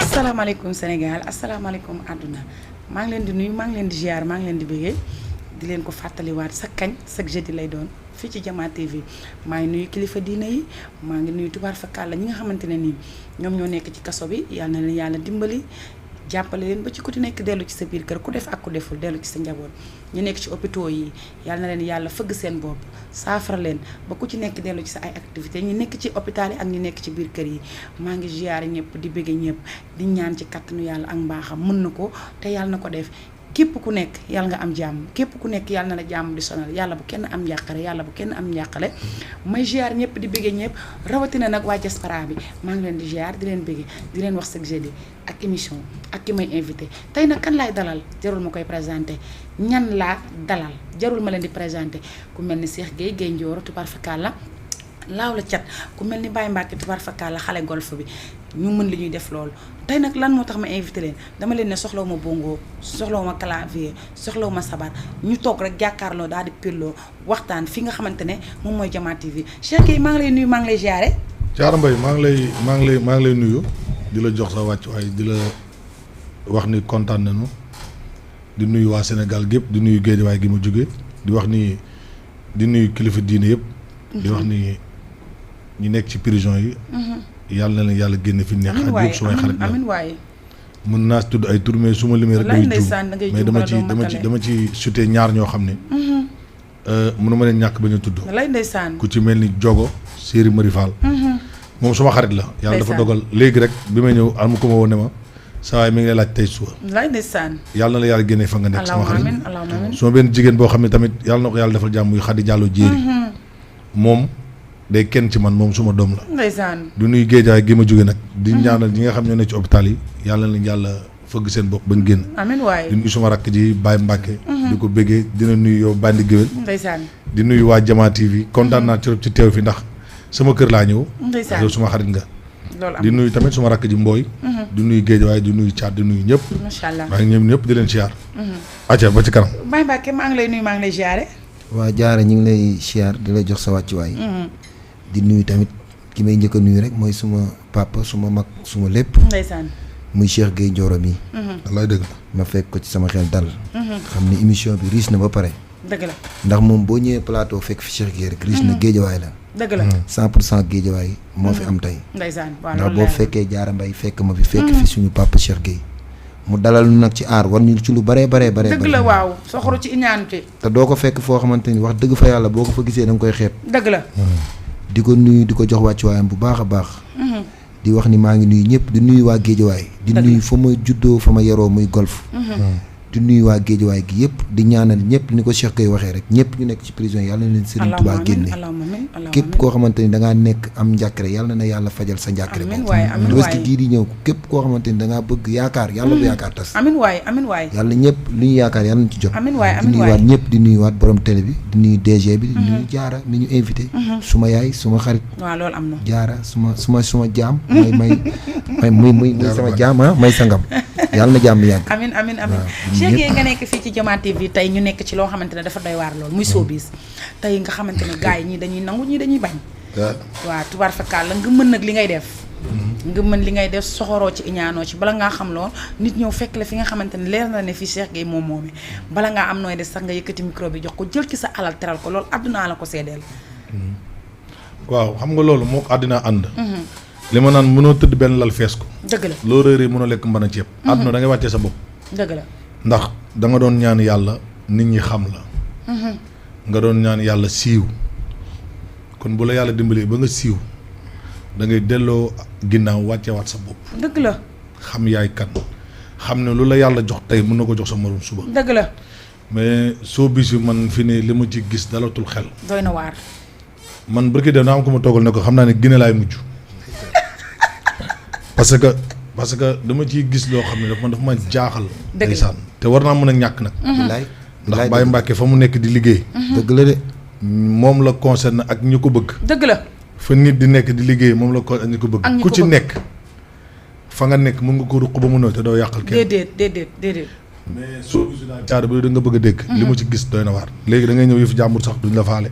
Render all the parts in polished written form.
asalaamaaleykum Sénégal asalaamaaleykum àdduna maa ngi leen di nuyu maa ngi leen di ziar maa ngi leen di bëggee di leen ko fàttaliwaat sa kañ chaque jeudi lay doon fii ci Jama TV maa ngi nuyu kilifa diine yi maa ngi nuyu tubaar fakàlla ñi nga xamante ne nii ñoom ñoo nekk ci kaso bi yàlla na leen yàlla dimbali jàppale leen ba ci ku ci nekk dellu ci sa biir kër ku def ak ku deful dellu ci sa njaboot ñu nekk ci hôpitaux yi yàlla na leen yàlla fëgg seen bopp saafara leen ba ku ci nekk dellu ci sa ay activité ñu nekk ci hôpital yi ak ñu nekk ci biir kër yi maa ngi ziyaare ñëpp di bëgge ñëpp di ñaan ci kattanu yàlla ak mbaaxam mën na ko te yàlla na ko def képp ku nekk yàlla nga am jàmm képp ku nekk yàlla na la jàmm di sonal yàlla bu kenn am njàqare yàlla bu kenn am njàqare may ziar ñëpp di bëggee ñëpp rawatina nag waa diaspora bi maa ngi leen di ziar di leen bëggee di leen wax chaque jeudi ak émission ak ki may invité tey nag kan laay dalal jarul ma koy présenté ñan laa dalal jarul ma leen di présenté ku mel ni Cheikh Gueye Ndioro tubaar fakàlla laaw la cat ku mel ni Baye Mbacke tubaar fakàlla xale golf bi ñu mën li ñuy def loolu tey nag lan moo tax ma invité leen dama leen ne soxlawu ma bongo soxlawu ma clavier soxlawu ma sabar ñu toog rek jàkkaarloo daal di pelloo waxtaan fi nga xamante ne moom mooy Jama TV Cheikh Gueye maa ngi lay nuyu maa ngi lay ziare. Thiara Mbaye maa ngi lay nuyu di la jox sa wàccuwaay di la wax ni kontaan nañu di nuyu waa Sénégal gépp di nuyu Géejawaay gi ma jóge di wax ni di nuyu kilifa diine yëpp. di wax ni ñi nekk ci prison yi. yàlla na leen yàlla génne fi neex. ak yëpp sumay xarit la amiin waaye mën naa tudd ay tur mais su ma limee rek. mais dama ci sutee ñaar ñoo xam ne. mënu ma leen ñàkk ba ñu tudd. lay ndeysaan ku ci mel ni Jogo Séri Mari Fall. moom suma xarit la. yàlla dafa dogal léegi rek bi may ñëw am ko ma woon ne ma saa waay mi ngi lay laaj tey suba. lay ndeysaan yàlla na la yàlla génne fa nga nekk sama xarit. amiin suma benn jigéen boo xam ne tamit yàlla na ko yàlla defal jàmm muy Xadi Jàllo Jéeri moom day kenn ci man moom suma doom la. ndeysaan du nuy Géejawaay gi ma jóge nag. di ñaanal ñi nga xam ñoo ne ci hôpital yi yàlla na yàlla fëgg seen bopp bañ génn. amiin waay di nuyu suma rakk ji Baye Mbacke. di ko bëggee dina nuyu yow Bandi Géwél. ndeysaan di nuyu waa Jama TV kontaan naa ci teew fi ndax sama kër laa ñëw. ndeysaan yow suma xarit nga. loolu am di nuyu tamit suma rakk ji Mbooy. di nuyu Géejawaay di nuyu Caat di nuyu ñëpp. macha allah maa ngi ñëpp di leen siyaar. acca ba ci kanam. Baye Mbacke maa ngi lay nuyu maa ngi lay ziare. waa Diarra ñu ngi lay siyaar di la jox sa wàccuwaay. di nuyu tamit ki may njëkk a nuyu rek mooy suma papa suma mag suma lépp. ndeysaan muy Cheikh Gueye Ndioro mi. wallaay dëgg ma fekk ko ci sama xel dal. xam ni émission bi riche na ba pare. dëgg la ndax moom boo ñëwee plateau fekk fi Cheikh Gueye rek riche na Géejawaay la. dëgg la 100% Géejawaay moo fi am tey. ndeysaan waaw ndax boo fekkee Diarra Mbaye fekk ma fi fekk fi suñu papa Cheikh Gueye. mu dalal nu nag ci aar war ñu ci lu baree. dëgg la waaw soxoru ci iñaanute. te doo ko fekk foo xamante ni wax dëgg fa yàlla boo ko fa gisee da nga koy xeeb. dëgg la. di ko nuyu di ko jox wàccuwaayam bu baax a baax. di wax ni maa ngi nuyu ñëpp di nuyu waa Géejawaay. di nuyu fa ma juddoo fa ma yaroo muy golf. di nuyu waa Géejawaay gi yëpp di ñaanal ñëpp ni ko Cheikh Gueye waxee rek ñëpp ñu nekk ci prison yàlla na leen Serigne Touba génne. képp koo xamante ni da ngaa nekk am njàkkare yàlla na yàlla fajal sa njàkkare boobu. Tabaski gii di ñëw képp koo xamante ni da ngaa bëgg yaakaar yàlla bu yaakaar tas. amiin waay yàlla ñëpp lu ñu yaakaar yàlla nañ ci jot. amiin waay di nuyuwaat ñëpp di nuyuwaat borom télé bi di nuyu DG bi. di nuyu Diarra mi ñu invité. suma yaay suma xarit. waaw loolu am na. Diarra suma jaam. muy sama jaam may sangam. yàlla na jàmm yàgg. amiin Cheikh Gueye nga nekk fii ci Jama TV tey ñu nekk ci loo xamante ne dafa doy waar lool muy showbiz tey nga xamante ne gars yi ñii dañuy nangu ñii dañuy bañ. waaw tubaar fakkaal la nga mën nag li ngay def. nga mën li ngay def soxoroo ci iñaanoo ci bala ngaa xam lool nit ñëw fekk la fi nga xamante ne leer na ne fii Cheikh Gueye moom moome bala ngaa am nooy def sax nga yëkkati micro bi jox ko jël ci sa alal teral ko loolu àddunaa la ko seedeel. waaw xam nga loolu moo àddina ànd. li ma naan mënoo tëdd benn lal fees ko. dëgg la loo réeree mënoo lekk mën a ceeb. àdduna da ngay wàccee sa bopp. dëgg la ndax da nga doon ñaan yàlla nit ñi xam la. nga doon ñaan yàlla siiw. kon bu la yàlla dimbalee ba nga siiw da ngay delloo ginnaaw wàcceewaat sa bopp. dëgg la xam yaay kan xam ne lu la yàlla jox tey mën na ko jox sa morom suba. dëgg la mais soo bis man fi ne li ma ci gis dalatul xel. doy na waar. man barki dem naa am ko ma toogal ne ko xam naa ne Guinée laay mujj. parce que dama ciy gis loo xam ne dafa ma jaaxal. ndeysaan te war naa mën a ñàkk nag. ndax Baye Mbacke fa mu nekk di liggéey. dëgg la de. moom la concerne ak ñu ko bëgg. dëgg la. fa nit di nekk di liggéey moom la ko ak ñu ko bëgg. ku ci nekk fa nga nekk mën nga ko ruq ba mu nëw te doo yàqal kenn. déedéet. mais soo gisu daal caada bi da nga bëgg a dégg. li mu ci gis doy na waar. léegi da ngay ñëw yëf jàmbur sax duñ la faale.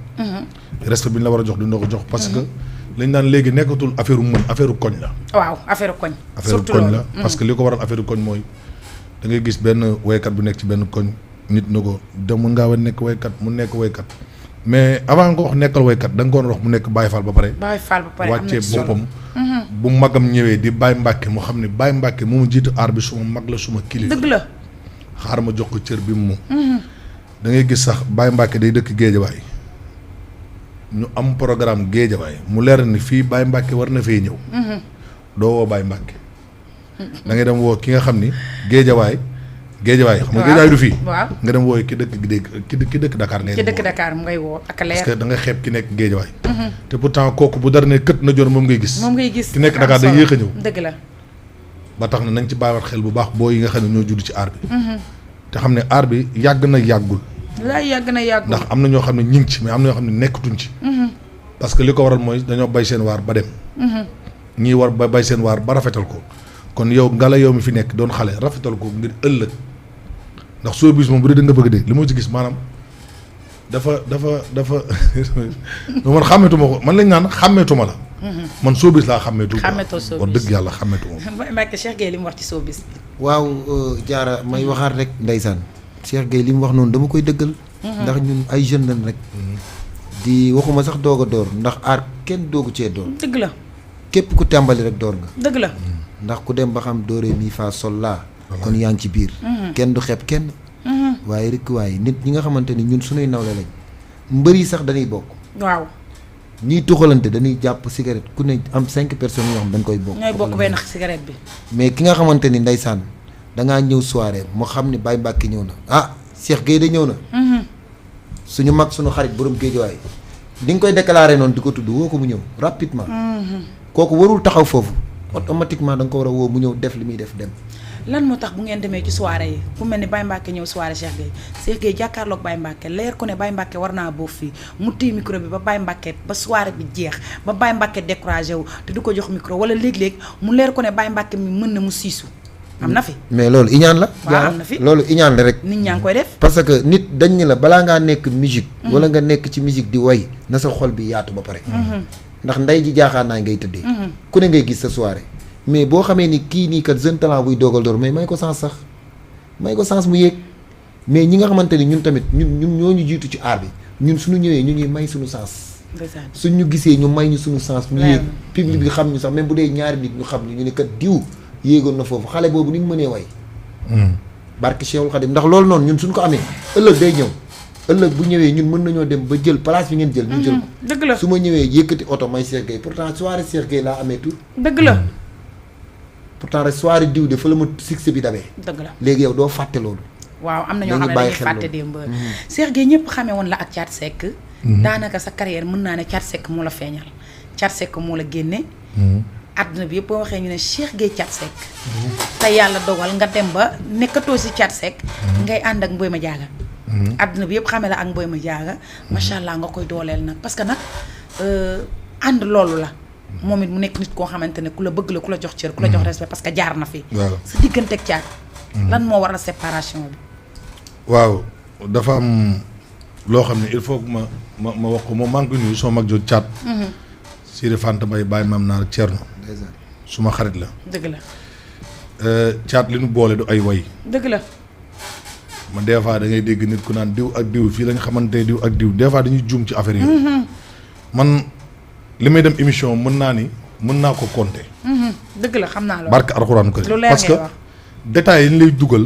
respect bi ñu la war a jox duñ la ko jox parce que lañ naan léegi nekkatul affaire mën affaire koñ la. waaw affaire koñ. affaire koñ la parce que li ko waral affaire koñ mooy da ngay gis benn waykat bu nekk ci benn koñ nit na ko dem mën ngaa war nekk waykat mu nekk waykat mais avant nga wax nekkal waykat da nga ko war a wax mu nekk Baye Fall ba pare. Baye Fall ba pare am na wàccee boppam. bu magam ñëwee di Baye Mbacke mu xam ne Baye Mbacke mu jiitu aar bi suma mag la suma kilifa. dëgg la. xaar ma jox ko cër bi mu. da ngay gis sax Baye Mbacke day dëkk Géejawaay ñu am programme Géejawaay mu leer ni fii Baye Mbacke war na fee ñëw. doo woo Baye Mbacke. da ngay dem woo ki nga xam ni Géejawaay. xam nga Géejawaay du fii. waaw nga dem wooy ki dëkk Dakar ngay. ki dëkk Dakar mu ngay woo ak leer. parce que da nga xeeb ki nekk Géejawaay. te pourtant kooku bu dara ne kët na joon moom ngay gis. ki nekk Dakar day yéex a ñëw. dëgg la. ba tax na nañ ci bàyyiwaat xel bu baax boo yi nga xam ne ñoo judd ci aar bi. te xam ne aar bi yàgg na yàggul. ndax am na ñoo xam ne ñi ngi ci mais am na ñoo xam ne nekkatuñ ci. parce que li ko waral mooy dañoo bay seen waar ba dem. ñii war ba bay seen waar ba rafetal ko kon yow ngala yow mi fi nekk doon xale rafetal ko ngir ëllëg ndax soo bis moom bu dee da nga bëgg de li ma ci gis maanaam dafa man xàmmeetuma ko man lañ naan xàmmeetuma la. man soo bis laa xàmmeetu. xàmmeetoo soo bis wax dëgg yàlla xàmmeetuma. Mbacke Cheikh Gueye li mu wax ci soo bis. waaw Diarra may waxaat rek ndeysaan Cheikh Gueye li mu wax noonu dama koy dëggal. ndax ñun ay jeunes lañ rek. di waxuma sax doog a door ndax aar kenn doogu cee door. dëgg la. képp ku tàmbali rek door nga. dëgg la. ndax ku dem ba xam dooree mi fa sol laa. kon yaa ngi ci biir. kenn du xeeb kenn. waaye rek waaye nit ñi nga xamante ni ñun suñuy nawle lañ mbër yi sax dañuy bokk. waaw. ñiy tuxalante dañuy jàpp cigarette ku ne am 5 personnes yoo xam dañ koy bokk. ñooy bokk benn cigarette bi. mais ki nga xamante ni ndeysaan dangaa ñëw soirée mu xam ne Baye Mbacke ñëw na ah Cheikh Gueye de ñëw na. suñu mag suñu xarit borom Géejawaay di nga koy déclaré noonu di ko tudd woo ko mu ñëw rapidement. kooku warul taxaw foofu automatiquement da nga ko war a woo mu ñëw def li muy def dem. lan moo tax bu ngeen demee ci soirée yi ku mel ni Baye Mbacke ñëw soirée Cheikh Gueye jàkkaarloog Baye Mbacke leer ko ne Baye Mbacke war naa boobu fii mu téye micro bi ba Baye Mbacke ba soirée bi jeex ba Baye Mbacke découragé wu te du ko jox micro wala léeg-léeg mu leer ko ne Baye Mbacke mi mën na mu siisu am na fi. mais loolu iñaan la. waaw am na fi loolu iñaan la rek. nit ñaa ngi koy def. parce que nit dañ ni la balaa ngaa nekk musique. wala nga nekk ci musique di way na sa xol bi yaatu ba pare. ndax nday ji jaaxaan naa ngay tëddee. ku ne ngay gis sa soirée. mais boo xamee ni kii nii kat jeune talent buy doogal door mais may ko sens sax may ko sens mu yéeg mais ñi nga xamante ni ñun tamit ñun ñoo ñu jiitu ci aar bi ñun suñu ñëwee ñu ñuy may suñu sens. suñ ñu gisee ñu may ñu suñu sens. ñu yéeg public bi xam ñu sax même bu dee ñaari nit ñu xam ñu ne kat diw yéegoon na foofu xale boobu ni mu mënee way. barke Cheikhul Khadim ndax loolu noonu ñun suñ ko amee ëllëg day ñëw ëllëg bu ñëwee ñun mën nañoo dem ba jël place bi ngeen jël. ñu jël ko dëgg la su ma ñëwee yëkkati oto may Cheikh Gueye pourtant soirée Cheikh Gueye laa amee tout. dëgg la. pourtant rek soirée diw de fa la ma succès bi dabee. dëgg la léegi yow doo fàtte loolu. waaw am na ñoo xam ne dañuy fàtte démb. Cheikh Gueye ñëpp xamee woon la ak Thiat Seck. daanaka sa carrière mën naa ne Thiat Seck moo la feeñal. Thiat Seck moo la génne. àdduna bi yëpp boo waxee ñu ne Cheikh Gueye Thiat Seck. te yàlla dogal nga dem ba nekkatoo si Thiat Seck. ngay ànd ak Mboy Madiaga. àdduna bi yëpp xamee la ak Mboy Madiaga. macha allah nga koy dooleel nag parce que nag ànd loolu la. moom it mu nekk nit koo xamante ne ku la bëgg la ku la jox cër ku la jox respect parce que jaar na fi. waaw sa diggante ak Thiat. lan moo waral séparation bi. waaw dafa am loo xam ne il faut que ma wax ko moom maa ngi koy nuyu soo mag jooju Thiat. Siri Fanta Mbaye Baye Maam Naar Thierno. suma xarit la. dëgg la. Thiat li nu boole du ay way. dëgg la. ma des fois da ngay dégg nit ku naan diw ak diw fii la nga xamante ne diw ak diw des fois dañuy juum ci affaire yi. man li may dem émission mën naa ko compter. dëgg la xam naa loolu. barke alxuraan ko parce que détails yi ñu lay dugal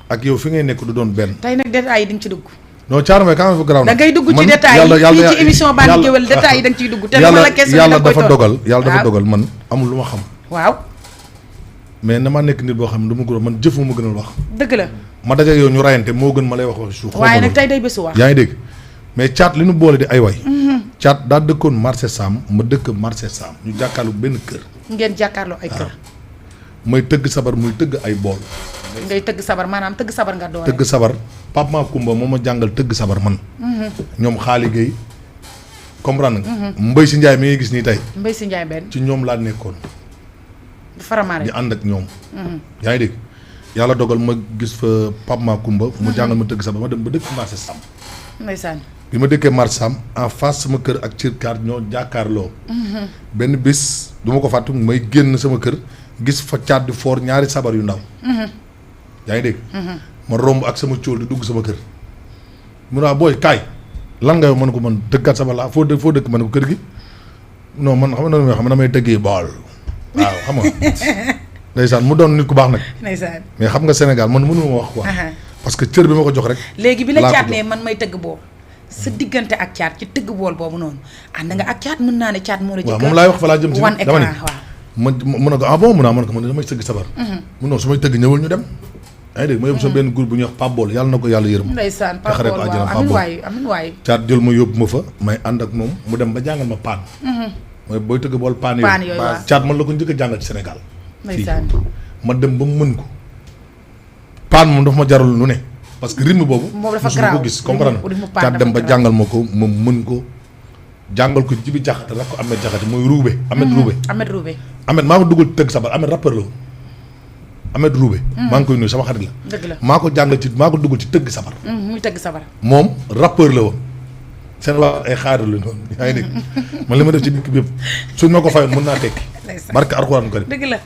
ak yow fi ngay nekk du doon benn. tey nag détails yi di nga ci dugg. non Thiat Mbaye quand même fa garaaw na. da ngay dugg ci détails yi fii ci émission Bandi Gueweul détails yi da nga ciy dugg. te dama la question yàlla dafa dogal man amul lu ma xam. waaw. mais na ma nekk nit boo xam ne du ma ko man jëf ma gënal wax. dëgg la. ma daje yow ñu rayante moo gën ma lay wax suuf. waaye nag tey day bésu wax. yaa ngi dégg mais Thiat li nu boole di ay way. Thiat daa dëkkoon marché Sam ma dëkk marché Sam ñu jàkkaarloo benn kër. ngeen jàkkaarloo ay kër. may tëgg sabar muy tëgg ay bool. ngay tëgg sabar maanaam tëgg sabar nga doole. tëgg sabar Pape Ma Kumba moo ma jàngal tëgg sabar man. ñoom xaali Gueye comprendre nga. Mbaye si Ndiaye mi ngay gis nii tey. Mbaye si Ndiaye benn. ci ñoom laa nekkoon Faramare di ànd ak ñoom. yaa ngi dégg yàlla dogal ma gis fa Pape Makumba mu jàngal ma tëgg sabar ma dem ba dëkk marché Sam. ndeysaan. bi ma dëkkee marché Sam en face sama kër ak Cirkaar ñoo jàkkaarloo. benn bis du ma ko fàttu may génn sama kër gis fa caat di foor ñaari sabar yu ndaw. yaa ngi dégg. ma romb ak sama cóol di dugg sama kër. mu ne booy kaay lan nga yow mën ko man tëggat sabar laa foo dëkk mën ko kër gi non man xam nga damay tëggee bool. waaw xam nga ndeysaan mu doon nit ku baax nag. ndeysaan. mais xam nga Sénégal man mënu ma wax quoi. parce que cër bi ma ko jox rek. léegi bi la caat ne man may tëgg bool. sa diggante ak caat ci tëgg bool boobu noonu ànd nga ak caat mën naa ne caat moo la. waaw moom laay wax fa laa jëm ci wan dama ni waaw. mun na ko ah bon mun naa mën ko man damay tëgg sabar. mun noonu su may tëgg ñëwul ñu dem. yaa ngi dégg ma yóbbu sama benn groupe bu ñuy wax Pape Bool yàlla na ko yàlla yërëm. ndeysaan Pape Bool waaw amiin waay amiin waay. caat jël ma yóbbu ma fa may ànd ak moom mu dem ba jàngal ma paan. mooy booy tëgg bool paan yooyu waaw caat man la ko njëkk a jàngal ci Sénégal. ndeysaan. ma dem ba mu mën ko paan moom dafa ma jaral lu ne parce que rythme boobu dafa mosuma ko gis comprendre caat dem ba jàngal ma ko ma mën ko jàngal ko Jibi Jaxate rek ko Ahmed Jaxate mooy Roubé Ahmed Roubé Ahmed maa ko dugal tëgg sabar Ahmed rappeur la woon Ahmed Roubé maa ngi koy nuyu sama xarit la dëgg la maa ko jàngal ci maa ko dugal ci tëgg sabar muy tëgg sabar moom rappeur la woon seen waa ay xaaral la noonu yaa ngi dégg man li ma def ci dëkk bi yëpp suñ ma ko fayoon mën naa tekki barke Alxuraan karim dëgg la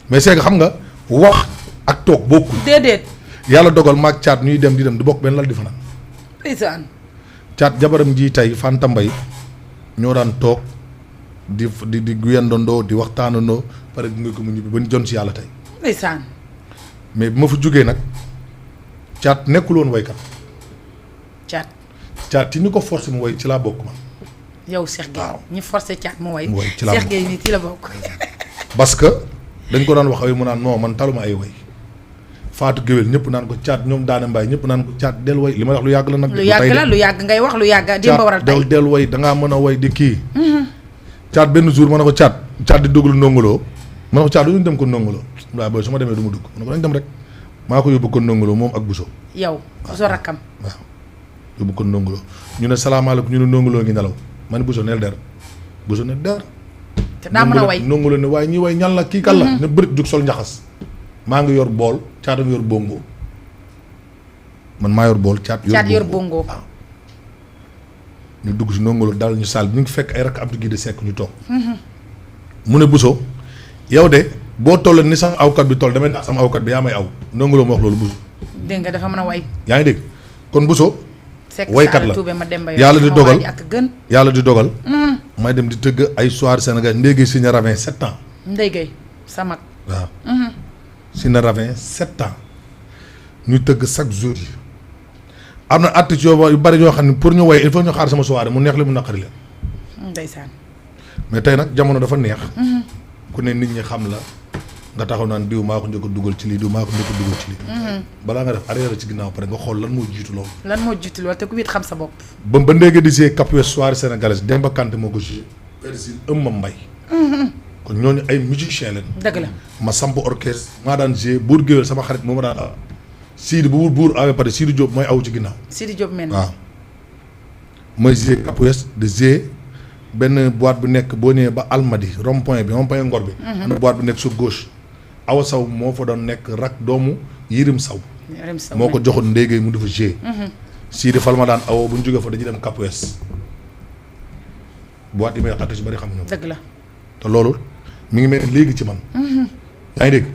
mais c'est que xam nga wax ak toog bokkul. déedéet. yàlla dogal maag caat ñuy dem di dem du bokk benn lal di fanaan. ndeysaan. caat jabaram ji tey Fanta Mbaye ñoo daan toog di guyandondoo di waxtaanandoo pare gunge ko mu ñibbi ba ñu jon si yàlla tey. ndeysaan. mais bi ma fa jógee nag caat nekkul woon waykat. caat ci ni ko forcé mu way ci laa bokk man. yow Cheikh Gueye. waaw ñi forcé caat mu way. ci laa bokk Cheikh Gueye nii ci la bokk. parce que dañ ko daan wax ay mu naan non man taluma ay way Fatou Géwél ñëpp naan ko caat ñoom Daane Mbaye ñëpp naan ko caat del way li ma wax lu yàgg la nag. lu yàgg la lu yàgg ngay wax lu yàgg démb waral tey caat del way dangaa mën a way di kii. caat benn jour ma ne ko caat di dugg lu ndongoloo ma ne ko caat du ñu dem ko ndongoloo waaw booy su ma demee du ma dugg ma ne ko dañ dem rek maa ko yóbbu ko ndongoloo moom ak Bousso. yow Bousso rakkam. waaw yóbbu ko ndongoloo ñu ne salaamaaleykum ñu ne ndongoloo ngi nelaw ma ne Bousso neel der Bousso ne der. te daa mën a way ndongoloo ne waaye ñi way ñan la kii kan la. ne bërit jug sol njaxas maa ngi yor bool caat yor bongo man maa yor bool caat yor bongo waaw ñu dugg si ndongolo daal ñu saal bi ñu ngi fekk ay rakk Abdou Guèye Seck ñu toog mu ne Bousso yow de boo toll ni sama awkat bi toll damay tax sama awkat bi yaa may aw ndongolo ma wax loolu Bousso dégg nga dafa mën a way yaa ngi dégg kon Bousso waykat la yàlla di dogal may dem di tëgg ay soir Sénégal ndéegéey Signa Ravin 7 ans ndéegéey sa mag waaw Signa Ravin 7 ans ñu tëgg chaque jour yi am na artistes yu bari yoo xam ne pour ñu woy il faut ñu xaar sama soirée mu neex li mu naqari leen. ndeysaan. mais tey nag jamono dafa neex. ku ne nit ñi xam la nga taxaw naan diw maa ko njëkk a dugal ci lii diw maa ko njëkk a dugal ci lii. balaa nga def arrière ci ginnaaw pare nga xool lan moo jiitu loolu. lan moo jiitu loolu te ku wit xam sa bopp. ba ndéegee di see Cap Ouest soirée sénégalaise Demba Kanté moo ko joué. Persil Ëmma Mbay. kon ñooñu ay musiciens leen. dëgg la ma samp orchestre maa daan joué buur géwél sama xarit moo ma daan Sidi bu buur awee pare Sidi Diop mooy aw ci ginnaaw. Sidi Diop mel waaw mooy joué Cap Ouest de joué benn boîte bu nekk boo ñëwee ba Almadi rond point Ngor bi. am na boîte bu nekk sur gauche. Awa Saw moo fa doon nekk rak doomu Yirim Saw. moo ko joxoon ndéegéey mu dafa joué. Sidi fal ma daan awoo bu ñu jógee fa dañuy dem Cap Ouest. boîte yi may artiste yu bari xam nga. dëgg la te loolu mi ngi mel léegi ci man. yaa ngi dégg.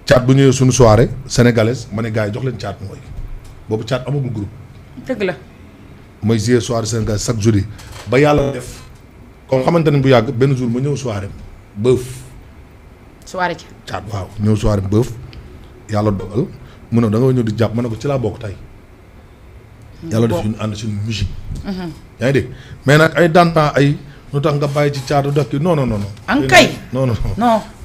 caat bu ñëwee suñu soirée sénégalaise ma ne gars yi jox leen caat mooy boobu caat amagul groupe. dëgg la. mooy jouer soirée sénégalaise chaque jour yi ba yàlla def comme xamante ne bu yàgg benn jour ma ñëw soirée bëf. soirée caat waaw ñëw soirée bëf yàlla dogal mu ne da nga ñëw di jàpp ma ne ko ci laa bokk tey. yàlla def ñu ànd suñu musique. yaa ngi dégg mais nag ay dantaa ay. lu tax nga bàyyi ci caatu dëkk non. an kay non.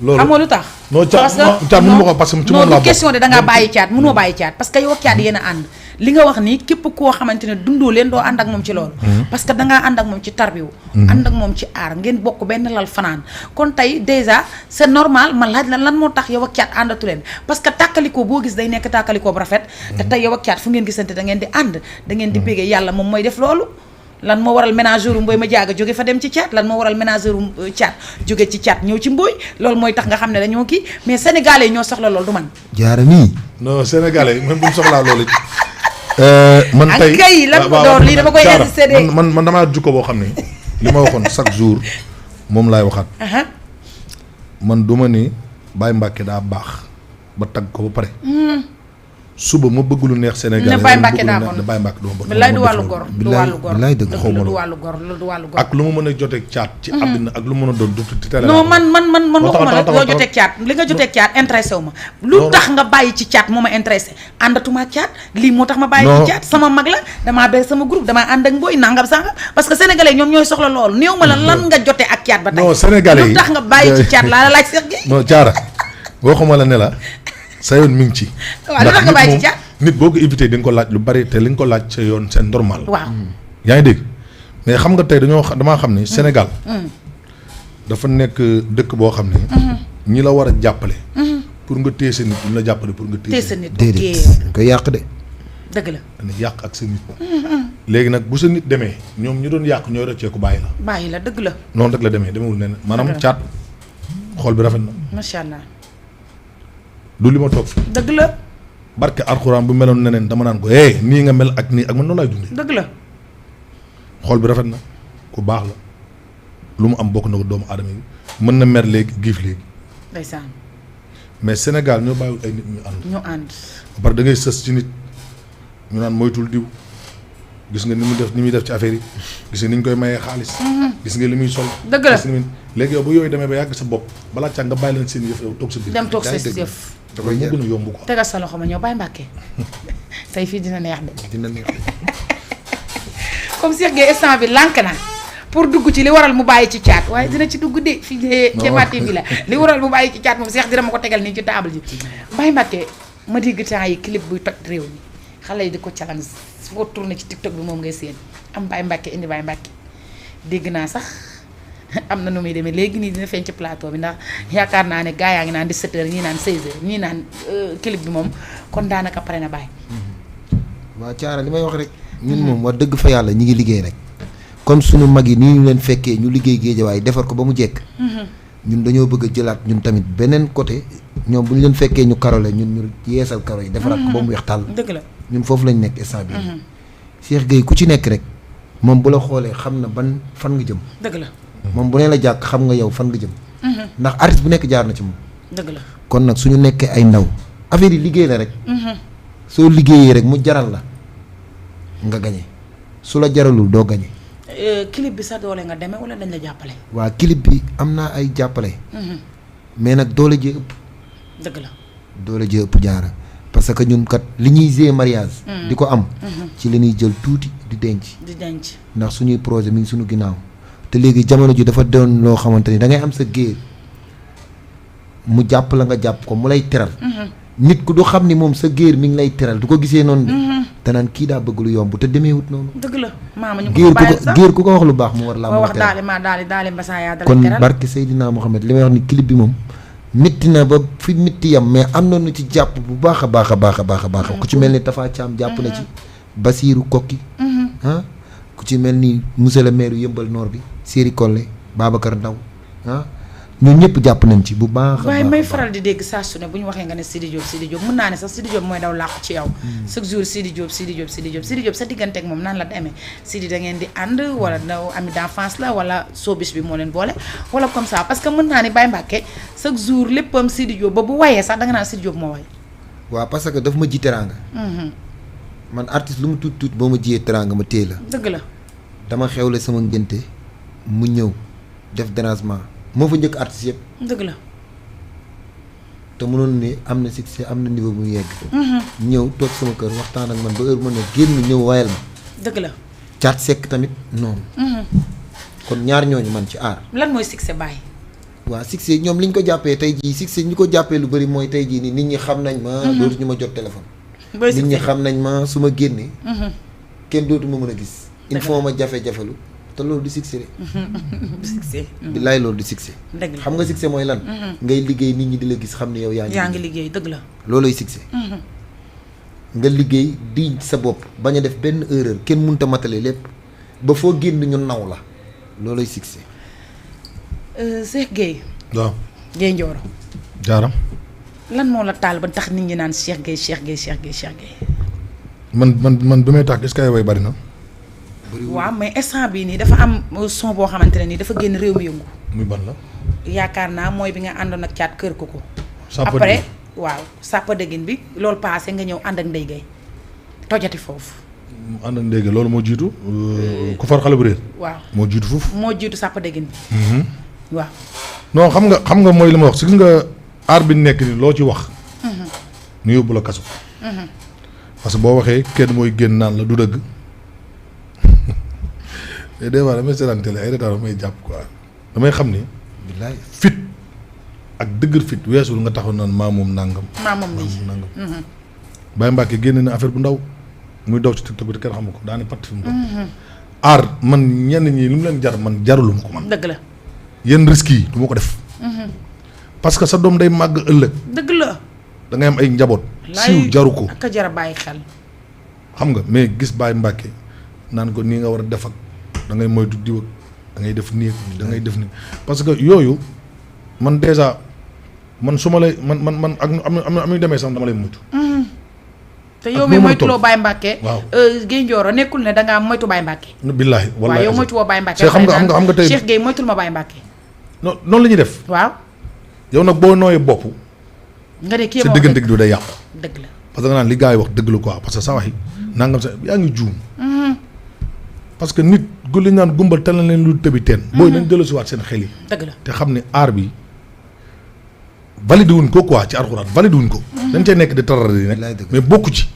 loolu xam nga lu tax. non caat mënu ma ko parce que ci moom laa bokk question de da ngaa bàyyi caat mënoo bàyyi caat parce que yow ak caat yéen a ànd li nga wax nii képp koo xamante ne dundoo leen doo ànd ak moom ci loolu. parce que dangaa ànd ak moom ci tarbiwu ànd ak moom ci aar ngeen bokk benn lal fanaan kon tey déjà c'est normal man laaj la lan moo tax yow ak caat àndatu leen parce que tàkkalikoo boo gis day nekk tàkkalikoo bu rafet te tey yow ak caat fu ngeen gisante da ngeen di ànd da ngeen di bégee yàlla moom mooy def loolu lan moo waral ménageur Mboy ma jaaga jóge fa dem ci caat lan moo waral ménageur caat jóge ci caat ñëw ci Mboy loolu mooy tax nga xam ne dañoo kii mais sénégalais yi ñoo soxla loolu du man jaara nii non sénégalais même bu ñu soxlaa loolu man tey kay lan mu door lii dama koy insister de man damaa jukko boo xam ne li ma waxoon chaque jour moom laay waxaat man duma ni Baye Mbacke daa baax ba tagg ko ba pare suba ma bëgg lu neex Sénégal ne Baye Mbacke daa bon Baye Mbacke duma bon bilaay du wàllu gor du wàllu gor bilaay dëgg xaw ma du wàllu gor du wàllu gor ak lu ma mën a joteeg caat ci àddina ak lu mu mën a doon du télé non man waxuma la loo joteeg caat li nga joteeg caat intéressé wu ma lu tax nga bàyyi ci caat moo ma intéressé àndatuma caat lii moo tax ma bàyyi ci caat sama mag la damaa ber sama groupe damaa ànd ak Mboy nangam sanga parce que sénégalais ñoom ñooy soxla loolu néew ma la lan nga jote ak caat ba tey non sénégalais lu tax nga bàyyi ci caat laa la laaj Cheikh Gueye non caara waxuma la ne la sa yoon mi ngi ci waaw lu tax nga bàyyi ci caat nit boo ko éviter di nga ko laaj lu bari te li nga ko laaj sa yoon c'est normal waaw yaa ngi dégg mais xam nga tey damaa xam ne Sénégal dafa nekk dëkk boo xam ne ñi la war a jàppale pour nga téye sa nit ñu la jàppale pour nga téye sa nit déedéet dañ koy yàq de dëgg la dañuy yàq ak sa nit léegi nag bu sa nit demee ñoom ñu doon yàq ñooy rëcceeku bàyyi la dëgg la noonu rek la demee demewul neneen maanaam caat xool bi rafet na macha allah du li ma toog fii dëgg la barke alxuraan bu meloon neneen dama naan ko nii nga mel ak nii ak man noonu laay dundee dëgg la xool bi rafet na ku baax la lu mu am bokk na ko doomu aadama yi mën na mer léegi giif léegi ndeysaan mais Sénégal ñoo bàyyiwul ay nit ñu ànd ba pare da ngay sës ci nit ñu naan moytul diw gis nga ni muy def ci affaire yi gis nga ni ñu koy mayee xaalis gis nga li muy sol dëgg la léegi yow bu yooyu demee ba yàgg sa bopp balaa càg nga bàyyi leen seen yëf yow toog sa biir dem toog sa yëf da koy gën a yomb ko tegal sa loxo ma ñëw Baye Mbacke tey fii dina neex de dina neex comme Cheikh Gueye instant bi lànk na pour dugg ci li waral mu bàyyi ci caat waaye dina ci dugg de fii de Jamaat bi la li waral mu bàyyi ci caat moom Cheikh dina ma ko tegal nii ci table ji Baye Mbacke ma dégg temps yi clip buy toj réew mi xale yi di ko challenge foo tourné ci TikTok bi moom ngay séen am Baye Mbacke indi Baye Mbacke dégg naa sax am na nu muy demee léegi nii dina feeñ ci plateau bi ndax yaakaar naa ne gaa yaa ngi naan 17h ñii naan 16h ñii naan clip bi moom kon daanaka pare na Baye. waaw Thiara li may wax rek. ñun moom wax dëgg fa yàlla ñi ngi liggéey rek. comme sunu mag yi nii ñu leen fekkee ñu liggéey géejawaay defar ko ba mu jekk. ñun dañoo bëgg a jëlaat ñun tamit beneen côté ñoom bu ñu leen fekkee ñu karole ñun ñu yeesal karo yi defaraat ko ba mu weex tàll. dëgg la ñun foofu lañ nekk instant bii. Cheikh Gueye ku ci nekk rek moom bu la xoolee xam na ban fan nga jëm. dëgg la. moom bu nee la jàkk xam nga yow fan nga jëm. ndax artiste bu nekk jaar na ci moom. dëgg la kon nag suñu nekkee ay ndaw affaire yi liggéey la rek. soo liggéeyee rek mu jaral la nga gañe su la jaralul doo gañe. clip bi sa doole nga demee wala dañ la jàppale. waa clip bi am naa ay jàppale. mais nag doole jee ëpp. dëgg la doole jee ëpp jaara parce que ñun kat li ñuy gérer mariage. di ko am. ci li ñuy jël tuuti di denc. di denc ndax suñuy projet mi ngi suñu ginnaaw. te léegi jamono ji dafa doon loo xamante ni da ngay am sa géer mu jàpp la nga jàpp ko mu lay teral. nit ku du xam ni moom sa géer mi ngi lay teral du ko gisee noonu de. te naan kii daa bëgg lu yomb te demeewut noonu. dëgg la maama ñu ko bàyyi sax géer ku ko wax lu baax mu war laa. moo wax daali mbasaa yaa dala kon teral barke Seydina Mohamed li may wax ni clip bi moom. mitti na ba fi mitti yam mais am na nu ci jàpp bu baax a baax a baax a baax a baax. ku ci mel ni Tafa Thiam jàpp na ci. Basiirou Kokki. ku ci mel ni monsieur le maire Yëmbal Nord bi. Séri Kolle Babacar Ndaw ñun ñëpp jàpp nañ ci bu baax a waaye baax may faral di dégg saa su ne bu ñu waxee nga ne Sidi Diop mën naa ne sax Sidi Diop mooy daw làqu ci yow chaque jour Sidi Diop sa diggante ak moom nan la demee Sidi da ngeen di ànd wala ami d'enfance la wala showbiz bi moo leen boole wala comme ça parce que mën naa ne Baye Mbacke chaque jour léppam Sidi Diop ba bu wayee sax da nga naan Sidi Diop moo way. waaw parce que daf ma ji teraanga man artiste lu mu tuut boo ma jiyee teraanga ma téye la dëgg la dama xewle sama ngénte mu ñëw def dérangement moo fa njëkk artiste yëpp. dëgg la. te mënoon ni am na succès am na niveau bu mu yegg. ñëw toog sama kër waxtaan ak man ba heure ma ne génn ñëw wayal ma. dëgg la. Thiat Seck tamit noonu. kon ñaar ñooñu man ci aar. lan mooy succès Baye. waaw succès ñoom li ñu ko jàppee tey jii succès ñu ko jàppee lu bari mooy tey jii nii nit ñi xam nañ ma. dootu ñu ma jot téléphone. nit ñi xam nañ ma su ma génnee. kenn dootu ma mën a gis. il faut ma jafe-jafelu te loolu du succès de. du succès. billaay loolu du succès. dëgg la xam nga succès mooy lan. ngay liggéey nit ñi di la gis xam ne yow yaa ngi liggéey dëgg la. loolooy succès. nga liggéey di sa bopp bañ a def benn erreur kenn mënut a matale lépp ba foo génn ñu naw la loolay succès. Cheikh Gueye. waaw. Gueye Ndioro. jaaram. lan moo la taal ba tax nit ñi naan Cheikh Gueye Cheikh Gueye Cheikh Gueye Cheikh Gueye. man bi may tax est-ce que ay way bari na. waaw mais instant bii nii dafa am son boo xamante ne nii dafa génn réew mi yëngu. muy ban la. yaakaar naa mooy bi nga àndoon ak caat kër ko. Sàppa après waaw Sàppa Dëggin bi loolu passé nga ñëw ànd ak Ndeye Gueye tojati foofu. ànd ak ndéegi loolu moo jiitu. ku far xale bu réer. waaw moo jiitu foofu. moo jiitu Sàppa Dëggin bi. waaw. non xam nga mooy li ma wax si gis nga aar bi nekk ni loo ci wax. ñu yóbbu la kaso. parce que boo waxee kenn mooy génn naan la du dëgg. mais des fois damay seetaan télé ay retard damay jàpp quoi damay xam ni. billaay fit ak dëgër fit weesul nga taxaw naan maa moom nangam. maa moom nii nangam. Baye Mbacke génne na affaire bu ndaw muy daw ci TikTok bi te kenn xamu ko daane patt fi mu doon. aar man ñenn ñi lu mu leen jar man jarulum ko man. dëgg la. yenn risques yi du ma ko def. parce que sa doom day màgg ëllëg. dëgg la. da ngay am ay njaboot. siiw jaru ko. ak a jar a bàyyi xel. xam nga mais gis Baye Mbacke naan ko nii nga war a def ak da ngay moytu diw ak da ngay def nii da ngay def nii parce que yooyu man déjà man su ma lay man ak am yu demee sax dama lay moytu. te yow mi moytuloo Baye Mbacke. waaw Gueye Ndioro nekkul ne da ngaa moytu Baye Mbacke. billaahi wallaahi waaw yow moytu woo Baye Mbacke. xam nga tey Cheikh Gueye moytul ma Baye Mbacke. non noonu la ñuy def. waaw. yow nag boo nooyee bopp. nga ne kii sa diggante gi du day yàqu. dëgg la parce que nga naan li gars yi wax dëgg la quoi parce que sa wax yi nangam sa yaa ngi juum. parce que nit gu li naan gumbal tal na leen lu tëbi teen. booy nañ dellusiwaat seen xel yi. dëgg la te xam ne aar bi validé wuñ ko quoi ci alxuraan validé wuñ ko. dañ cee nekk di tarar yi nekk mais bokku ci.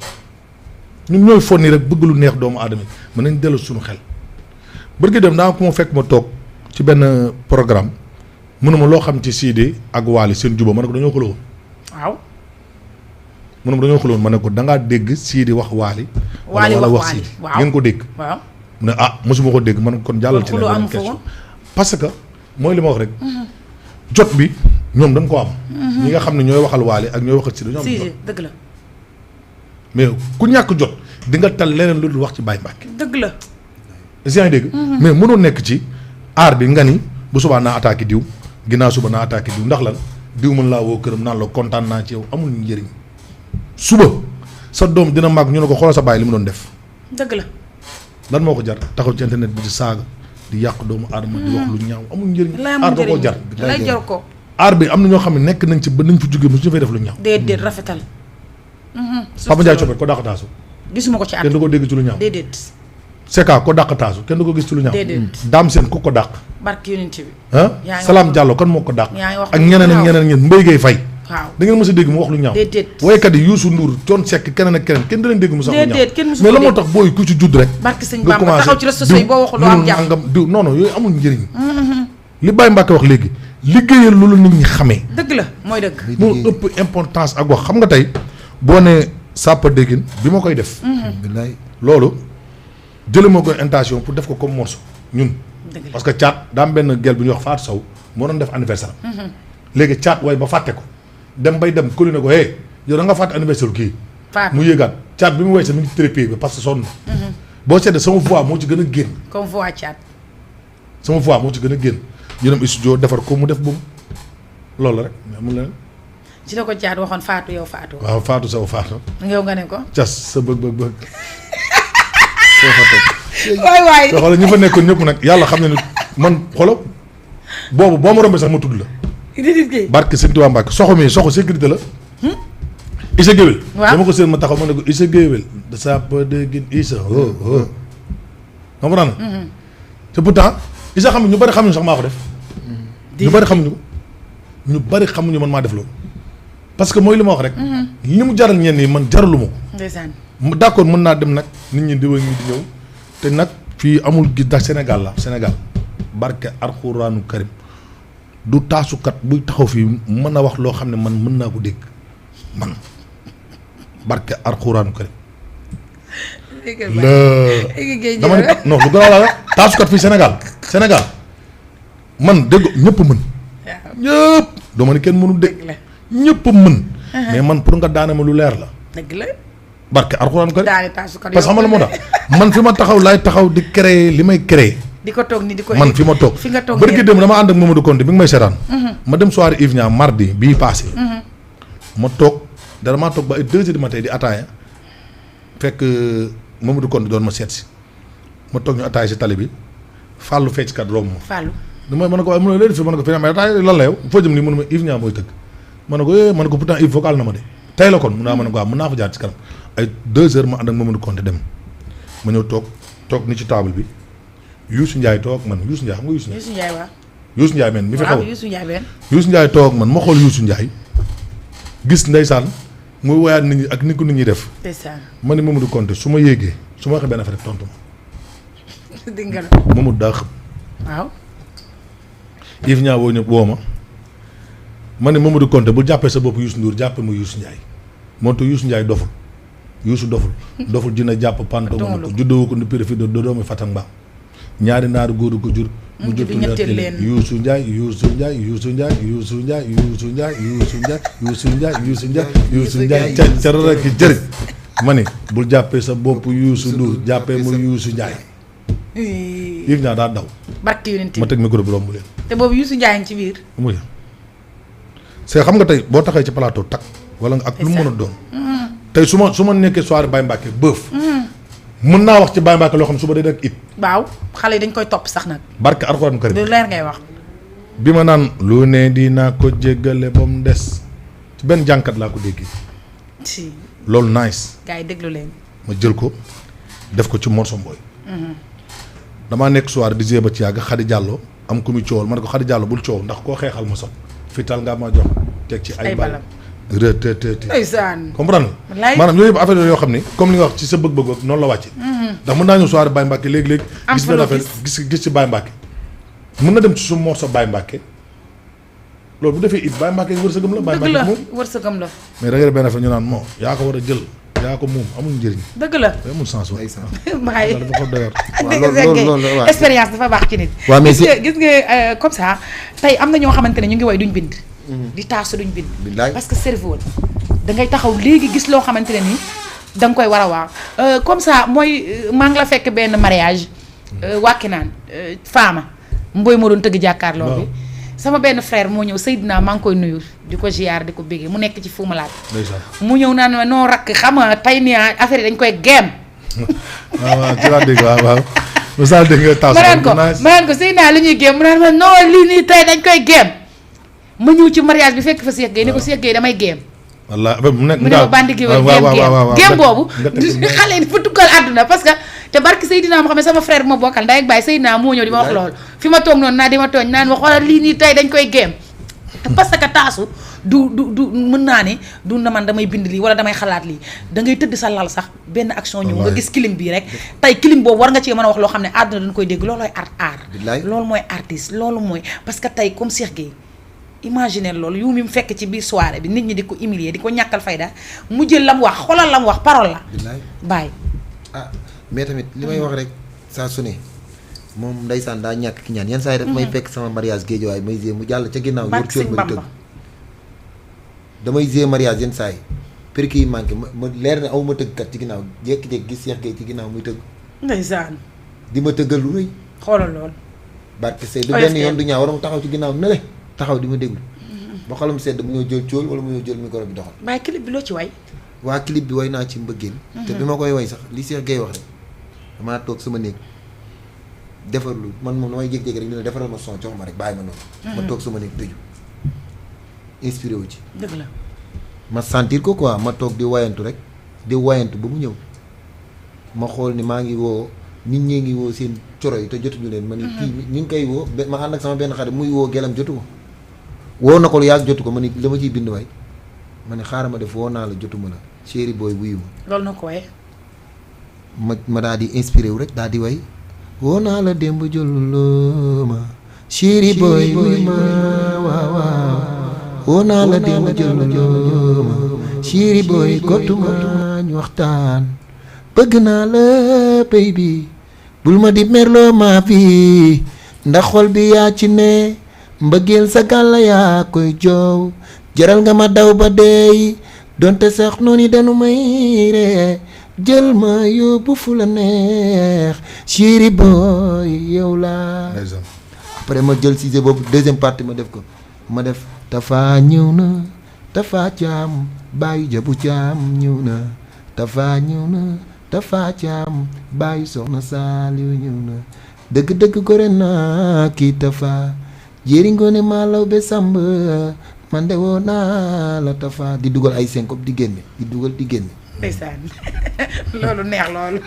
ñun ñooy fonni rek bëgg lu neex doomu aadama mën nañ dellu suñu xel. bërki dem daa ko ma fekk ma toog ci benn programme mënuma loo xam ci Sidy ak Wally seen juba ma ne ko dañoo xuloo woon. waaw. mënuma dañoo xuloo woon ma ne ko dangaa dégg Sidy wax Wally. Wally wala wax Wally Sidy waaw ngeen ko dégg. waaw mu ne ah mosuma ko dégg man kon jàllal ci xuloo leen am question foofu. parce que mooy li ma wax rek. jot bi ñoom dañ ko am. ñi nga xam ne ñooy waxal Wally ak ñooy waxal Sidy dañoo am jot. dëgg la. mais ku ñàkk jot di nga tal leneen lu dul wax ci Baye Mbacke. dëgg la. yaa ngi dégg. mais mënoo nekk ci aar bi nga ni bu subaa naa attaqué diw ginnaaw suba naa attaqué diw ndax lan diw mën laa woo këram naan la kontaan naa ci yow amul njëriñ suba sa doom dina màgg ñu ne ko xoolal sa baay li mu doon def. dëgg la. lan moo ko jar taxaw ci internet bi di saaga di yàq doomu aadama di wax lu ñaaw amul njëriñ. aar da koo jar lay jar ko. aar bi am na ñoo xam ne nekk nañ ci ba nañ fi jógee mosu ñu fay def lu ñaaw. déedéet rafetal. Papa Ndiaye Coppet ko dàq taasu. gisuma ko ci at kenn du ko dégg ci lu ñaaw. déedéet. Seka ko dàq taasu kenn du ko gis ci lu ñaaw. déedéet. Daam Seen ku ko dàq. barke yonent bi. ah Salam Diallo kan moo ko dàq. yaa ngi wax ak ñeneen ak ñeneen ñeneen Mbaye Gueye Faye. waaw da ngeen mës a dégg mu wax lu ñaaw. déedéet. woykat yi Youssou Ndour Thione Seck keneen ak keneen kenn da leen dégg mu sax lu ñaaw. déedéet kenn mësu ko mais la moo dégg. tax booy ku ci judd rek. barke sëñ Bamba taxaw ci réseaux sociaux yi boo waxul doo am jàmm. nangam diw non non yooyu amul njëriñ. li Baye Mbacke wax léegi liggéeyal loolu nit ñi xamee. dëgg la mooy dëgg. moo ëpp importance ak wax xam nga tey boo nee Sàppa Dëggin bi ma koy def. billaay loolu jëlee moo koy intention pour def ko comme morceau ñun. dëgg la parce que caat daa am benn gel bu ñuy wax Fatou Sow moo doon def anniversaire léegi caat way ba fàtte ko dem bay dem këli ne ko hey yow da nga fàtte anniversaire kii. Fatou mu yéegaat caat bi mu woy sax mi ngi trépied bi parce que sonn. boo seetee sama voix moo ci gën a génn. comme voix caat. sama voix moo ci gën a génn ñu dem studio defar ko mu def boobu loolu la rek mais amul leneen. ci la ko caat waxoon Fatou yow Fatou. waaw Fatou Sow Fatou. yow nga ne ko. cas sa bëgg. waay waay. te xoolal ñi fa nekkoon ñëpp nag yàlla xam ne ni man xoolal boobu boo ma rombee sax ma tudd la. barke Sëñ Tuubaa Mbàkke soxo sécurité la. Issa Géwél. waaw dama ko seen ma taxaw ma ne ko Issa Géwél de Sàppa Dëggin Issa comprendre na. te pourtant Issa xam ne ñu bari xamuñu sax maa ko def. ñu bari xamuñu ko ñu bari xamuñu man maa def loolu. parce que mooy li ma wax rek. li mu jaral ñenn yi man jaralu ma ko. ndeysaan. d'accord mën naa dem nag nit ñi di wëy ñi di ñëw te nag fii amul gis ndax Sénégal la Sénégal barke alxuraanu karim du taasukat buy taxaw fii mën a wax loo xam ne man mën naa ko dégg man barke alxuraanu karim dama ne non lu gën a la taasukat fii Sénégal man dégg ñëpp mën ñëpp doo ma ne kenn mënul dégg ñëpp mën mais man pour nga daane ma lu leer la dëgg la barke alxuraan kër daal di taasukat parce que xam nga la moo tax man fi ma taxaw laay taxaw di créer li may créer di ko toog ni di ko man fi ma toog fi nga toog bërki dem dama ànd ak Mamadou Konté bi nga may seetaan ma dem soirée Yves Niang mardi bii passé ma toog dara maa toog ba ay 2 heures du matin di ataaya fekk Mamadou Konté doon ma seet si ma toog ñu ataaya si tali bi fàllu fecckat romb ma Fallou damay mën na ko waaye mën na leen fi mën na ko fi mais ataaya lan la yow foo jëm nii mënu ma Yves Niang mooy tëgg ma ne ko ma ne ko pourtant Yves vocal na ma de tey la kon mun naa mën a ko waaw mën naa fa jaar ci kanam ay 2 heures ma ànd ak Mamadou Konté dem ma ñëw toog ni ci table bi Youssou Ndiaye toog man Youssou Ndiaye xam nga Youssou Youssou Ndiaye waaw Youssou Ndiaye men mi fi xew waaw Youssou Ndiaye benn Youssou Ndiaye toog man ma xool Youssou Ndiaye gis ndeysaan muy woyaat nit ñi ak ni ko nit ñi def ndeysaan ma ne Mamadou Konté su ma yéegee su ma waxee benn affaire rek tontu ma dégg nga Mamadou daa xam waaw Yves Niang woo ñëpp woo ma ne Mamadou Konté bu jàppee sa bopp Youssou Ndour jàppee ma Youssou Ndiaye moo tax Youssou Ndiaye doful Youssou doful dina jàpp panto ma ko juddoo ko ni périfide do doomi Fatak Mbaam ñaari naaru góor ko jur mu jur ñetteel leen Youssou Ndiaye Youssou Ndiaye Youssou Ndiaye Youssou Ndiaye Youssou Ndiaye Youssou Ndiaye Youssou Ndiaye Youssou Ndiaye Youssou Ndiaye ca rek jëriñ ma ne bul jàppee sa bopp Youssou Ndour jàppee ma Youssou Ndiaye Yves Niang daa daw barke yonent ma teg micro bi romb leen te boobu Youssou Ndiaye ngi ci biir muy c'est xam nga tey boo taxee ci plateau tak wala nga ak lu mu mën a doon tey su ma nekkee soirée Baye Mbacke bëf mën naa wax ci Baye Mbacke loo xam ne suba day rek it waaw xale yi dañ koy topp sax nag barke Alxuraan karim lu leer ngay wax bi ma naan lu ne dinaa ko jéggale ba mu des ci benn jànkat laa ko déggee si loolu nice gars yi déglu leen ma jël ko def ko ci morso mbooy damaa nekk soirée di ba ci yàgg Xadi Jàllo am ku muy coowal ma ne ko Xadi Jàllo bul coow ndax koo xeexal ma sot fital nga ma jox teg ci ay balam retet ndeysaan comprendre wallaay maanaam yooyu yëpp affaire yoo xam ni comme li nga wax ci sa bëgg-bëgg ak noonu la wàcce ndax mën naa ñëw soirée Baye Mbacke léegi-léegi am gis benn affaire gis ci Baye Mbacke mën na dem ci su morso Baye Mbacke loolu bu defee it Baye Mbacke wërsëgam la Baye dëgg la Mbacke moom wërsëgam la mais da ngay def benn affaire ñu naan moo yaa ko war a jël yaa ko moom amul njëriñ dëgg la amul sens wa waaye dafa ko doyar loolu expérience dafa baax ci nit waaw mais gis nga comme ça tey am na ñoo xamante ne ñu ngi woy duñ bind di taasu duñ bind billaay parce que cerveau da ngay taxaw léegi gis loo xamante ne ni da nga koy war a waaw comme ça mooy maa ngi la fekk benn mariage wàkki naan faama mbooy moo doon tëgg jàkkaarloo bi sama benn frère moo ñëw Seydina maa ngi koy nuyu di ko ziar di ko béggee mu nekk ci Fou Malade mu ñëw naan ma noo rakk xam nga tey nii affaire yi dañ koy géem waaw ci laa dégg waaw mosal dégg nga taas ma naan ko Seydina li ñuy géem mu naan ma non lii nii tey dañ koy géem ma ñëw ci mariage bi fekk fa Cheikh Gueye ne ko Cheikh Gueye damay géem wallaahi mu nekk mu ne ma bandi géwél géem boobu xale yi dafa tukkal àdduna parce que te barki Seydina moo xam ne sama frère bi ma bokkal ndey ak baay Seydina moo ñëw di ma wax loolu fi ma toog noonu naa di ma tooñ naan ma xoolal lii nii tey dañ koy géem parce que taasu du mën naa ne du na man damay bind lii wala damay xalaat lii da ngay tëdd sa lal sax benn action ñëw nga gis clim bii rek tey clim boobu war nga cee mën a wax loo xam ne àdduna dañ koy dégg loolooy art loolu mooy artiste loolu mooy parce que tey comme Cheikh Gueye imaginer loolu yu mi mu fekk ci biir soirée bi nit ñi di ko humilier di ko ñàkkal fayda mu jël la mu wax xoolal la mu wax parole la bàyyi mais tamit li may wax rek saa su ne moom ndeysaan daa ñàkk ki ñaan yenn saa yi daf may fekk sama mariage Guédiawaye may gée mu jàll ca ginnaaw yor cool ma di tëgg damay gée mariage yenn saa yi perki yi manqué ma leer ne aw ma tëggkat ci ginnaaw jékki-jékki gis Cheikh Gueye ci ginnaaw muy tëgg ndeysaan di ma tëggal lu rëy xoolal lool barke sey du benn yoon du ñaaw wala mu taxaw ci ginnaaw ne le taxaw di ma déglu ba xolam sedd mu ñëw jël cool wala mu ñëw jël micro bi doxal waaye clip bi loo ci way waa clip bi way naa ci mbëggeel te bi ma koy way sax li Cheikh Gueye wax rek damaa toog sama néeg defarlu man moom damay jékki-jékki rek ñu ne defaral ma son jox ma rek bàyyi ma noonu ma toog sama néeg tëju inspiré wu ci dëgg la ma sentir ko quoi ma toog di wayantu rek di wayantu ba mu ñëw ma xool ni maa ngi woo nit ñee ngi woo seen coro yi te jotuñu leen ma ni kii ñu ngi koy woo ma ànd ak sama benn xarit muy woo gelam jotu ko woo na ko lu yàgg jotu ko ma ni dama ciy bind waay ma ne xaaral ma def woo naa la jotuma la chéri booy wuyu ma loolu na ko waye ma daal di inspiré wu rek daal di way woo naa la démb jëluloo ma chéri booy wuyu ma waaw waaw woo naa la démb jëluloo ma chéri booy kottuma ñu waxtaan bëgg naa la baby bul ma di merloo maa fi ndax xol bi yaa ci ne mbëggeel sa gàlla yaa koy joow jaral nga ma daw ba deey donte sax noonu dañu may ree jël ma yóbbu fu la neex chéri boy yow laa. après ma jël sujet boobu deuxième partie ma def ko ma def Tafa ñëw na Tafa Caam bàyyi jabu caam ñëw na Tafa ñëw na Tafa Caam bàyyi soxna Saaliw ñëw na dëgg-dëgg gore naa kii Tafa jéeri ngoone maalaw be sàmb man de woo naa la Tafa di dugal ay syncope di génne di dugal di génne. ndeysaan loolu neex loolu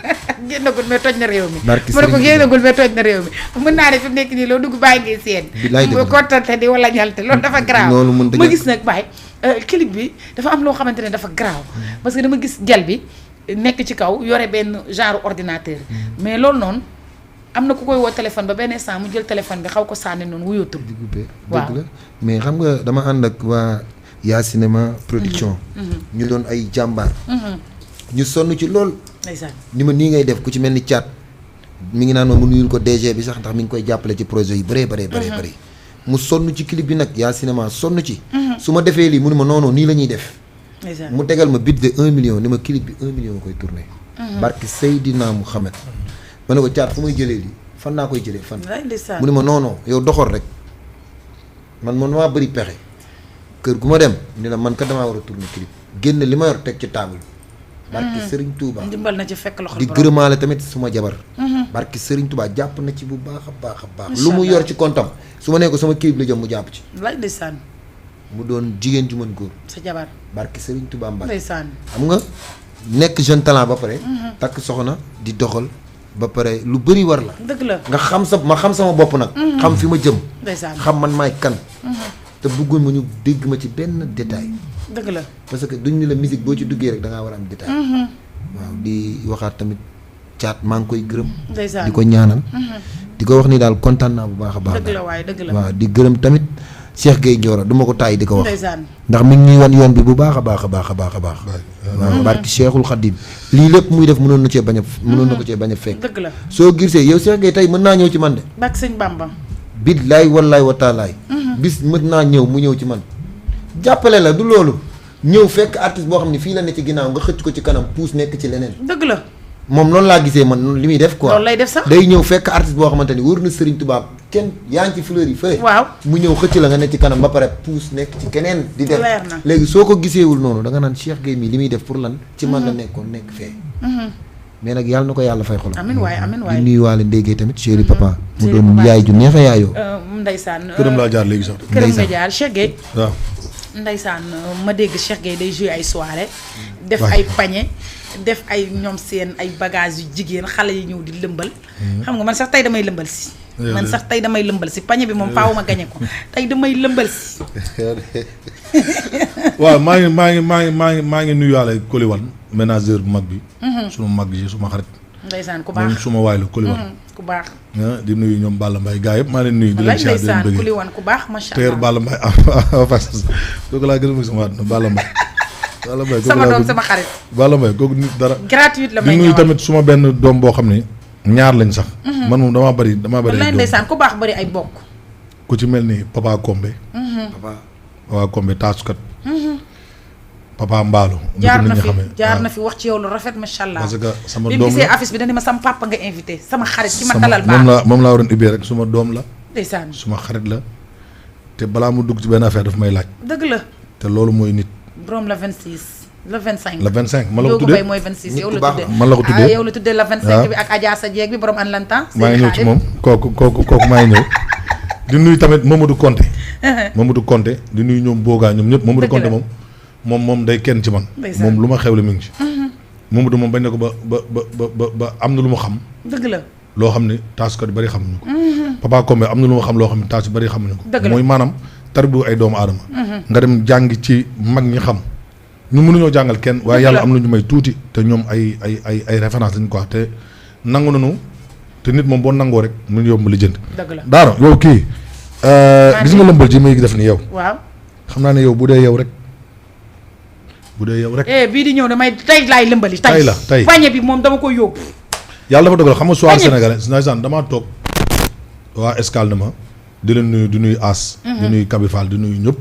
génnagul mais toj na réew mi. barki mu ne ko génnagul mais toj na réew mi mën naa ne fi mu nekk nii loo dugg bàyyi ngi seen. bilaay dëgg la kontante di wala ñalte loolu dafa garaaw. loolu mënut a ma gis nag bàyyi clip bi dafa am loo xamante ne dafa garaaw parce que dama gis gel bi nekk ci kaw yore benn genre ordinateur mais loolu noonu am na ku koy woo téléphone ba benn instant mu jël téléphone bi xaw ko sànni noonu wuyootul. waaw dëgg la mais xam nga dama ànd ak waa Yaa Cinéma production. ñu doon ay jàmbaar. ñu sonn ci lool. ndeysaan ni ma nii ngay def ku ci mel ni Thiat mi ngi naan ma mu nuyul ko DG bi sax ndax mi ngi koy jàppale ci projet yu bëree bëri. mu sonn ci clip bi nag Yaa Cinéma sonn ci. su ma defee lii mu ne ma non nii la ñuy def. mu tegal ma bit de 1 million ni ma clip bi 1 million koy tourné. barki Seydina Mouhamed. ma ne ko Thiat fu may jëlee lii fan naa koy jëlee fan. mu ne ma non yow doxal rek man maa bëri pexe. kër gu ma dem ni la man kat damaa war a tourner clip génn li ma yor teg ci table barki Serigne Touba dimbal na ci fekk loxo di gërëmaale tamit suma jabar barki Serigne Touba jàpp na ci bu baax a baax lu mu yor ci kontam su ma nee ko sama clip la jëm mu jàpp ci lay ndeysaan mu doon jigéen ju mën góor sa jabar barki Serigne Touba Mbacke ndeysaan xam nga nekk jeune talent ba pare takk soxna di doxal ba pare lu bëri war la dëgg la nga xam xam sama bopp nag xam fi ma jëm ndeysaan xam man maay kan te bëggoon ma ñu dégg ma ci benn détail dëgg la parce que duñ ni la musique boo ci duggee rek da ngaa war a am détail waaw di waxaat tamit Thiat maa ngi koy gërëm ndeysaan di ko ñaanal di ko wax ni daal kontaan naa bu baax a baax dëgg la waaye dëgg la waaw di gërëm tamit Cheikh Gueye Ndioro du ma ko tàyyi di ko wax ndeysaan ndax mi ngi ñuy wan yoon bi bu baax a baax waaw barki Cheikhul Khadim lii lépp muy def mënoon na ko cee bañ a fekk dëgg la soo gisee yow Cheikh Gueye tey mën naa ñëw ci man de bak sëñ Bamba billaay wallaay wa taalaay bis mën naa ñëw mu ñëw ci man jàppale la du loolu ñëw fekk artiste boo xam ne fii la ne ci ginnaaw nga xëcc ko ci kanam puus nekk ci leneen dëgg la moom noonu laa gisee man li muy def quoi loolu lay def sax day ñëw fekk artiste boo xamante ni wóor na Serigne Touba kenn yaa ngi ci fleur yi fële waaw mu ñëw xëcc la nga ne ci kanam ba pare puus nekk ci keneen di def leer na léegi soo ko giseewul noonu da nga naan Cheikh Gueye mii li muy def pour lan ci man la nekkoon nekk fee mais nag yàlla na ko yàlla fay xolam amiin waay di nuyuwaale ndéggee tamit chéri papa mu doon yaay ju neex a yaayoo ndeysaan këram laa jaar léegi sax këram nga jaar Cheikh Gueye waaw ndeysaan ma dégg Cheikh Gueye day joué ay soirée def ay pañe def ay ñoom seen ay bagages yu jigéen xale yi ñëw di lëmbal xam nga man sax tey damay lëmbal si pañe bi moom faaw ma gañe ko tey damay lëmbal si waaw maa ngi nuyuwaale Koliwan ménageur bu mag bi suma mag ji suma xarit ndeysaan ku baax moom suma waay la Koliwan ku baax di nuyu ñoom Balla Mbaye gaa yëpp maa leen nuyu di leen siyaar di leen bëgg Koliwan ku baax macha allah teer Balla Mbaye kooku laa gën a bëgg sama àdduna Balla Mbaye sama doom sama xarit Balla Mbaye kooku nit dara gratuite la may di nuyu tamit suma benn doom boo xam ne ñaar lañ sax man moom damaa bëri ay doom ndeysaan ku baax bëri ay bokk ku ci mel ni Papa Kombe Papa Kombe taasukat Papa Mbaalo jaar na fi wax ci yow lu rafet macha allah parce que sama bi doom gisee la affiche bi dañu ma sama papa nga invité sama xarit ki ma talal baax moom laa waroon ubbee rek suma doom la ndeysaan suma xarit la te balaa mu dugg ci benn affaire daf may laaj dëgg la te loolu mooy nit borom la 26 le 25 le 25 man la ko tuddee mooy 26 yow la tuddee man la ko tuddee yow la tuddee le 25 bi ak Adja sa jeeg bi borom an lantan maa ngi ñëw ci moom kooku maa ngi ñëw di nuyu tamit Mamadou Konté di nuyu ñoom Boga ñoom ñëpp Mamadou Konté moom day kenn ci man moom lu ma xewle mi ngi ci Mamadou moom bañ ne ko ba am na lu ma xam dëgg la loo xam ne taasukat yu bëri xamuñu ko Papa Kombe am na lu ma xam loo xam ne taas yu bëri xamuñu ko mooy maanaam tarbiyu ay doomu aadama nga dem jàngi ci mag ñi xam ñu mënuñoo jàngal kenn waaye yàlla am na ñu may tuuti te ñoom ay référence lañ quoi te nangu nañu te nit moom boo nangoo rek mu yomb li jënd daara yow kii gis nga lëmbal ji may def ni yow waaw xam naa ne yow bu dee yow rek bii di ñëw damay tey laay lëmbali tey pañe bi moom dama ko yóbbu yàlla dafa dogal xam nga soir sénégalais ndeysaan damaa toog waa Escale ma di leen nuyu di nuyu As di nuyu Kabi Fall di nuyu ñëpp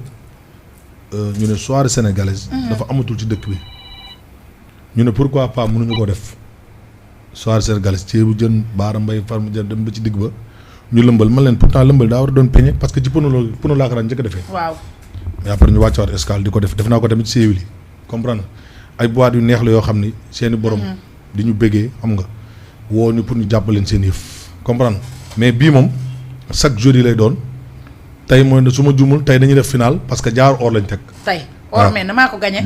ñu ne soirée sénégalaise. dafa amatul ci dëkk bi. ñu ne pourquoi pas mënuñu ko def soirée sénégalaise ceebu jën baara mbay farmu jën dem ba ci digg ba ñu lëmbal man leen pourtant lëmbal daa war a doon peñe parce que ci pono laa ko daan njëkk a defee. waaw. mais après ñu wàccewaat escale di ko def naa ko tamit ci séewil yi comprendre ay boîte yu neex la yoo xam ni seeni borom. di ñu bëggee xam nga woo ñu pour ñu jàppaleen seen yëf comprendre mais bii moom chaque jeudi lay doon tey mooy su ma jumul tey dañuy def final parce que jaar or lañ teg. tey or mel na maa ko gagné.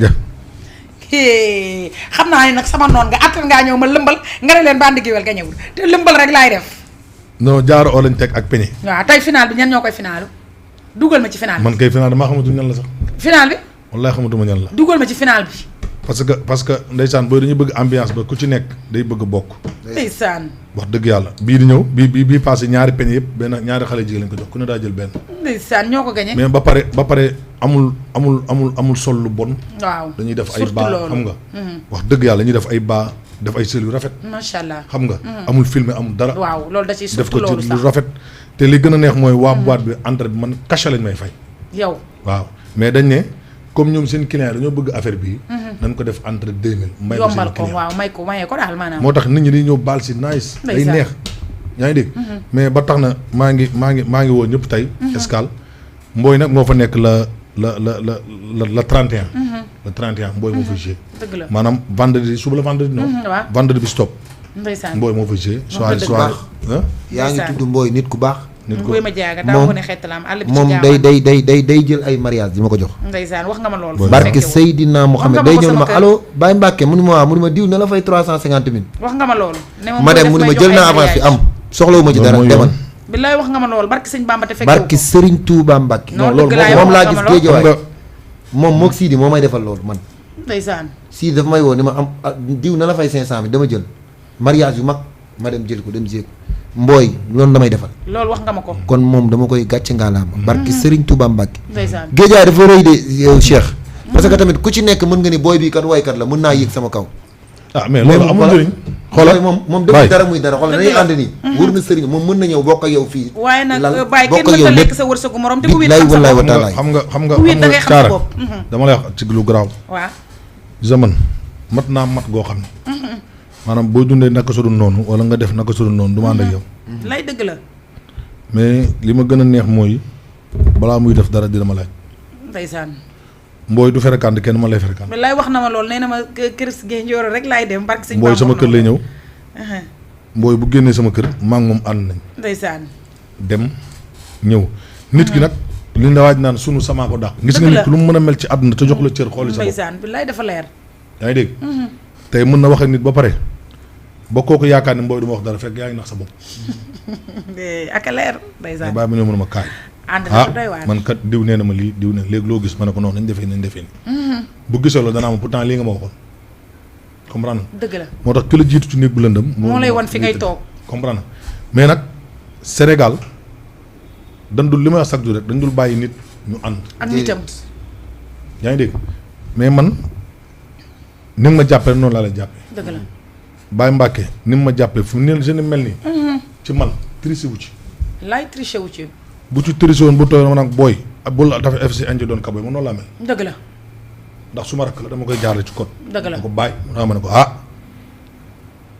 xam naa ne nag sama noon nga attan ngaa ñëw ma lëmbal nga ne leen bandi géwél gañewul te lëmbal rek laay def. non jaaro oo lañ teg ak peñe. waaw tey final bi ñan ñoo koy finalu dugal ma ci final bi. man kay final damaa xamatu ñan la sax. final bi. wallaay xamatuma ñan la. dugal ma ci final bi. parce que ndeysaan booy dañuy bëgg ambiance ba ku ci nekk day bëgg bokk. ndeysaan. wax dëgg yàlla bii di ñëw bii passé ñaari peñe yëpp benn ñaari xale jigéen lañ ko jox ku ne daa jël benn. ndeysaan ñoo ko gañe. mais ba pare amul sol lu bon. waaw dañuy def ay baa xam nga. wax dëgg yàlla dañuy def ay baa def ay sël yu rafet. macha allah xam nga. amul filmé amul dara. waaw loolu da ciy def ko surtout ci loolu lu rafet. te li gën a neex mooy waa boîte bi entrée bi man cachet lañ may fay. yow waaw mais dañ ne comme ñoom seen client dañoo bëgg affaire bii. nañ ko def entre 2000. may ko seen yombal ko client waaw mayee ko daal maanaam. moo tax nit ñi di ñëw baal si nice. day ndeysaan. neex yaa ngi dégg. mais ba tax na maa ngi woo ñëpp tey. escale mbooy nag moo fa nekk la 31. le 31 mbooy moo fa joué. dëgg la maanaam vendredi suba la vendredi non. waaw vendredi bi stop. ndeysaan. mbooy moo fa joué. soirée ku baax ah. yaa ngi tudd Mbooy nit ku baax. nit ko Mboy ma jaaga daa ko ne xeetalaam àll bi ci moom gaawaan. day jël ay mariage di ma ko jox. ndeysaan wax nga ma loolu. barke Seydina Mohamed day ñëw ne ma kër. allo Baye Mbacke mu ni ma diw na la fay 350 000. wax nga ma loolu. ne ma dem mu ni ma jël naa avance bi am soxlawu ma ci dara mooy demal. billaay wax nga ma loolu barke sëñ Bamba te fekk barke Serigne Touba Mbacke. Non, loolu dëgg laay moom wax laa nga gis ma lool. géejawaay moom moog Sidi moo may defal loolu man. ndeysaan. Sidi dafa may woo ni ma am diw na la fay 500 000 dama jël mariage yu mag ma dem jël ko dem jéeg Mbooy loolu damay defal. loolu wax nga ma ko. kon moom dama koy gàcce ngaalaama. barke Serigne Touba Mbacke. ndeysaan. géejaay dafa rëy de yow Cheikh. parce que tamit ku ci nekk mën nga ni booy bi kat waykat la mën naa yéeg sama kaw. ah mais loolu amul njëriñ. xoolal moom def Baye. dara muy dara xoolal dañuy ànd nii. wóor na Serigne moom mën na ñëw bokk ak yow fii. waaye nag lal bàyyi kenn bokk ak yow mënta lekk lépp. sa wërsëgu morom te ku wéet billaay xam sa wallaay bopp. wa taalaay. xam nga ku wéet da ngay xam sa Kaara, bopp. dama lay wax ci lu garaaw. waaw. zaman mat naa mat goo xam ne. maanaam boo dundee naka su dul noonu wala nga def naka su dul noonu du ma ànd ak yow. lay dëgg la. mais li ma gën a neex mooy balaa muy def dara dina ma laaj. ndeysaan. mbooy du ferekante kenn ma lay ferekante. billaay wax na ma loolu nee na ma kër si Génjooro rek laay dem barke sëñ mbooy Bamba sama wax kër na lay ma. ñëw. mbooy bu génnee sama kër maa ngi moom ànd nañ. ndeysaan. dem ñëw nit ki nag li nga waaj naan sunu samaa ko dàq. gis nga Dëgg la. nit ku lu mu mën a mel ci àdduna te jox la cër xooli sa bopp. ndeysaan billaay dafa leer. yaa ngi dégg. tey mën na wax ak nit ba pare ba kooku yaakaar ne mbooy du ma wax dara fekk yaa ngi nax sa bopp. ak a leer. mais ndeysaan. bàyyi ma ñëw mën ma kaay. ànd ah na doy waar. man kat diw nee na ma lii diw ne léegi loo gis ma ne ko noonu nañ defee nii. bu gisoo la danaa ma pourtant lii nga ma waxoon. comprendre nga dëgg la. moo tax ki la jiitu ci néeg bu lëndëm. moo lay wan fi ngay toog. comprendre nga mais nag Sénégal dañ dul li may wax chaque jour rek dañ dul bàyyi nit ñu ànd. ak nitam. yaa ngi dégg mais man ni nga ma jàppee noonu laa lay jàppee. dëgg la. Baye Mbacke ni mu ma jàppee fu mu ne je ne mel nii. ci man triché wu ci. laay triché wu ci. bu ci triché woon bu tooy ma nag booy bu la dafa FC Ange doon kaboy man noonu laa mel. dëgg la. ndax su ma rakk la dama koy jaarale ci code. dëgg la. ma ko bàyyi ma ne ko ah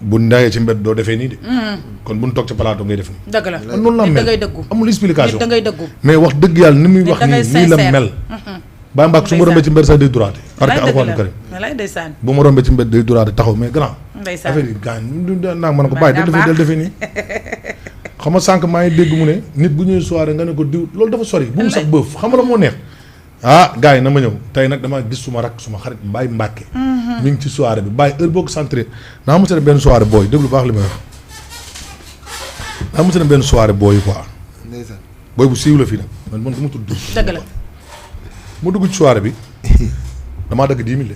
bu ndayee ci mbedd doo defee nii de. kon bu ñu toog ci plateau ngay def nii. dëgg la. man noonu laa nit mel da ngay dëggu. amul explication nit da ngay dëggu. mais wax dëgg yàlla ni muy nit wax da ngay nii nii la sincère. mel. Baye Mbacke su ma rombee ci mbedd sax day duraate. parce que lay dëgg alxuraan la karim lay ndeysaan. bu ma rombee ci mbedd day duraate taxaw mais grand. ndeysaan. affaire yi gaañ naa ma ne ko Baye bàyyi daa del baax. defee nii. xam nga sànq maa ngi dégg mu ne nit bu ñëwee soirée nga ne ko diw loolu dafa sori bu mu sax bëf xam nga la moo neex. ah gars yi na ma ñëw tey nag damaa gis suma rak suma xarit Baye Mbacke. mi ngi ci soirée bi Baye heure boo ko centré naa mos a dem benn soirée booy déglu baax li may wax. naa mos a dem benn soirée booy yi quoi ndeysaan. booy bu siiw la fii nag man du ma tudd. dëgg la. mu dugg ci soirée bi damaa dagg 10 000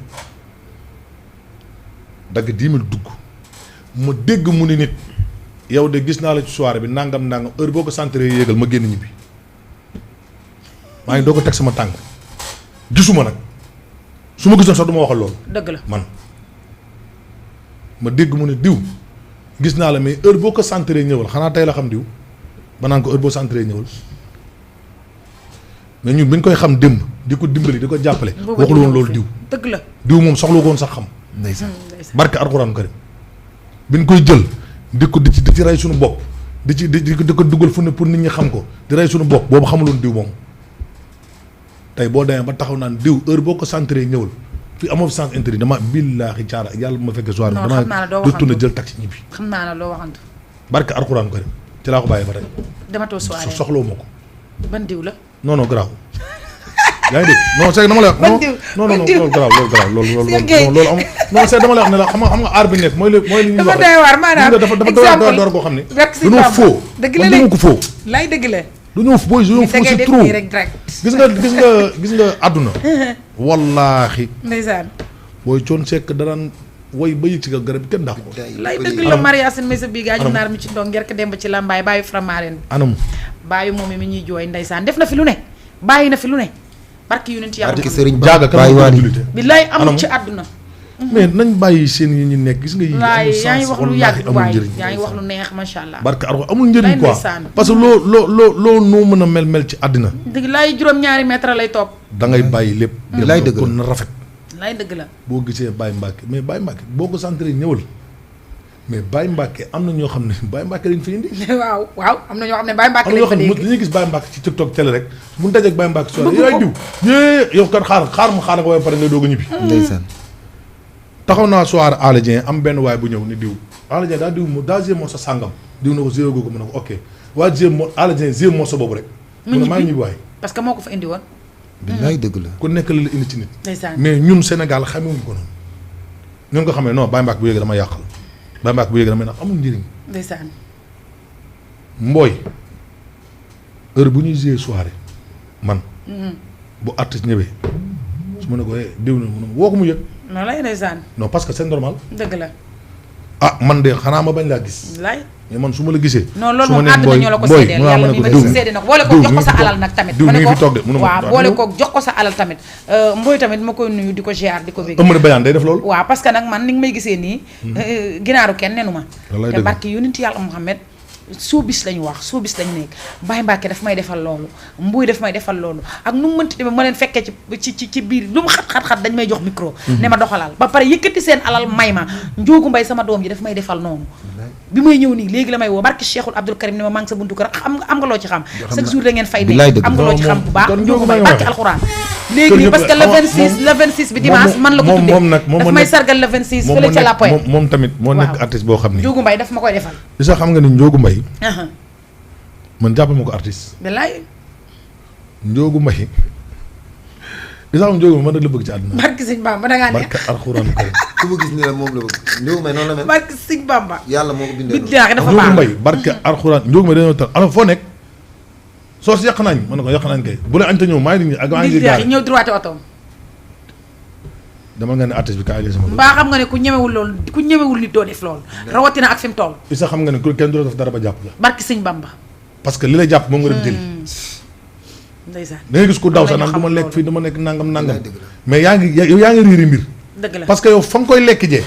dagg 10 000 dugg ma dégg mu ni nit yow de gis naa la ci soirée bi nangam heure boo ko centré yéegal ma génn ñibbi maa ngi doo ko teg sama tànk gisuma nag su ma gisoon sax du ma waxal loolu dëgg la. man ma dégg mu ne diw gis naa la mais heure boo ko centré ñëwal xanaa tey la xam diw ba naan ko heure boo centré ñëwal mais ñun bi ñu koy xam démb di ko dimbali di ko jàppale. waxul woon loolu diw. dëgg la diw moom soxla ko woon sax xam. ndeysaan barke alxuraan karim bi ñu koy jël di ko di ci rey suñu bopp di ko dugal fu ne pour nit ñi xam ko di rey suñu bopp boobu xamuloon diw moom tey boo demee ba taxaw naan diw heure boo ko centré ñëwal fi amoo fi sens interdit dama billaahi caara yàlla bu ma fekkee soir damaa du tourné jël taxi ñibbi. xam naa ne doo waxantu. barke alxuraan karim ci laa ko bàyyi ba tey. dematoo soirée soxlawu ma ko. ban diw la. non garaaw. yaa ngi dégg non c'est dama lay wax. non loolu garaaw loolu am non c'est dama lay wax ne la xam nga aar bi nekk mooy li ñuy wax. dafa doy waar maanaam dafa door koo xam ne. dañoo faux. dëgg la man ko faux. lay dëgg la. dañoo faux c'est trop gis nga àdduna. wallaahi. ndeysaan. booy coon sekk daraan woy ba yëg ci garab kenn dàq ko. lay dëgg la Mariasin may sa bii gaa ñu naar mi ci ndong ngerk dem ba ci làmbaay bàyyi Framaren. anam bàyyi moom mi ñuy jooy ndeysaan def na fi lu ne bàyyi na fi lu ne barki yu nit yàlla sëriñ jaaga kan bàyyi waali billaay amul ci àdduna. mais nañ bàyyi seen yi ñu nekk gis nga yi waay yaa ngi wax lu yàgg amul waay njëriñ yaa ngi wax lu neex macha allah. barke arko amul njëriñ quoi ndeysaan. parce que loo noo mën a mel ci àddina dëgg laay juróom-ñaari mètre lay topp. da ngay bàyyi lépp lay dëgg kon na rafet lay dëgg la. boo gisee Baye Mbacke mais Baye Mbacke boo ko centré ñëwal mais Baye Mbacke am na ñoo xam ne Baye Mbacke lañ fi indi waaw am na ñoo xam ne Baye Mbacke am na lañ ñoo fa xam ne dégg. dañuy gis Baye Mbacke ci TikTok télé rek bu ñu dajeeg Baye Mbacke soo yaay diw yow kat xaar nga waaye pare ngay doog a ñibbi ndeysaan taxaw naa soir Alé Dieng am benn waay bu ñëw ni diw Alé Dieng daa gé moo sa sàngam diw na ko gé googu mu ne ko ok waaye gé moo Alé Dieng gé moo sa boobu rek mu ne maa ngi ñibbi waay parce que moo ko fa indi woon. billaay dëgg la ku nekk la indi ci nit ndeysaan. mais ñun Sénégal xamewuñu ko noonu ñun ko xamee non Baye Mbacke bu yéegee dama yàqal Baye Mbacke bu yéegee dama nag amul njëriñ ndeysaan. mbooy heure bu ñuy gé soirée man bu artiste ñëwee su ma ne ko diw na mu ne woo ko mu yëg non lay ndeysaan. non parce que c'est normal dëgg la. ah man de xanaa ma bañ laa gis lay. mais man su ma la gisee non loolu su ma moom nee àdduna ñoo la ko seedeel yàlla mi ma diw seede na ko boole ko jox ko sa alal nag tamit. diw ma mi ne ngi ko fi toog de mu ne ma waaw boole ko jox ko sa alal tamit Mboy tamit ma koy nuyu di ko ziar di ko bégg. ëmb na bayaan day def loolu waaw parce que nag man ni nga may gisee nii ginaaru kenn nenu ma wallaay te dëgg. barki yonent yàlla Muhammad soobis lañu wax soobis lañu nekk Baye Mbacke daf may defal loolu Mbuy daf may defal loolu ak nu mu mënti demee ma leen fekkee ci biir lu mu xat-xat dañ may jox micro ne ma doxalal ba pare yëkkati seen alal may ma Njoogu Mbay sama doom ji daf may defal noonu bi may ñëw nii léegi la may woo barki Cheikhul Abdoul Karim ne ma maa ngi sa buntu kër am nga loo ci xam chaque jour da ngeen fay bilaay nekk dëgg. am nga loo ci xam bu baax kon Njoogu Njoogu Mbay Mbay barki wax. alxuraan léegi nii parce que le 26 bi dimanche man la ko tuddee moom nag daf may sargal le 26 fële ca la poye moom tamit moo nekk waaw. artiste boo xam ni Njoogu Mbay daf ma koy defal li sax xam nga ni Njoogu Mbay man jàppal ma ko artiste bilaay Njoogu Mbay li sax Njoogu Mbay man rek la bëgg ci àdduna barki Sëñ Bamba da ngaa neex barke alxuraan karim ku ma gis ni la moom la bëgg Ndiogou Mbaye noonu la mel barki Sëñ Bamba yàlla moo ko bindee noonu billaahi dafa Njoogu baax Mbay barke alxuraan Njoogu Mbay dañoo tal alors foo nekk soo si yàq nañ ma ne ko yàq nañ kay bu la añta ñëw maa ngi nii ak maa ngi billaahi gaar ñëw droité otoom dama nga ne artiste bi kaay sama mbaa xam nga ne ku ñemewul loolu ku ñemewul nit doo def loolu rawatina ak fi mu toll li sax xam nga ne ku kenn du la def dara ba jàpp la barki Sëñ Bamba parce que li lay jàpp moom nga dem jëli ndeysaan da ngay gis ku daw sax Am na naan ñu du ma xam lekk loolu. fii dama nekk nangam nangam dëgg la. mais yaa ngi riiri mbir dëgg la parce que yow fa nga koy lekk jee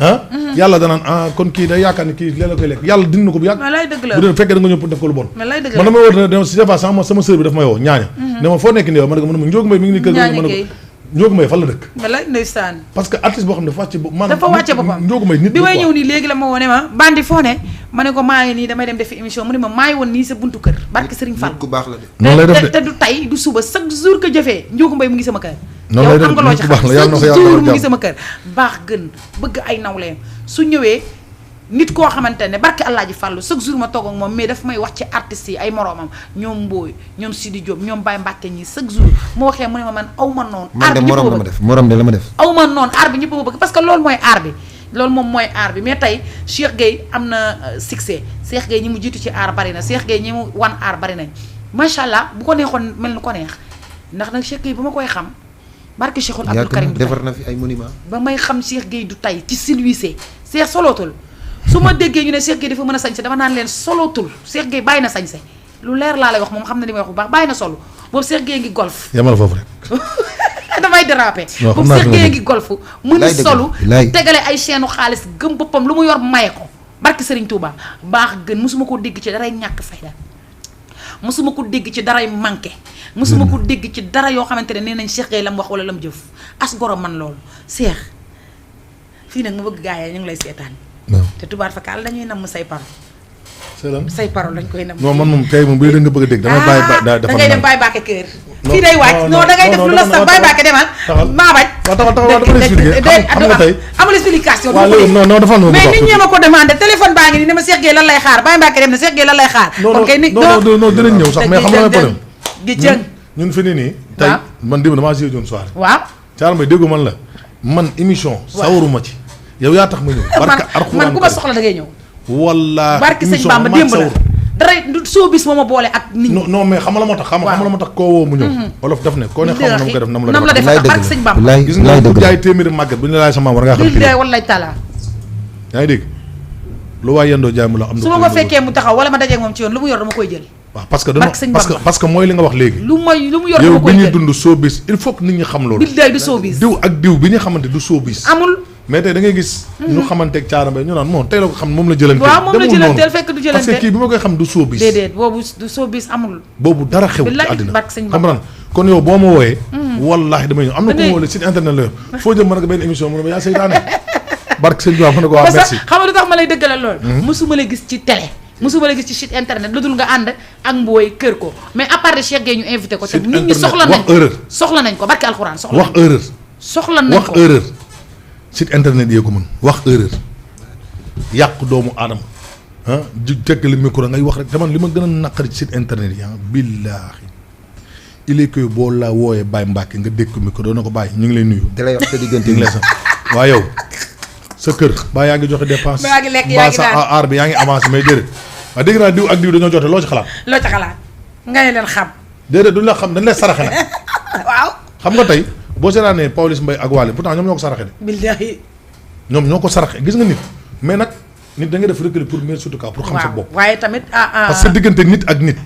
ah yàlla danaan kon kii day yaakaar ni kii lee la koy lekk yàlla dindi na ko bu yàgg mais lay dëgg la bu dee fekkee da nga ñëw pour def ko lu bon mais lay dëgg man la dama wóor ne si des fois sama sœur bi daf may woo ñaaña ne ma foo nekk nii yow ma ne ko ma Njoogu Mbay mi ngi nii kër ga ma ne ko Njoogu Mbay fan la dëkk mais lay ndeysaan parce que artiste boo xam ne dafa wàcce maanaam dafa wàcce boppam Njoogu Mbay nit bi la may quoi. ñëw nii léegi la ma woo ne ma bandi foo ne ma ne ko maa ngi nii damay dem defi émission mu ne ma maa ngi woon nii sa buntu kër barki Sëriñ Fall nit ku baax la de noonu lay def de te du tay du suba chaque jour que jëfee Njoogu Mbay mu ngi sama kër Noonu lay yow def am nga loo ci nit ku baax xam la, yàlla na ko chaque yàlla jour defal mu ngi jàmm. sama kër baax gën bëgg ay nawleem su ñëwee nit koo xamante ne barki Alaaji Fàllu chaque jour ma toog ak moom mais daf may wax ci artistes yi ay moroomam ñoom Mbooy ñoom Sidi Diop ñoom Baye Mbàkke ñi chaque jour mu waxee mu ne ma man aw ma noonu man de morom la ma def morom de la ma def aw ma noonu aar bi ñëpp a bëgg parce que loolu mooy aar bi loolu moom mooy aar bi mais tey Cheikh Gueye am na succès Cheikh Gueye ñi mu jiitu ci aar bari na Cheikh Gueye ñi mu wan aar bari nañ macha allah bu ko neexoon mel ni ko neex ndax nag Cheikh Gueye ba ma koy xam barke Cheikhul Abdou yàgg Karim na du tey defar na fi ay monument ba may xam Cheikh Gueye du tey ci silwise Cheikh solootul su ma déggee ñu ne Cheikh Gueye dafa mën a sañse dama naan leen solootul Cheikh Gueye bàyyi na sañse lu leer laa lay wax moom xam na li may wax bu baax bàyyi na solo boobu Cheikh Gueye ngi golf yamal foofu rek damay déraper Non, xam boobu naa Cheikh fi nga Gueye jëm. ngi golf mu ni Laay dëgg solu laay. tegale ay chaîne xaalis gëm boppam lu mu yor maye ko barki Serigne Touba baax gën mosuma koo dégg ci daray ñàkk fayda mosuma ko dégg ci dara yu manqué mosuma ko dégg ci dara yoo xamante ne nee nañ Cheikh Gueye lam wax wala lam jëf as goro man loolu Cheikh fii nag ma bëgg gaa yi ñu ngi lay seetaan te tubaar fakal dañuy nam say parole say parole lañ koy nam non man moom kay moom bu dee nga bëgg a dégg damay bàyyi da ngay dem bàyyi baake kër fii day wàcc non da ngay def lu la sax bàyyi baake demal maa bañ taxawal dama lay expliquer xam nga tey amul explication non dafa mais nit ñi ma ko demandé téléphone baa ngi nii ne ma Cheikh Gueye lan lay xaar bàyyi baake dem na Cheikh Gueye lan lay xaar kon kay nit non dinañ ñëw sax mais xam nga problème gi jëng ñun fi nii tey man démb damaa joué joon soirée waaw Thiara Mbaye déggu man la man émission sawaruma ci yow yaa tax ma ñëw barka Alxuraan man ku ma soxla da ngay ñëw wallaahi barki sëñ Bamba démb la dara soo bis moo ma boole ak nit ñi non mais xam la moo tax xam la moo tax koo woo mu ñëw olof daf ne koo ne xam na mu koy def nam la def barki sëñ Bamba gis nga bu jaay téeméeri màgget bu ñu la laaj sa maam war ngaa xam billaay wallaay taala yaa ngi dégg lu waay yendoo jaay mu la am na su ma ko fekkee mu taxaw wala ma dajeeg moom ci yoon lu mu yor dama koy jël waaw parce que mooy li nga wax léegi lu mu yor yow dama koy bi jël ñuy dund showbiz il faut que nit ñi xam loolu billaay du showbiz diw ak diw bi ñu xamante du showbiz amul mais tey da ngay gis ñu xamanteeg Thiara Mbaye ñu naan moom tey la ko xam moom la jëlanteel waaw moom la jëlanteel fekk du jëlanteel parce que kii bi ma koy xam du showbiz déedéet boobu du showbiz amul boobu dara xew ci billaay àddina barki sëñ xam Bamba nga kon yow boo ma wooyee wallaahi damay ñëw am na ko ma woo site internet la yor foo jëm mën nga benn émission mu ne ma yaa seytaane barki sëñ Bamba ma ne ko waa merci xam nga lu tax ma lay dëggalal lool mosuma la gis ci télé mosuma la gis ci site internet lu dul nga ànd ak mbooy kër ko mais à part de Cheikh Gueye ñu invité ko te nit ñi soxla nañ ko soxla nañ ko barki alxuraan wax erreur soxla nañ ko wax erreur site internet yee ko mën wax erreur yàq doomu aadama ah di tekkali micro ngay wax rek te man li ma gën a naqari ci site internet yi billaahi il est que boo la wooyee Baye Mbacke nga dégg ko micro doona ko bàyyi ñu ngi lay nuyu te lay wax sa diggante ñu ngi lay sax waa yow sa kër baa yaa ngi joxe dépense yaa ngi lekk yaa ngi sa aar bi yaa ngi avancé mais déedéet waa dégg naa diw ak diw dañoo jote loo ci xalaat nga ne leen xam déedéet duñ la xam dañ lay saraxe nag waaw xam nga tey boo seetaanee Pawlish Mbaye ak Wally pourtant ñoom ñoo ko saraxe de billaahi ñoom ñoo ko saraxe gis nga nit mais nag nit da nga def recul pour mais surtout cas pour xam sa bopp waaye tamit parce que diggante nit ak nit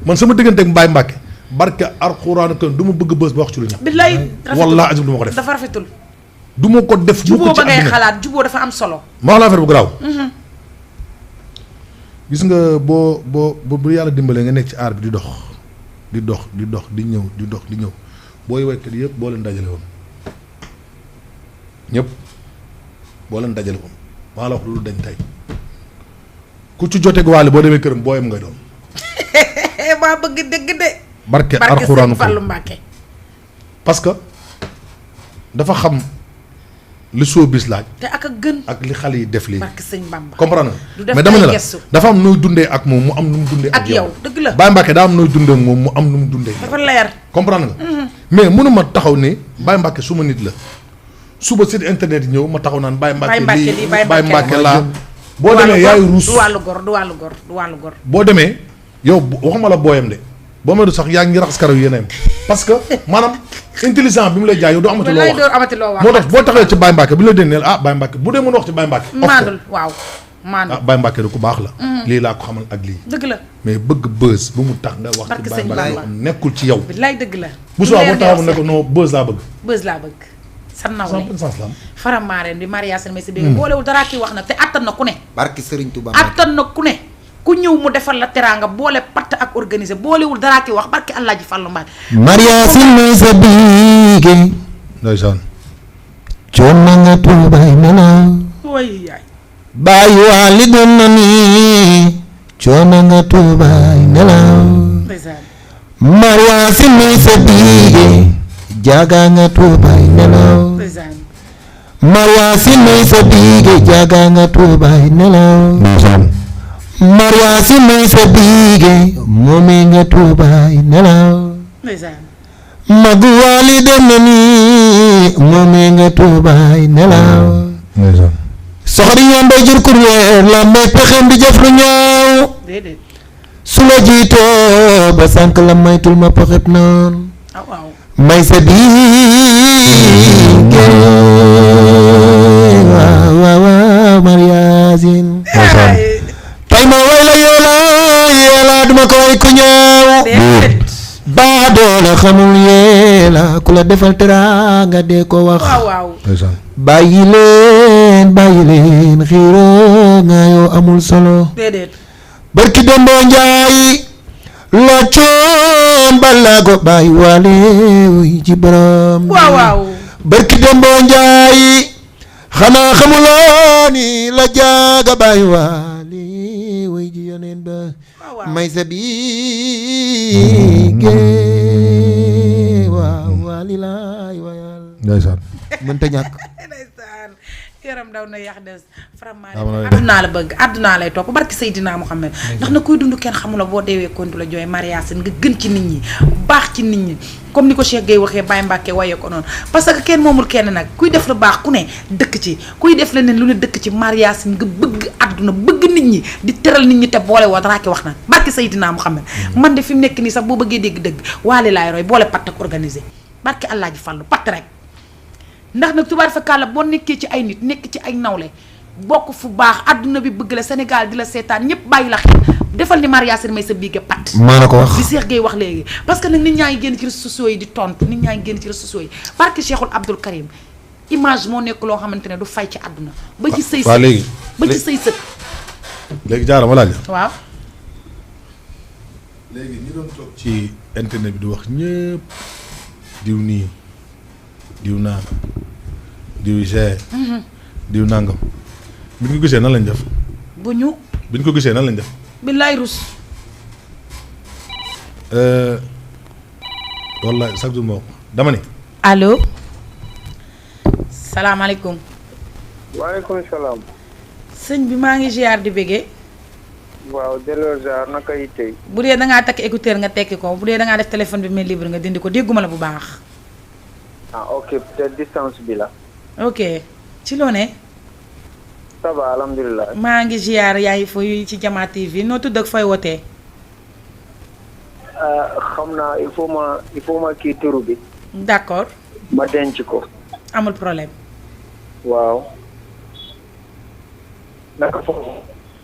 man sama diggante ak Baye Mbacke barke Alxuraan kan du ma bëgg bës ba wax ci lu ñaaw billaahi wallaahi azim du ma ko def dafa rafetul du ma ko def juboo ba ngay xalaat juboo dafa am solo ma wax la affaire bu garaaw gis nga bu yàlla dimbalee nga nekk ci aar bi di dox di ñëw booy waykat yëpp boo leen dajale woon ñëpp boo leen dajale woon maa la wax loolu dañ tey ku ci joteeg Wally boo demee këram booyam ngay doon maa bëgg dëgg de barke Alxuraanu Fallu Mbàkke parce que dafa xam li showbiz laaj te ak a gën ak li xale yi def lii barke sëñ Bamba comprendre nga mais dama ne la dafa am nooy dundee ak moom mu am nu mu dundee ak yow dëgg la Baye Mbacke daa am nooy dundee ak moom mu am nu mu dundee dafa leer comprendre nga mais mënuma taxaw ni Baye Mbacke suma nit la suba site internet yi ñëw ma taxaw naan Baye Mbacke lii Baye Mbacke laa boo demee yaay ruus du wàllu gor boo demee yow waxuma la booyam de boo ma du sax yaa ngi raxas karaw yéen parce que maanaam intelligent bi mu lay jaay yow doo amati loo wax moo tax boo taxawee ci Baye Mbacke bu ñu la dénneel Baye Mbacke bu dee mën a wax ci Baye Mbacke maandul waaw maandul Baye Mbacke de ku baax la lii laa ko xamal ak lii dëgg la mais bëgg buzz bu mu tax nga wax ci Baye Mbacke nekkul ci yow billaay dëgg la bu soo boo taxaw ne ko non buzz laa bëgg sa nawle faramaareen bi Maria Sène may si dégg boolewul daraa kii wax nag te attan na ku ne barki Serigne Touba attan na ku ne ku ñëw mu defal la teraanga boole patt ak organisé boolewul daraa kii wax barki Alaaji Fallu Mbàkke Maria Sène may sa biige ndeysaan coon na nga tuubaay nelaw way yaay bàyyi waa li doon na ni coon na nga tuubaay nelaw ndeysaan Maria Sène may sa biige jaaga nga tuubaay nelaw ndeysaan Maria Sène may sa biige jaaga nga tuubaay nelaw Maria Sène may sa biige moomee nga tuubaay nelaw ndeysaan magu Wally dem na ni moomee nga tuubaay nelaw soxori ñoom bay jur kurweer la may pexem di jëf lu ñaaw déedéet su la jiitoo ba sànq la maytul ma pexeb noonu waaw may sa biige waaw Maria Sène tey ma way la yeela duma ko way ku ñaaw baa doole xamul yeela ku la defal teraanga dee ko wax bàyyi leen xiiroo nga yow amul solo déedéet barki Dembo Njaay la coon balago bàyyi waale wuy ci borom waaw waaw barki Dembo Njaay xanaa xamuloo ni la jaaga bàyyi waale wuy ji yoneen ba may sa bi gee waaw waali laay wayal ndeysaan mënta ñàkk ndeysaan yaram daw na yax des vraiment àddunaa la bëgg àddunaa lay topp barki Seydina Muhammad ndax na kuy dund kenn xamula boo deewee kontu la jooy mariasin nga gën ci nit ñi baax ci nit ñi comme ni ko Cheikh Gueye waxee Baye Mbacke waye ko noonu parce que kenn moomul kenn nag kuy def lu baax ku ne dëkk ci kuy def leneen lu ne dëkk ci mariasin nga bëgg àdduna bëgg nit ñi di teral nit ñi te boole woon raaki wax na barki Seydina Muhammad man de fi mu nekk nii sax boo bëggee dégg dëgg waale laay roy boole patt ak organisé barki Allah ji fàllu patt rek ndax nag tubaar fa kàlla boo nekkee ci ay nit nekk ci ay nawle bokk fu baax àdduna bi bëgg la Sénégal di la seetaan ñëpp bàyyi la xel defal ni mariasin may sa biige pat maa la ko wax li Cheikh Gueye wax léegi parce que nag nit ñaa ngi génn ci réseaux sociaux yi di tontu nit ñaa ngi génn ci réseaux sociaux yi parce que Cheikhul Abdoul Karim image moo nekk loo xamante ne du fay ci àdduna ba ci sëy waaw léegi ba ci sëy sët léegi jaara ma laaj la waaw léegi ñi doon toog ci internet bi di wax ñëpp diw nii diw naa diw gee diw nangam bi ñu ko gisee nan lañ def bu ñu bi ñu ko gisee nan lañ def billaay rus wallaay chaque jour moo ko dama ni allo salaamaaleykum waaleykum salaam. sëñ bi maa ngi ziar di béggee waaw delloo ziar naka yi tey. bu dee dangaa takk écouteur nga tekki ko bu dee dangaa def téléphone bi mais libre nga dindi ko dégguma la bu baax ah ok peut-être distance bi la. ok ci loo ne ça va alhamdulilah. maa ngi ziar yaay fooy ci Jama TV noo tudd ak fooy wootee xam naa il faut ma kii turu bi. d'accord ma denc ko. amul problème waaw. naka foofu.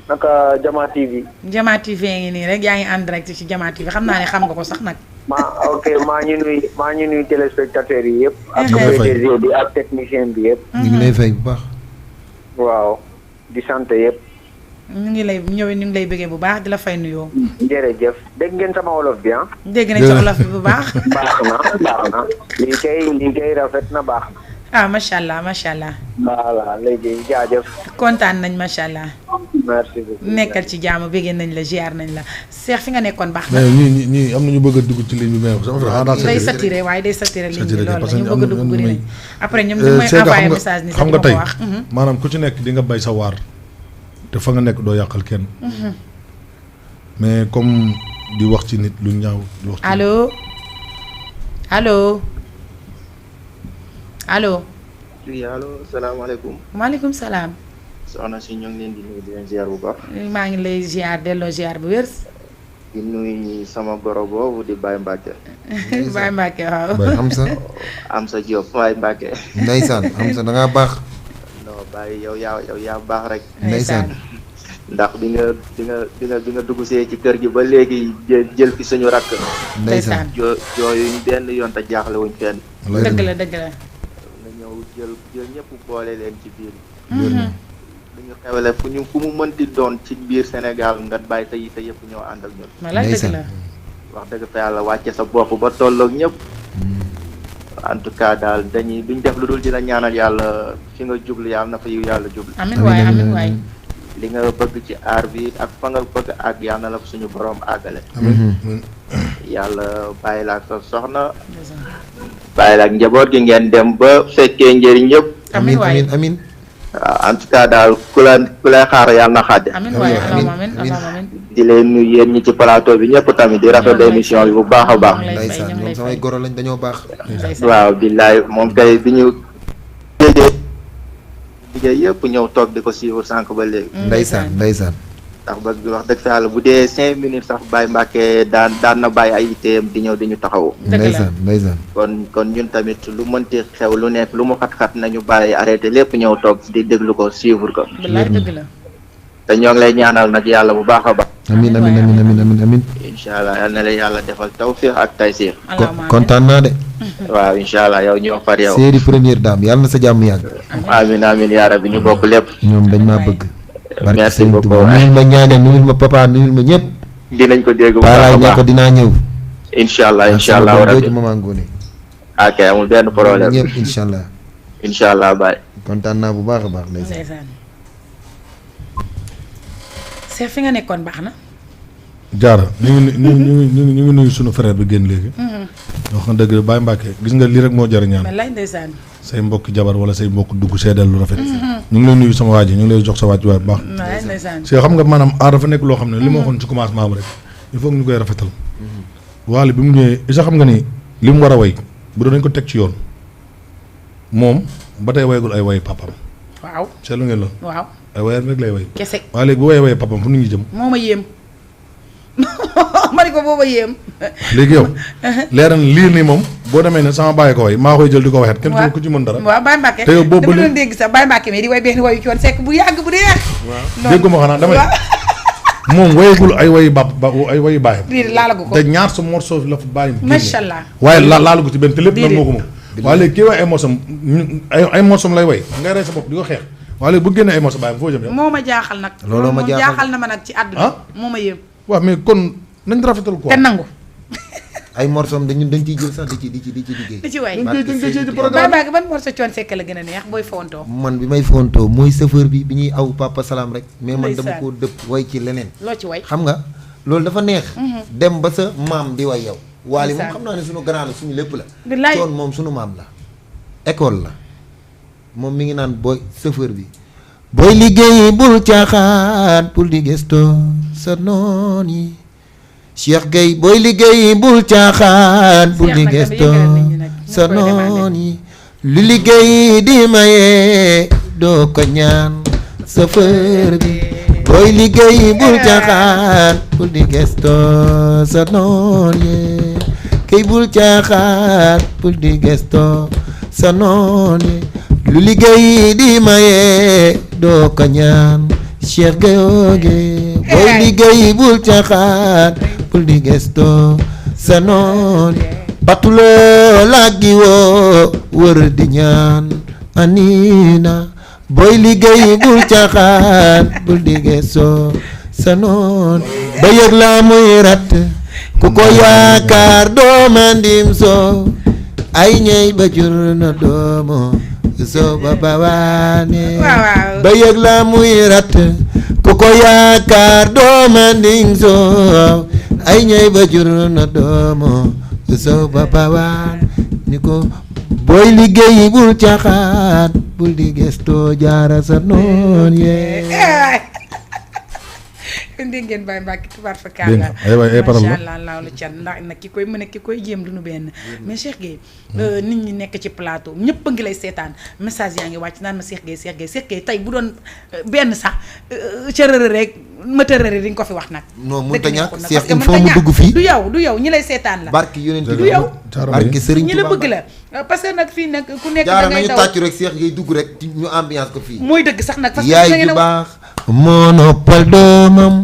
naka Jama TV. Jama TV ngi nii rek yaa ngi en direct ci Jama TV xam naa ne xam nga ko sax nag. maa ngi nuyu téléspectateurs yi yëpp. ak PDG bi ak technicien bi yëpp. ñu ngi lay fay bu baax. waaw di sant yëpp. ñu ngi lay bëggee bu baax di la fay nuyoo. jërëjëf dégg ngeen sama wolof bi ah. dégg nañ sa wolof bi bu baax. baax na lii kay rafet na baax na. ah macha allah macha allah. voilà léegi jaajëf. kontaan nañ macha allah. merci beaucoup. nekkal ci jaamu bëggee nañ la ziar nañ la Cheikh fi nga nekkoon baax na. mais ñii am na ñu bëgg a dugg ci ligne bi mais sama day saturé waaye day saturé ligne bi loolu la ñu bëgg a dugg bëri nañ après ñoom ñu may envoyé message ni xam nga tey maanaam ku ci nekk di nga bay sa waar te fa nga nekk doo yàqal kenn mais comme di wax ci nit lu ñaaw di wax ci allo oui allo salaamaaleykum. maaleykum salaam. soxna si ñoo ngi leen di nuyu di leen ziar bu baax. maa ngi lay ziar delloo ziar bu wér. di nuyu sama goro boobu di Baye Mbacke. Baye Mbacke waaw. Baye am sa Diop Baye Mbacke. ndeysaan am sa da ngaa baax. non Baye yow yaa baax rek. ndeysaan. ndax bi nga dugg see ci kër gi ba léegi jël fi suñu rakk. ndeysaan jooyuñ benn yoon te jaaxle wuñ fenn. dëgg la. nga ñëw jël ñëpp boole leen ci biir. dañu xewale fu mu mënti doon ci biir Sénégal nga bàyyi te yite yëpp ñoo ànd ak ñun. walaay dëgg la. wax dëgg fa yàlla wàcce sa bopp ba tolloog ñëpp. en tout cas daal duñ def lu dul dina ñaanal yàlla fi nga jublu yàlla na fa yiw yàlla jublu. amiin waay. li nga bëgg ci aar bi ak fa nga bëgg ak yàlla na la suñu borom àggale. yàlla bàyyi la ak sa soxna. bàyyi la ak njaboot gi ngeen dem ba fekkee njëriñ yëpp. amiin waaw en tout cas daal ku lay xaar yàlla na xaaj. amiin waay amiin. di leen nuyu yéen ñi ci plateau bi ñëpp tamit di rafetlu émission bi bu baax a baax. ndeysaan ñoom samay goro lañ dañoo baax. waaw billaay moom kay bi ñu liggéey yëpp ñëw toog di ko suivre sànq ba léegi. ndeysaan ndax ba wax dëgg fa yàlla bu dee 5 minutes sax Baye Mbacke daan na bàyyi ay itteem di ñëw di ñu taxawu. ndeysaan kon ñun tamit lu mënti xew lu nekk lu mu xat-xat nañu bàyyi arrêté lépp ñëw toog di déglu ko suivre ko. bilaay dëgg la. te ñoo ngi lay ñaanal nag yàlla bu baax a baax. amiin incha allah yal na la yàlla defal tawfiq ak taysiir. kontaan naa de. waaw incha allah yow ñoo far yow. séeri première dame yàlla na sa jàmm yàgg. amiin yaa rabbi ñu bokk lépp. ñoom dañ maa bëgg. merci beaucoup nuyul ma ñaanal nuyul ma papa nuyul ma ñëpp. dinañ ko dégg bu Paalaay baax a ne ko baax dinaa ñëw. incha allah jooju maman Ngoné. ok amul benn problème ñëpp incha allah. Baye kontaan naa bu baax a baax. ndeysaan Cheikh fi nga nekkoon baax na. Jaara ñu ngi nuyu sunu frère bi génn léegi. wax nga dëgg Baye Mbacke gis nga lii rek moo jar ñaan. wallaay ndeysaan. say mbokk jabar wala say mbokk dugg seedal lu rafet. ñu ngi lay nuyu sama waa ji ñu ngi lay jox sa wàcc waay bu baax. wallaay ndeysaan. si xam nga maanaam aar dafa nekk loo xam ne li ma waxoon ci commencement am rek il faut que ñu koy rafetal. waale bi mu ñëwee isa xam nga ni li mu war a way bu doon dañ ko teg ci yoon moom ba tey wayagul ay way papam. waaw seetlu ngeen loolu. waaw ay wayam rek lay way. kese. waaye léegi bu way papam fu nit ñi jëm. moo ma yéem ma ne ko booba yéem. léegi yow leeral lii nii moom boo demee ne sama bàyyi ko way maa koy jël di ko waxet kenn ku ci mën dara. waaw Baye Mbacke te yow boobu dama doon dégg sax Baye Mbacke mi di way benn wayu coon sekk bu yàgg bu dee. waaw déggu ma xanaa damay moom wayagul ay wayu ay wayu bàyyam. lii laalagu ko te ñaar sa morceau la fa bàyyi. macha allah waaye laalagu ci benn te lépp nag moo ko moom. waaye léegi kii way ay morceau ay morceau lay way ngay rey sa bopp di ko xeex waaye léegi bu génnee ay morceau bàyyam foo jëm yow. moo ma jaaxal nag. looloo ma jaaxal na ma nag ci àdduna. moo ma yéem. waaw mais kon nañ rafetal quoi. te nangu. ay morceau dañ ciy jël sax di ci liggéey. di ci way programme Baye ban morceau coon sekk la gën a neex booy fawantoo. man bi may fawantoo mooy chauffeur bi ñuy aw Papa Salam rek. mais man dama koo dëpp way ci leneen. loo ci way xam nga loolu dafa neex. dem ba sa maam di way yow. waali moom xam naa ne suñu grand la suñu lépp la. billaay coon moom suñu maam la. école la moom mi ngi naan booy chauffeur bi. booy liggéey bul caaxaan bul di gëstoo sa noon yi. Cheikh Gueye booy liggéey bul caaxaan bul di gëstoo sa noon yi. lu liggéey di maye doo ko ñaan chauffeur bi. booy liggéey bul caaxaan bul di gëstoo sa noon yi. kay bul caaxaan bul di gëstoo sa noon yi. lu liggéey di maye doo ko ñaan Cheikh Gueye booy liggéey bul caaxaan bul di gëstoo sa noon patuloo laggi woo wër di ñaan anina booy liggéey bul caaxaan bul di gëstoo sa noon ba yëg la muy rat ku ko yaakaar dooma ndim soo ay ñey ba jur na doomo soo ba bawaane ba yëg la muy rat ku ko yaakaar dooma ndim soo ay ñey ba jur na doomo soo ba bawaan ni ko booy liggéey bul caaxaan bul di gëstoo jaara sa noon yee. dégg ngeen Baye Mbacke tubaar fa kàlla macha allah laaw la can ndax nag ki koy mën a ki koy jéem du nu benn mais Cheikh Gueye nit ñi nekk ci plateau ñëpp a ngi lay seetaan message yaa ngi wàcc naan ma Cheikh Gueye tey bu doon benn sax cërërë rek ma tërërë di nga ko fi wax nag. non mënut a ñàkk Cheikh il faut mu dugg fii du yow ñi lay seetaan la. barki yonent du yow barki Serigne ñi la bëgg la parce que nag fii nag ku nekk da ngay daw tàccu rek Cheikh Gueye dugg rek ñu ambiance ko fii. mooy dëgg sax nag parce que yaay ju baax moo noppal doomam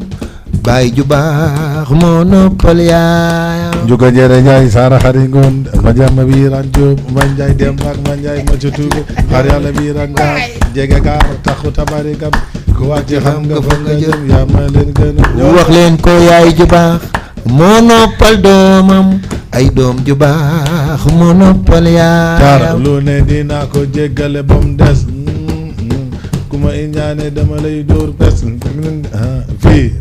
baay ju baax moo noppal yaayam. Njuga Njere Njaay Saara Xari Ngoon ma jàmm biiran Jóob ma Njaay dem ak ma Njaay ma ci tuube xar yàlla biiran gaar jege gaar taxu tabari gam ku wàcc xam nga fa nga jëm yaa ma leen gën a wax leen ko yaay ju baax moo noppal doomam ay doom ju baax moo noppal yaayam. Taara lu ne dinaa ko jéggale ba mu des ku ma iñaane dama lay dóor pes fii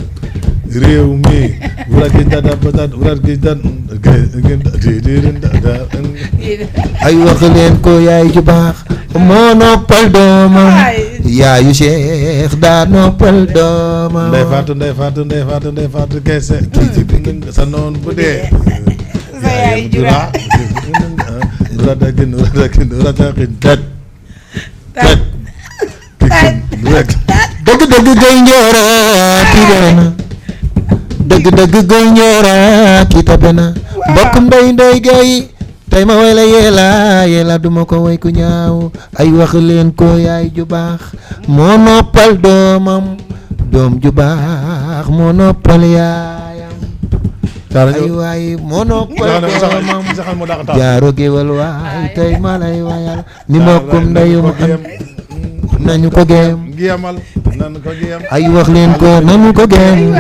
réew mi wurat gi dada batat wurat gi dan ay wax leen ko yaay ju baax moo noppal doomam yaayu Cheikh daa noppal doomam. ndey faatu kese sa noon bu dee sa yaay jura uratakin tat dëgg gay njoora ki bena dëgg gay njoora ki tabena mbokkum ndey gay tey ma way la yeela duma ko way ku ñaaw ay wax leen ko yaay ju baax moo noppal doomam doom ju baax moo noppal yaayam ay waay moo noppal doomam jaaro géwal waay tey ma lay wayal ni mbokkum ndeyum am nañu ko géem géemal nan ko géem ay wax leen ko nañu ko géem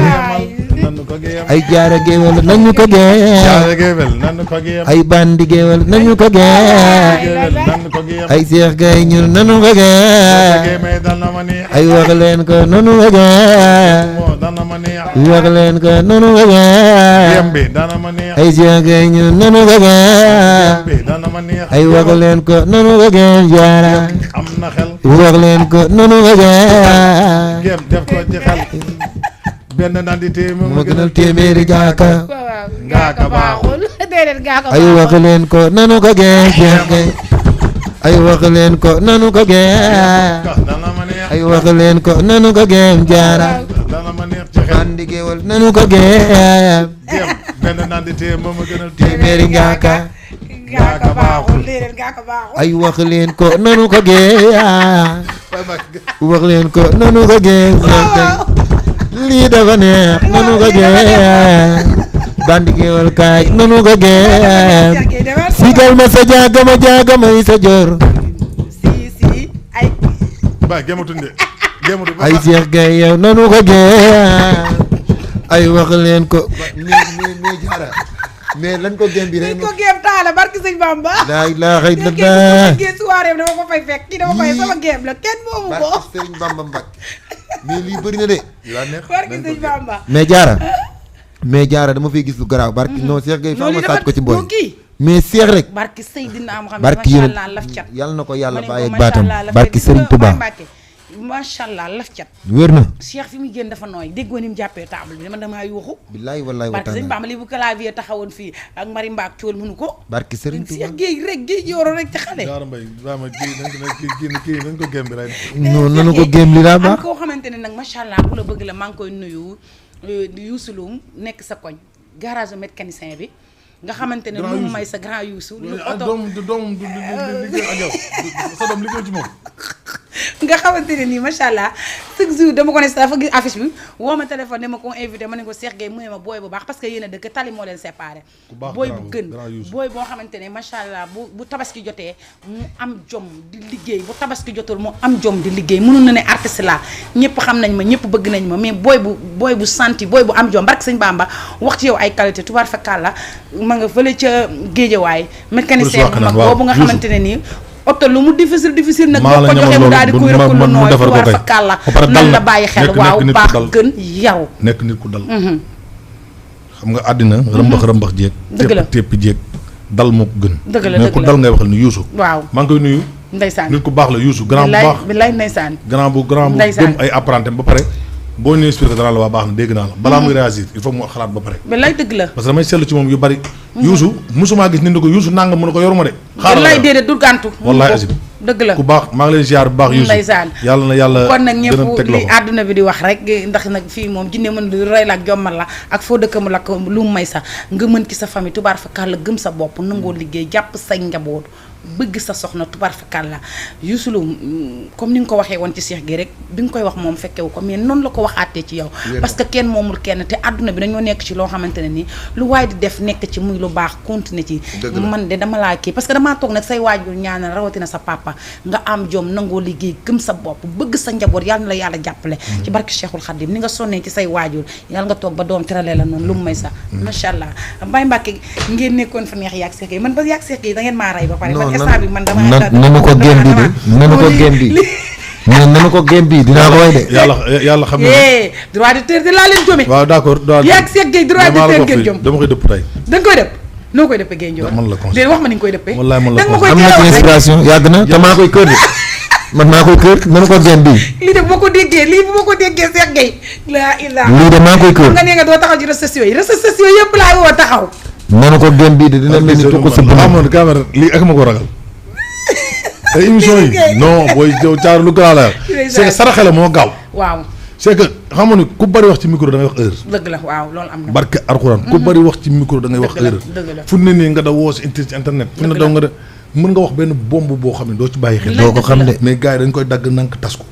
nanu ko géem. ay jaara géwél nañu ko géem. jaara géwél nanu ko géem. ay bandi géwél nañu ko géem. géwél nanu ko géem. ay seex gay ñun nanu ko géem. géemee dana ma neex. ay wax leen ko nanu ko géem. moo dana ma neex. wax leen ko nanu ko géem. géem bi dana ma neex. ay seex gay ñun nanu ko géem. bi dana ma neex. ay wax leen ko nanu ko géem jaara. am na xel. wax leen ko nanu ko géem. géem def ko ci xel. benn naan di téye moo gënal téeméeri gaaka. waaw ngaaka baaxul. déedéet ngaaka ay wax leen ko nanu ko géem seex gay. ay wax leen ko nanu ko géem. dana ma neex. ay wax leen ko nanu ko géem jaara. dana ma neex ci xel. andi géwél nanu ko géem. géem benn naan di téye moom a gënal téeméeri gaaka. ngaaka baaxul déedéet ngaaka baaxul ay wax leen ko nanu ko géem. wax leen ko nanu ko géem seex gay. lii dafa neex nanu ko géem. bandi géwél kaay nanu ko géem. sigal ma sa jaagama yi sa joor. si ay ba géematuñ de géematu ay seex gay yow nanu ko géem. ay wax leen ko. mais jaara mais lañ ko géem bi rek. dañ ko géem taala barki sëñ Bamba laa ilaaha kii illallaah. géem soirée dama ko fay fekk kii dama koy sama géem la kenn moomu ko barki sëriñ Bamba Mbacke. mais lii bëri na de. la neex. barki sëñ Bamba mais jaara dama fay gis lu garaaw barki non seex gay fa ma saaj ko ci mboy. kii mais seex rek. barki Seydina Muhammad barki macha yéen allah laf cat yàlla na ko yàlla ma ne ko bàyyi ak macha baatam allah laf barki cat. sëriñ Touba. Mbacke macha allah laf cat wér na. Cheikh fi muy génn dafa nooy déggoo ni mu jàppee table bi man damaa yuuxu billaay wallaay barki sëñ wataana Bamba li bu clavier taxawoon fii ak mari mbaak cool mënu ko barki sëriñ Touba. Cheikh géej rek géej yoro rek ci xale Jaara Mbay vraiment kii nañ ko géem bi rek. non nanu ko géem li daa am baax. koo xamante ne nag macha allah ku la bëgg la maa ngi koy nuyu Youssou Loum nekk sa koñ garage mécanicien bi nga xamante ne lu mu may sa grand Youssou lu oto doom du liggéey ak yow sa doom liggéey ci moom. nga xamante ne nii macha allah chaque jour dama ko ne sa dafa gis affiche bi woo ma téléphone ne ma ko invité ma ne ko Cheikh Gueye mu ne ma booy bu baax parce que yéen a dëkk tali moo leen séparé booy bu gën booy boo xamante ne macha allah bu tabaski jotee mu am jom di liggéey bu tabaski jotul mu am jom di liggéey mënul na ne artiste la ñëpp xam nañ ma ñëpp bëgg nañ ma mais booy bu santi booy bu am jom barke sëñ Bamba wax ci yow ay qualité tubaar fakkaat la ma nga fële ca Géejawaay mécanicien bu mag boobu nga xamante ne nii oto lu mu difficile nag boo ko joxee mu daal di koy rëkk lu nooy tubaar fakkaat la nan la bàyyi xel waaw baax gën yaru nekk nit ku dal xam nga àddina rëmbax jéeg dëgg la téppi jéeg dal moo ko gën dëgg la mais ku dal ngay waxal ni Youssou waaw maa ngi koy nuyu ndeysaan nit ku baax la Youssou grand bu baax billaay ndeysaan grand bu gëm ay apprenti ba pare boo ñu expliqué dara la waa baax na dégg naa la balaa muy réagir il faut mu xalaat ba pare billaay dëgg la parce que damay seetlu ci moom yu bari Youssou musuma gis nit ni ko Youssou nanga mën a ko yoruma de billaay déedéet du gàntu wallaay azim dëgg la ku baax maa ngi lay ziar bu baax Youssou ndeysaan yàlla na yàlla kon nag gën a ñëpp teg li loxo àdduna bi di wax rek ndax nag fii moom jinne mën lu rey la ak jommal la ak foo dëkk mu lakk lu mu may sax nga mën ci sa famille tubaar fakkaat la gëm sa bopp nangoo liggéey jàpp say njaboot bëgg sa soxna tubaar fakkaat la Youssou Loum comme ni nga ko waxee woon ci Cheikh gi rek bi nga koy wax moom fekkewu ko mais noonu la ko waxaatee ci yow parce que kenn moomul kenn te àdduna bi dañoo nekk ci loo xamante ne nii lu waay di def nekk ci muy lu baax continuer ci man de dama laa kii parce que damaa toog nag say waajur ñaanal rawatina sa papa nga am jom nangoo liggéey gëm sa bopp bëgg sa njaboot yàlla na la yàlla jàppale ci barke Cheikhul Khadim ni nga sonnee ci say waajur yàlla nga toog ba doom terale la noonu lu mu may sax macha allah Baye Mbacke ngeen nekkoon fa neex yaag Cheikh yi man ba yaag Cheikh yi da ngeen maa rey ba pare man instant bi man dama nanu ko gém bi de nanu ko gém bi mais nanu ko gém bi dinaa ko way de yàlla xam ne droit d'auteur de laa leen jome waaw d'accord yaag Cheikh Gueye droit d'auteur ngeen jom dama koy dëpp tey da nga koy dëpp noo koy dëppee Gueye Ndiol man la conseil déedéet wax ma ni nga koy dëppee wallaay man la da nga ma koy am na ci inspiration yàgg na te maa koy kër de man maa koy kër nanu ko gém bi lii de bu ma ko déggee Cheikh Gueye laa ilaa lii de maa koy kër nga nee nga doo taxaw ci réseaux sociaux yi réseaux sociaux yëpp laa woo taxaw nanu ko gém bi de dina mel ni tukku sa amoon caméra lii ak ma ko ragal ay émission yi non booy jow caar lu gaaw la c'est que saraxe la moo gaaw waaw c'est que xam nga ni ku bari wax ci micro da ngay wax heure dëgg la waaw loolu am na barke alxuraan ku bari wax ci micro da ngay wax heure dëgg la fu ne nii nga da woo si internet fu ne daw nga da mën nga wax benn bomb boo xam ne doo ci bàyyi xel doo ko xam de mais gars yi dañ koy dagg nank tas ko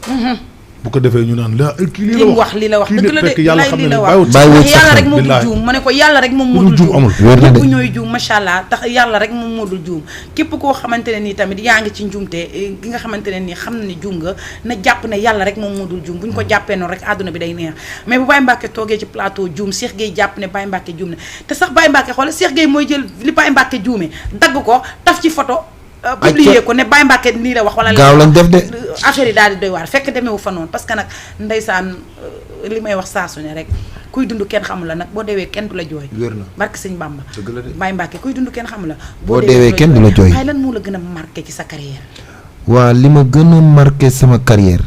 bu ko defee ñu naan la kii li mu wax li la wax dëgg la de yàlla lay xam li ne la bàyyiwut wax bàyyiwut yàlla rek moo dul billaahi. juum ma ne ko yàlla rek moom moo Ku dul dul juum amul. Wér na de. ñëpp ñooy juum macha allah tax yàlla rek moom moo dul juum képp koo xamante ne nii tamit yaa ngi ci njuumte gi nga xamante ne nii xam na ni juum nga na jàpp ne yàlla rek moom moo dul juum bu ñu ko jàppee noonu rek àdduna bi day neex mais bu Baye Mbacke toogee ci plateau juum Cheikh Gueye jàpp ne Baye Mbacke juum ne te sax Baye Mbacke xoolal Cheikh Gueye mooy jël li Baye Mbacke juumee dagg ko taf ci photo publier ko ne Baye Mbacke nii la wax wala gaaw lañ def de. affaire yi daal di doy waar fekk demewu fa noonu parce que nag ndeysaan li may wax saa su ne rek kuy dund kenn xamul la nag boo deewee kenn du la jooy wér na barke sëñ Bamba dëgg la de. Baye Mbacke kuy dund kenn xamul la Boo deewee kenn du la jooy. waaye lan moo la gën a marqué ci sa carrière waa li ma gën a marqué sama carrière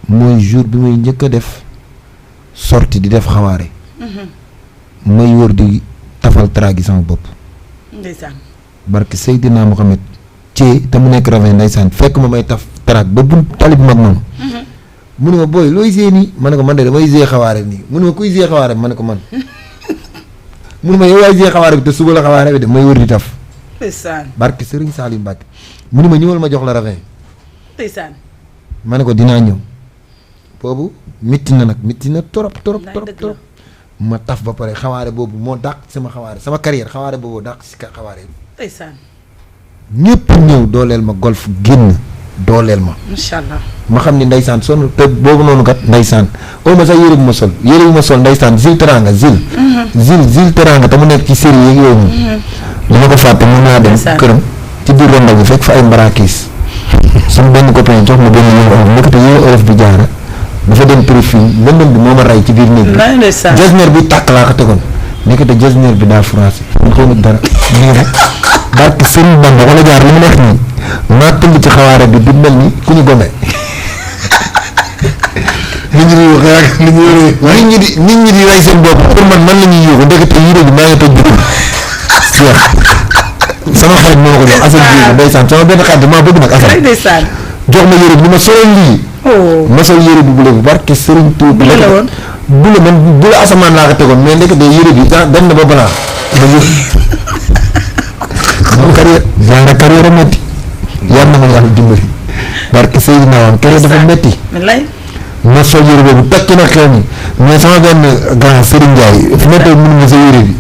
mooy jour bi muy njëkk a def sortie di def xawaare may wër di tafal traag yi sama bopp ndeysaan barke Seydina Mohamed ci te mu nekk ravin ndeysaan fekk ma may taf traag ba bu tali bi mag noonu mu ne ma booy looy gée nii ma ne ko man de damay gée xawaare nii mu ne ma kuy gée xawaare bi ma ne ko man mu ne ma yow yaay gée xawaare bi te suba la xawaare bi de may wër di taf ndeysaan barke Serigne Salim Mbacke mu ne ma ñëwal ma jox la ravin ndeysaan ma ne ko dinaa ñëw boobu mitti na nag mitti na torop torop Laay torop dëgg torop ma taf ba pare xawaare boobu moo dàq sama xawaare sama carrière xawaare boobu dàq si xawaare yi ndeysaan ñëpp ñëw dooleel ma golf génn dooleel ma macha allah ma xam ni ndeysaan sonn te boobu noonu kat ndeysaan oo ma sax yére bu ma sol yére bu ma sol ndeysaan zil teranga zil teranga te mu nekk ci série yeeg yooyu noonu dama ko fàtte mën naa dem Ndeysaan. këram ci biir ronda bi fekk fa ay mbarakis sama benn copain jox ma benn yére olof nekkate yére olof bi jaara dafa dem prix lëndëm bi moo ma rey ci biir néeg bi lay ndeysaan jasneer bi tàkk laa ko tegoon nekkate jasneer bi daa français man xaw ma dara nii rek barke Sëriñ Bamba wala jaar li mu nekk nii maa tëdd ci xawaare bi di mel ni ku ñu gome nit ñi di yuuxu rek nit ñi di rey seen bopp pour man la ñuy yuuxu ndekete yére bi maa ngi toj bi jeex sama xarit moo ma ko jox Assane Diouf ndeysaan sama benn xarit maa bëgg nag lay Assane ndeysaan jox ma yére bi ma solal lii oh ma sol yére bi bu la barke Sëriñ Tuuba bu la woon bu la man bu la asamaan laa ko tegoon mais ndekete yére bi dem na ba balaa ma yëg sama carrière a métti yàlla na ma yàlla dimbali barke Seydina waan carrière dafa métti lay ma sol yére boobu toj na xew mi mais sama benn grand Serigne Ndiaye fi ma tey mënu ma sa yére bi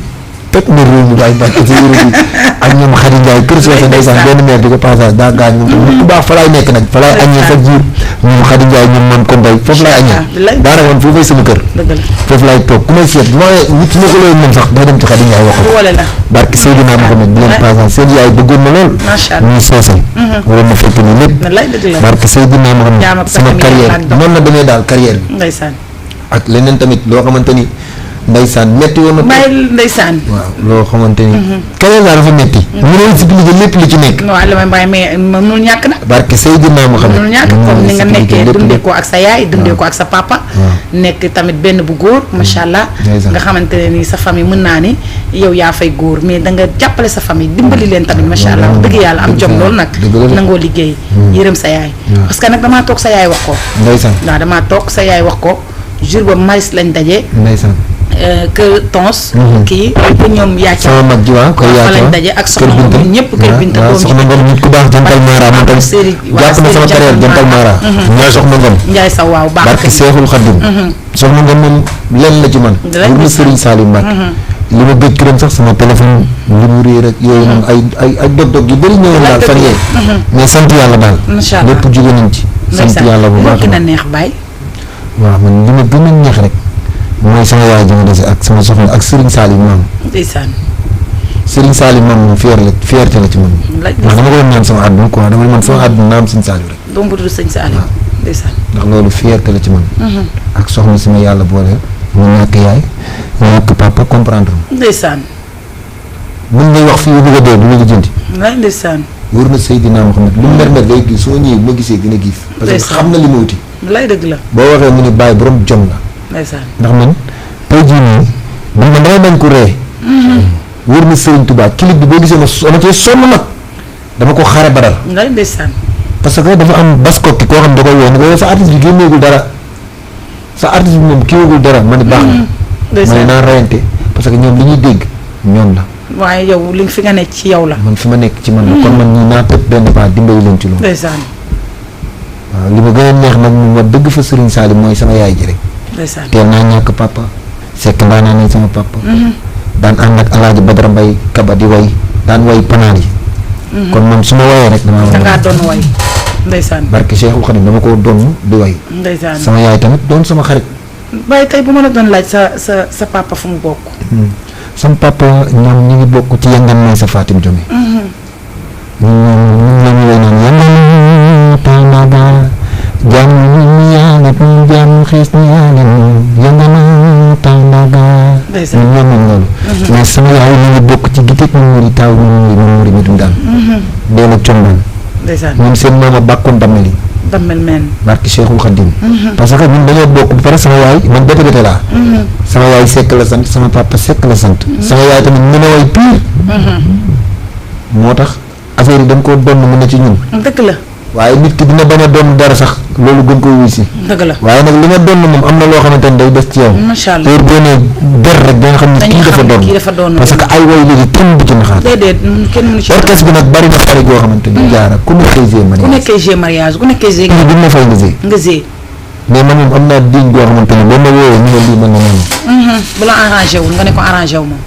toj na réew mi daay barke sa yére bi ak ñoom Khady Ndiaye kër Socé ndeysaan benn maire di ko passage daa gaañ moom tamit ku baax fa laay nekk nag fa laay añee sa jiir ñoom Khady Ndiaye ñoom man ko mbay foofu laay añee daana woon foofu sama kër dëgg la foofu laay toog ku may seet bu ma nit su ma ko looyu moom sax day dem ci Khady Ndiaye wax ko boole la barke Seydina Mohamed di leen passage seen yaay bëggoon na lool macha allah muy soose waroon na fekk ni lépp lay dëgg la barke Seydina Mohamed Jaam ak sama famille carrière ak doom. noonu la demee daal carrière bi ndeysaan ak leneen tamit loo xamante ni ndeysaan metti woon na bàyyi ndeysaan waaw loo xamante ni carrière daal dafa metti mu ne expliqué lépp li ci nekk waaw li may bàyyi mais mënul ñàkk nag barke Seydina Mohamed mënul ñàkk comme ni nga nekkee dundee ko ak sa yaay dundee ko ak sa papa waaw. nekk tamit benn bu góor macha allah ndeysaan. nga xamante ne ni sa famille mën naa ni yow yaa fay góor mais da nga jàppale sa famille dimbali leen tamit macha allah wax dëgg yàlla am jom loolu nag dëgg la de. nangoo liggéey yërëm sa yaay parce que nag damaa toog sa yaay wax ko ndeysaan waaw damaa toog sa yaay wax ko jour ba maris lañ daje ndeysaan kër tons kii ba ñoom yaaca sama mag ji waa koy fa lañ yaatu daje ak soxna Ngom ñun ñëpp kër Binta waaw doom soxna Ngom nit ku baax jantal Mara moom tamit jàpp na sama carrière jantal Mara ñooy soxna Ngom Njaay sa waaw baax barke Seexul Xaddim soxna Ngom moom lenn la ci man Lenn pour ma Serigne Salim Mbacke li ma gëj këram sax sama téléphone li mu réer ak yooyu noonu ay dog-dog yu bëri ñëwoon daal fan yee mais sant yàlla daal Macha Allah. lépp jóge nañ ci sant yàlla bu baax gën a neex baay waaw man li ma gën a neex rek mooy sama yaay ji ma dese ak sama soxna ak Serigne Salim maam ndeysaan Serigne Salim maam moom fierté la ci man la ndax dama ko doon ñaan sama àdduna quoi dama man sama àdduna naam Serigne Salim rek doom bu dul sëñ Salim ndeysaan ndax loolu fierté la ci man ak soxna si ma yàlla boole mu ñàkk yaay mu ñàkk papa comprendre ma ndeysaan mun ngay wax fii bu bëgg a dee du ma lijjanti lay ndeysaan wóor na Seydina Mohamed lu mu mer day gis su ma ñëwee bu ma gisee gën a giif parce que Ndeysaan. xam na li ma wuti lay dëgg la boo waxee mu ni bàyyi borom jom la ndeysaan ndax man tey jii nii man damay bañ ko ree wóor na Serigne Touba clip bi boo gisee ma cee sonn nag dama ko xare badal lay ndeysaan parce que dafa am baskokki koo xam da koy woo ni ko yow sa artiste bi génneegul dara sa artiste bi moom kiiwagul dara ma ni baax na ma ne ndeysaan naa rayante parce que ñoom li ñuy dégg ñoom la waaye yow li fi nga nekk ci yow la man fi ma nekk ci man la kon man ñii naa tëb benn baa dimbali leen ci loolu ndeysaan waaw li ma gën a neex nag moom wax dëgg fa Serigne Saliou mooy sama yaay ji rek. ndeysaan teel naa ñàkk papa sekk ndaa naa ne sama papa. daan ànd ak Alaaji Badara Mbay Kaba di way daan way panaan yi. kon man su ma wayee rek damaa da ngaa doon way ndeysaan barke Cheikhul Khadim dama ko doon di way. ndeysaan sama yaay tamit doon sama xarit. Baye tey bu ma la doon laaj sa papa fu mu bokk. sama papa ñoom ñu ngi bokk ci yangan mooy sa Fatim Jome. ñun la ñu way naan yangan tànnaga jàmm ñi yàlla ñu jàmm xiis ñi yàlla yangan tànnaga. ndeysaan ñun ñoom loolu. mais sama yaay ñu ngi bokk ci giteeg ñu muri taaw ñu muri mi dundaan. dee la combaan. ndeysaan ñun seen maama bàkkoon dammel yi. dammel meen. barke Cheikhul Khadim. parce que ñun dañoo bokk ba pare sama yaay man bete bete laa. sama yaay Seck la sant sama papa Seck la sant. sama yaay tamit mën a way pire. moo tax affaire yi dañ koo donn mu ne ci ñun. dëgg la. waaye nit ki dina bañ a doon dara sax loolu gën koy wuy si. dëgg la waaye nag li nga doon moom am na loo xamante ne day des ci yow. macha allah heure boo nee der rek da nga xam ne dañuy kii xam ne kii dafa dafa doon doon parce que ay way léegi kenn bu ci naxaat. déedéet kenn mënu ci. orchestre bi nag bari na xarit yoo xamante ni jaara ku nekkee G mariage. ku nekkee G mariage ku nekkee G. kii bi ma fay nga G. nga G. mais man moom am naa diñ goo xamante ne boo ma woowee ñu ne lii mën na noonu. bu la arrangé wul nga ne ko arrangé wu moom.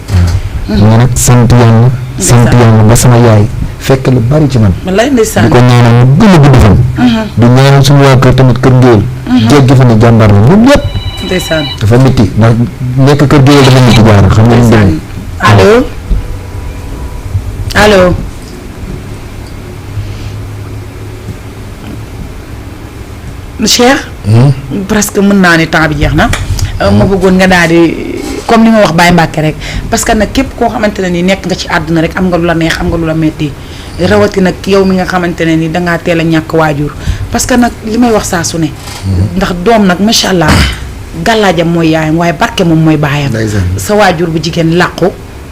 mais nag sant yàlla. sant yàlla ba sama yaay fekk lu bari ci man. wallaay ndeysaan di ko ñaanal mu gën a gudd fan. di ñaanal suñu waa kër tamit kër géwél. jéggi fa ne jàmbaar la ñun ñëpp. ndeysaan dafa métti ndax nekk kër géwél dafa métti jaara xam nga ni mu demee. allo allo. Cheikh. presque mën naa ne temps bi jeex na. ma bëggoon nga daal di comme li ma wax Baye Mbacke rek parce que nag képp koo xamante ne ni nekk nga ci àdduna rek am nga lu la neex am nga lu la metti rawati nag yow mi nga xamante ne ni dangaa teel a ñàkk waajur parce que nag li may wax saa su ne. ndax doom nag macha allah gàllaajam mooy yaayam waaye barke moom mooy baayam. sa waajur bu jigéen làqu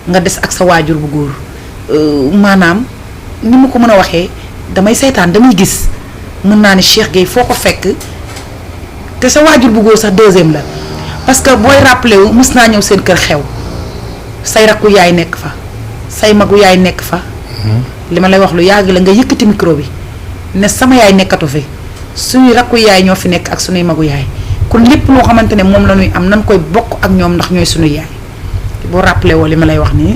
nga des ak sa waajur bu góor maanaam ni ma ko mën a waxee damay seetaan damay gis mën naa ne Cheikh Gueye foo ko fekk te sa waajur bu góor sax deuxième la. parce que booy rappelé wu mës naa ñëw seen kër xew say rakku yaay nekk fa say magu yaay nekk fa. li ma lay wax lu yàgg la nga yëkkati micro bi ne sama yaay nekkatu fi suñuy rakku yaay ñoo fi nekk ak suñuy magu yaay kon lépp loo xamante ne moom la ñuy am nan koy bokk ak ñoom ndax ñooy suñuy yaay boo rappelé woo li ma lay wax nii.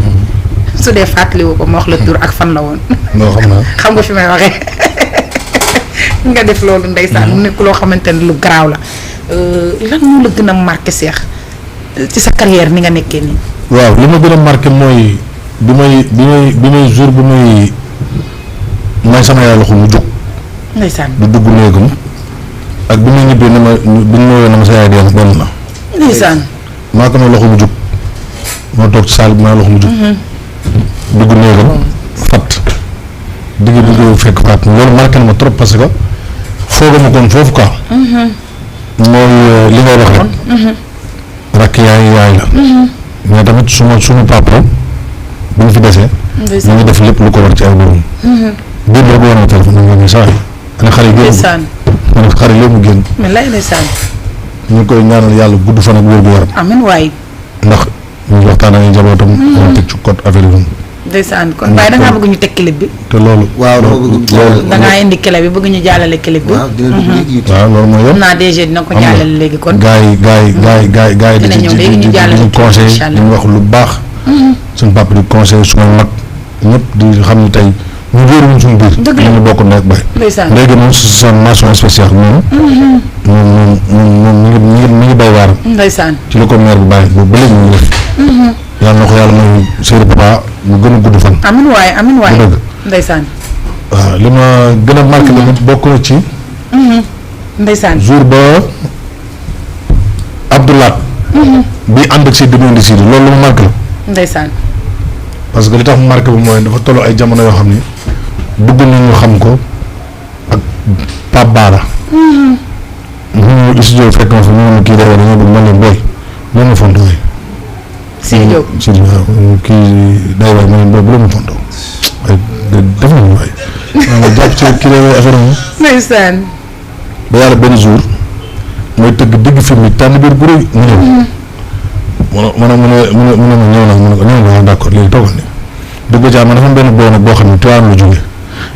su dee fàttaliwu ko ma wax la tur ak fan la woon. non xam naa xam nga fi may waxee nga def loolu ndeysaan mu nekk loo xamante ne lu garaaw la. lan moo la gën a marqué Cheikh ci sa carrière ni nga nekkee nii. waaw li ma gën a marqué mooy bi may jour bi may sama yaay loxo mu jóg. ndeysaan du dugg néegam ak bi may ñibbee ne ma bi ñu woowee na ma sa yaay dee benn na. ndeysaan maa ko may loxo mu jóg ma toog ci saal bi maa loxo mu jóg. dugg néegam fat digg bi ko fekk faat loolu marqué na ma trop parce que foogama koon foofu quoi. mooy li ngay wax rek. rakk yaay la. mais tamit suma papa bu ñu fi desee. ñu ngi def lépp lu ko war ci ay borom. démb rek woon na téléphone ñu ngi saa yi. ana xale yi génn man xale léegi mu génn. mais lay ndeysaan. ñu ngi koy ñaanal yàlla gudd fan ak wér gu yaram. amiin waay. ndax ñu ngi waxtaan ak njabootam. ñu teg ci code affaire yi. ndeysaan kon waaye da ngaa bëgg ñu teg clip bi. te loolu. waaw loolu da ngaa indi clip bi bëgg ñu jàllale clip bi. waaw dina dugg léegi waaw loolu mooy xam yëpp. naa DG dina ko jàllale léegi kon. gaa yi dina ñëw léegi ñu jàllale di conseil incha allah di wax lu baax. suñu papa di conseil suma mag ñëpp di xam ne tey ñu wéeruñu suñu biir. dëgg la ñu bokk nekk bay. ndeysaan léegi moom c'est sa mention spéciale moom. moom mi ngi bay waaram. ndeysaan ci la ko maire bi bàyyi boobu ba léegi ñu ngi def. yàlla na ko yàlla mooy Seydou Papa mu gën a gudd fan. amiin waay bu dëgg. ndeysaan waaw li ma gën a marqué la bokk na ci. ndeysaan jour ba Abdoulaye. bi ànd ak si demande si loolu lu ma marqué la. ndeysaan parce que li tax mu marqué bi mooy dafa toll ay jamono yoo xam ni bëgg nañu xam ko ak Pape Bara. ñu studio fekk ma fa ñu ne kii day wax dañoo bëgg ma leen booy loolu ma fontoo yi. Sidi Diop Sidi waaw kii day wax ma leen booy bu la ma fontoo waaye def nañu waay. maanaam jàpp ci kii day wax affaire am. ndeysaan ba yàlla benn jour mooy tëgg digg film yi tànn biir bu rëy mu ñëw. mu ne ma ñëw na mu ne ko ñëw na waaw d'accord léegi toogal ni dëgg jaa ma dafa am benn booy nag boo xam ne Tivaouane la jógee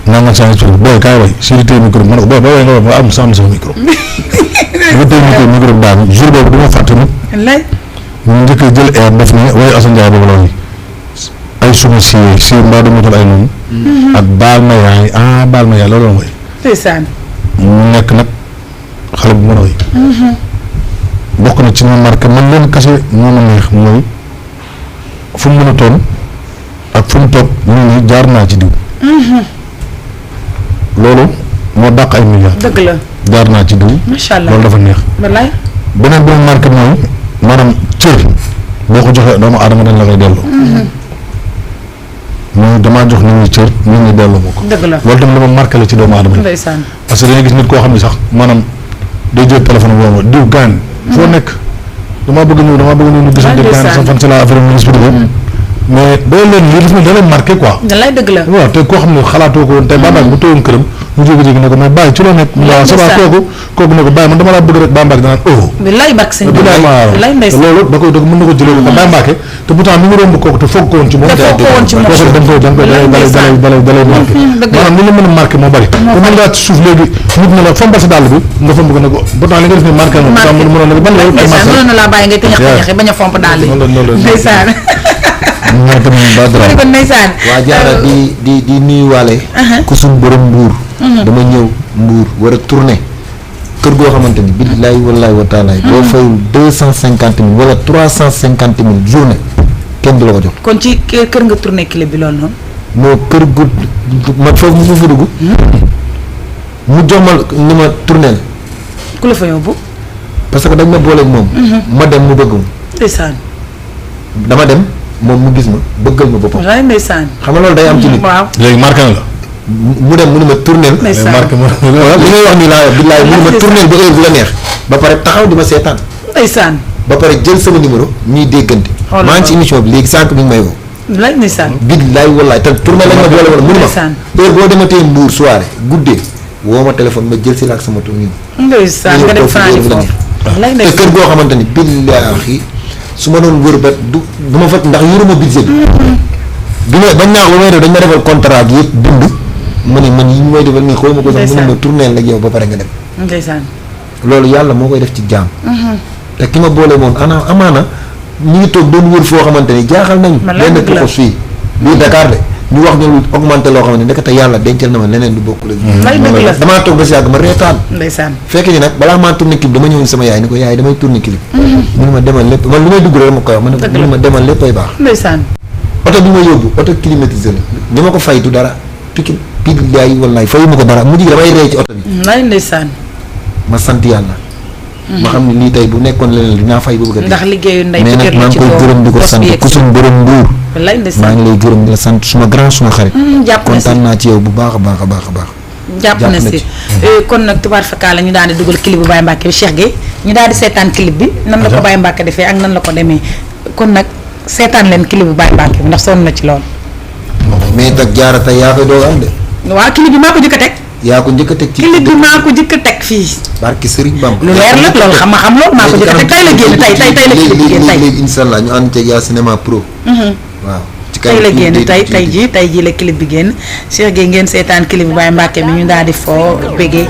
naa nga saa expliqué booy kaay way si téye micro bi ma ne ko booy ba way nga wax am sama micro. bu téye micro bi daal jour boobu du ma fàtte nag. lay. ñu njëkk a jël air def ni way Assane Ndiaye boobu la woy ay suma si mbaa du matal ay noonu. ak baal ma yaay loolu la woy. ndeysaan. mu nekk nag xale bu mën a woy. bokk na ci ma marqué man leen kase moo ma neex mooy fu mu mën a toon ak fu mu toog ñu ni jaar naa ci diw. loolu moo dàq ay milliards. dëgg la. jaar naa ci diw. macha allah loolu dafa neex. wallaay. beneen bi ma marqué mooy maanaam cër boo ko joxee doomu aadama dañ la koy delloo. mooy damaa jox nit ñi cër nit ñi delloo ma ko. dëgg la loolu tamit dama marqué la ci doomu aadama yi. ndeysaan. parce que dañuy gis nit koo xam ne sax maanaam day jël téléphone boobu ma diw gaan foo nekk damaa bëgg ñëw ñu gisante gaan sa fan si la affaire mu expliqué mais day leen lii daf da leen marqué quoi. da lay dëgg la. waaw te koo xam ne xalaatoo ko woon tey Bambac bu toogoon këram mu jékki-jékki ne ko mais bàyyi ci loo nekk. waaw ça va kooku ne ko bàyyi man dama laa bëgg rek Bambac danaan oh. bi lay bàq sëñ bi lay ndeysaan loolu da koy mën na ko jëlee ko Bambac te pourtant mi ngi romb kooku te foog ko woon ci moom. te foog ko woon ci moom kooku da nga koy marqué. maanaam li la mën a marqué moo bari. te mën ngaa ci suuf léegi nit na la fombal sa dàll bi nga fomb ko ne ko pourtant li nga def ni marqué na ko mënoon na ko ban loolu ay marqué mënoon na laa bàyyi ngay tëñax bañ a fomp dàll yi ndeysaan kon ndeysaan waa jaara di nuyuwaale ku suñ borom mbuur dama ñëw mbuur war a tourné kër goo xamante ni billaay wallaay wa taalaay boo fayul 250 000 wala 350 000 journée kenn du la ko jox. kon ci kër nga tourné clip bi loolu noonu. moo kër gu ma foofu mu fa dugg mu jox ma ni ma tourné la. ku la fa yóbbu. parce que dañ ma booleeg moom. ma dem mu bëgg ma. ndeysaan. dama dem moom mu gis ma bëggal ma boppam. waaye ndeysaan. xam nga loolu day am ci nit. waaw léegi marqué na la. mu dem mu ne ma tourné la. ndeysaan marqué ma li ngay wax nii laa billaay mu ne ma tourné ba heure bu la neex. ba pare taxaw di ma seetaan. ndeysaan. ba pare jël sama numéro ñuy déggante. maa ngi ci émission bi léegi sànq mi ngi may woo. lay ndeysaan. billaay wallaay te tourné lañ ma boole wala mënu ma. heure boo dematee Mbour soirée guddee woo ma téléphone ma jël si la ak sama tourné. ndeysaan nga dem fanaan foofu. lay te kër goo xamante ni billaahi su ma doon wër ba du ma fa ndax yoruma budget bi ma bañ naa ko ba may def dañ ma defal contrat bi yëpp bind ma ne man yi ñu may defal nii xool ma ko sax mu ne ma tourné la ak yow ba pare nga dem. ndeysaan. loolu yàlla moo koy def ci jaam. te ki ma boole moom amaana ñu ngi toog doon wër foo xamante ni jaaxal nañu. benn toxos fii bii Dakar de ñu wax ñu lu augmenté loo xamante ni ndekete yàlla dencal na ma leneen lu bokkul ak. damaa toog ba si yàgg ma reetaan. ndeysaan. fekk ni nag balaa maa tourné clip dama ñëwoon sama yaay ni ko yaay damay tourné clip. mu ne ma demal lépp man lu may dugg rek ma koy wax mu ne ma demal lépp ay baax. ndeysaan. oto bi ma yóbbu oto climatisé la ni ma ko fay du dara pikin billaay wallaay fayu ma ko dara mujj gi damay rey ci oto bi. lay ndeysaan. ma sant yàlla. ma xam ne lii tey bu nekkoon leneen dinaa fay ba bëgg a dee. ndax liggéeyu ndey mais nag maa ngi koy gërëm di ko sant ku suñ borom Mbuur. lay ndeysaan. maa ngi lay gërëm di la sant suma grand suma xarit. jàpp na si kontaan naa ci yow bu baax a baax a baax a baax. jàpp na si kon nag tubaar fakkaa la ñu daal di dugal clip bu Baye Mbacke bi Cheikh Gueye ñu daal di seetaan clip bi nan la ko Baye Mbacke defee ak nan la ko demee kon nag seetaan leen clip bu Baye Mbacke bi ndax sonn na ci lool. mais nag jaara tey yaa koy doog am de. waaw clip bi maa ko jëkk a teg. yaa ko njëkk a teg ci clip bi maa ko jëkk a teg fii. barki Serigne Bamba. lu leer la loolu xam loolu maa ko jëkk a teg tey la génn tey la clip bi génn tey. léegi incha allah ñu ànd ceeg yaa cinéma pro. waaw ci tey la génn tey jii la clip bi génn Cheikh Gueye ngeen seetaan clip bu Baye Mbacke bi ñu daal di foo bégee.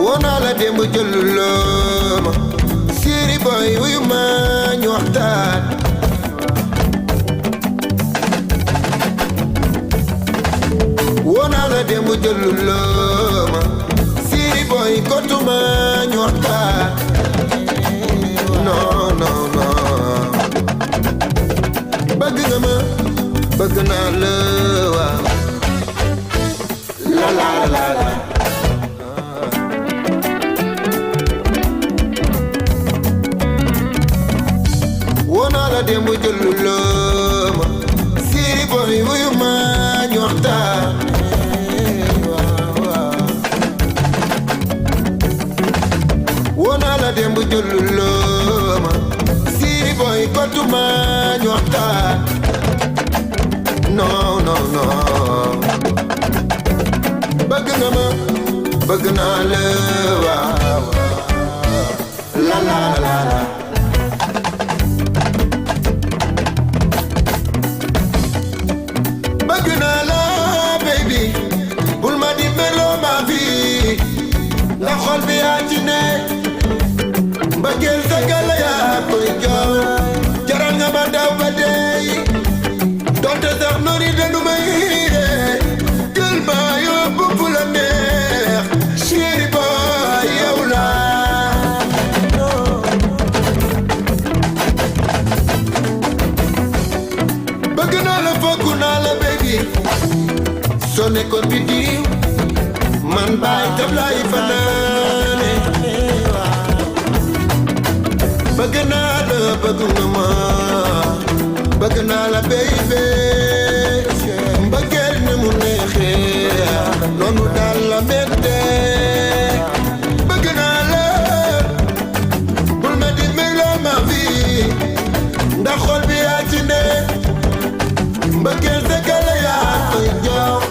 wonaa la démb jëluloo ma Siri boy wuyu ma ñu waxtaan wonaa la démb jëluloo ma Siri boy kottu ma ñu waxtaan non non non bëgg nga ma bëgg naa la waaw la la la la wonaa la démb jëluloo ma Siri boy wuyu ma ñu waxtaan wonaa la démb jëluloo ma Siri boy kottu ma ñu waxtaan non non non bëgg nga ma bëgg naa la waaw la la la la bëgg naa la baby bul ma di meloo ma fi ndax xol bi yaa ci ne mbëggeel sa gala yaa koy jox jaral nga ma daw ba dey donte sax noonu danu may jël ma yóbbu fu la neex chéri boy yow la bëgg naa la fokk naa la baby soo nekkoon bi diw man baay tab laay fanaane bëgg naa la bëgg nga ma bëgg naa la baby mbëggeel ni mu neexee noonu daal la mettee bëgg naa la bul ma di meloo ma fi ndax xol bi yaa ci ne mbëggeel sa gala yaa koy jox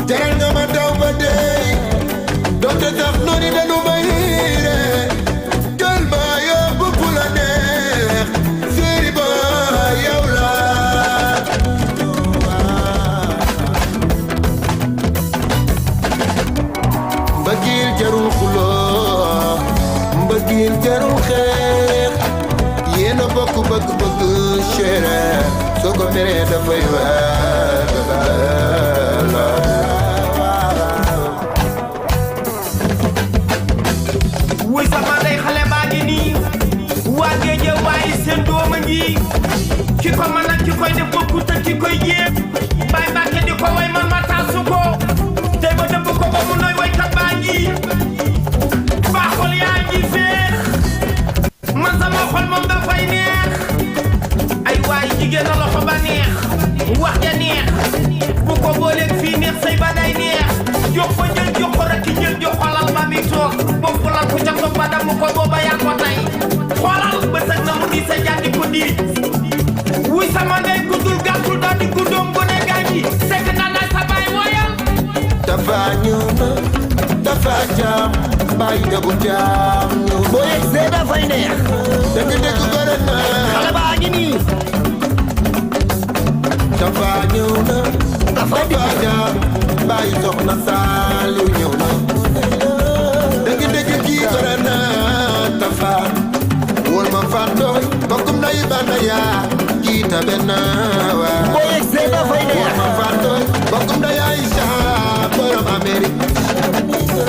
jaral nga ma daw ba dey donte sax noonu danu may jël ma yóbbu fu la neex chéri boy yow la mbëggeel jarul xuloo mbëggeel jarul xeex yéena bokk bëgg-bëgg chéri soo ko meree dafay wuy sama day xale baa ngi nii waa géeje waaye seen doom a ngi ki ko mën ak ki koy def bokkut ak ki koy yéeg Baye Mbacke di ko way man ma taasu ko tey ba dëbb ko ba mu noy waykat baa ngi baaxol yaa ngi féex man sama xol moom dafay neex ay waay jigéen a loxo ba neex wax ja neex bu ko booleeg fii neex say ba day neex jox ko jël jox ko rek ki jël jox xolal ba mi toog boobu la ko ca toog ba damu ko booba yaa ko tey xoolal ba sëg na mu di sa jàddi ko di wuy sama ndey guddul gàttul daal di guddoom bu ne gaañi sekk na la sa baay woyal dafa ñëw na dafa jaam bàyyi dabu jaam ñëw boo yegg see dafay neex dëgg-dëgg gore na xale baa ngi nii dafa ñëw na dafa jaam bàyyi soxna Saliou ñëw na dëgg-dëgg kii gore na dafa wol ma fàttooy bokkum na yi bana yaa kii tabe na waa boo yegg see dafay neex wol ma fàttooy bokkum na yaa Aïcha borom Amérique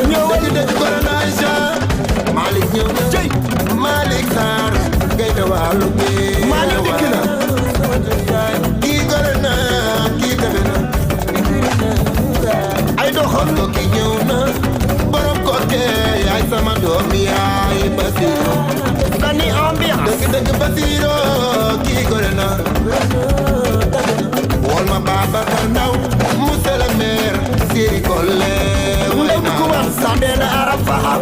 ñëw dëgg-dëgg gore na Aïcha Malick ñëw na cey Malick Sarr ngay da wàllu bi Malick dikk na kii gore na kii tabe na ay doxam ko ki ñëw na borom koke yaay sama doom yaay Basiro dani ambiance dëgg-dëgg Basiro kii gore na wol ma Babacar Ndaw monsieur le maire Siri Kolle ndem ku wax sandena arab faham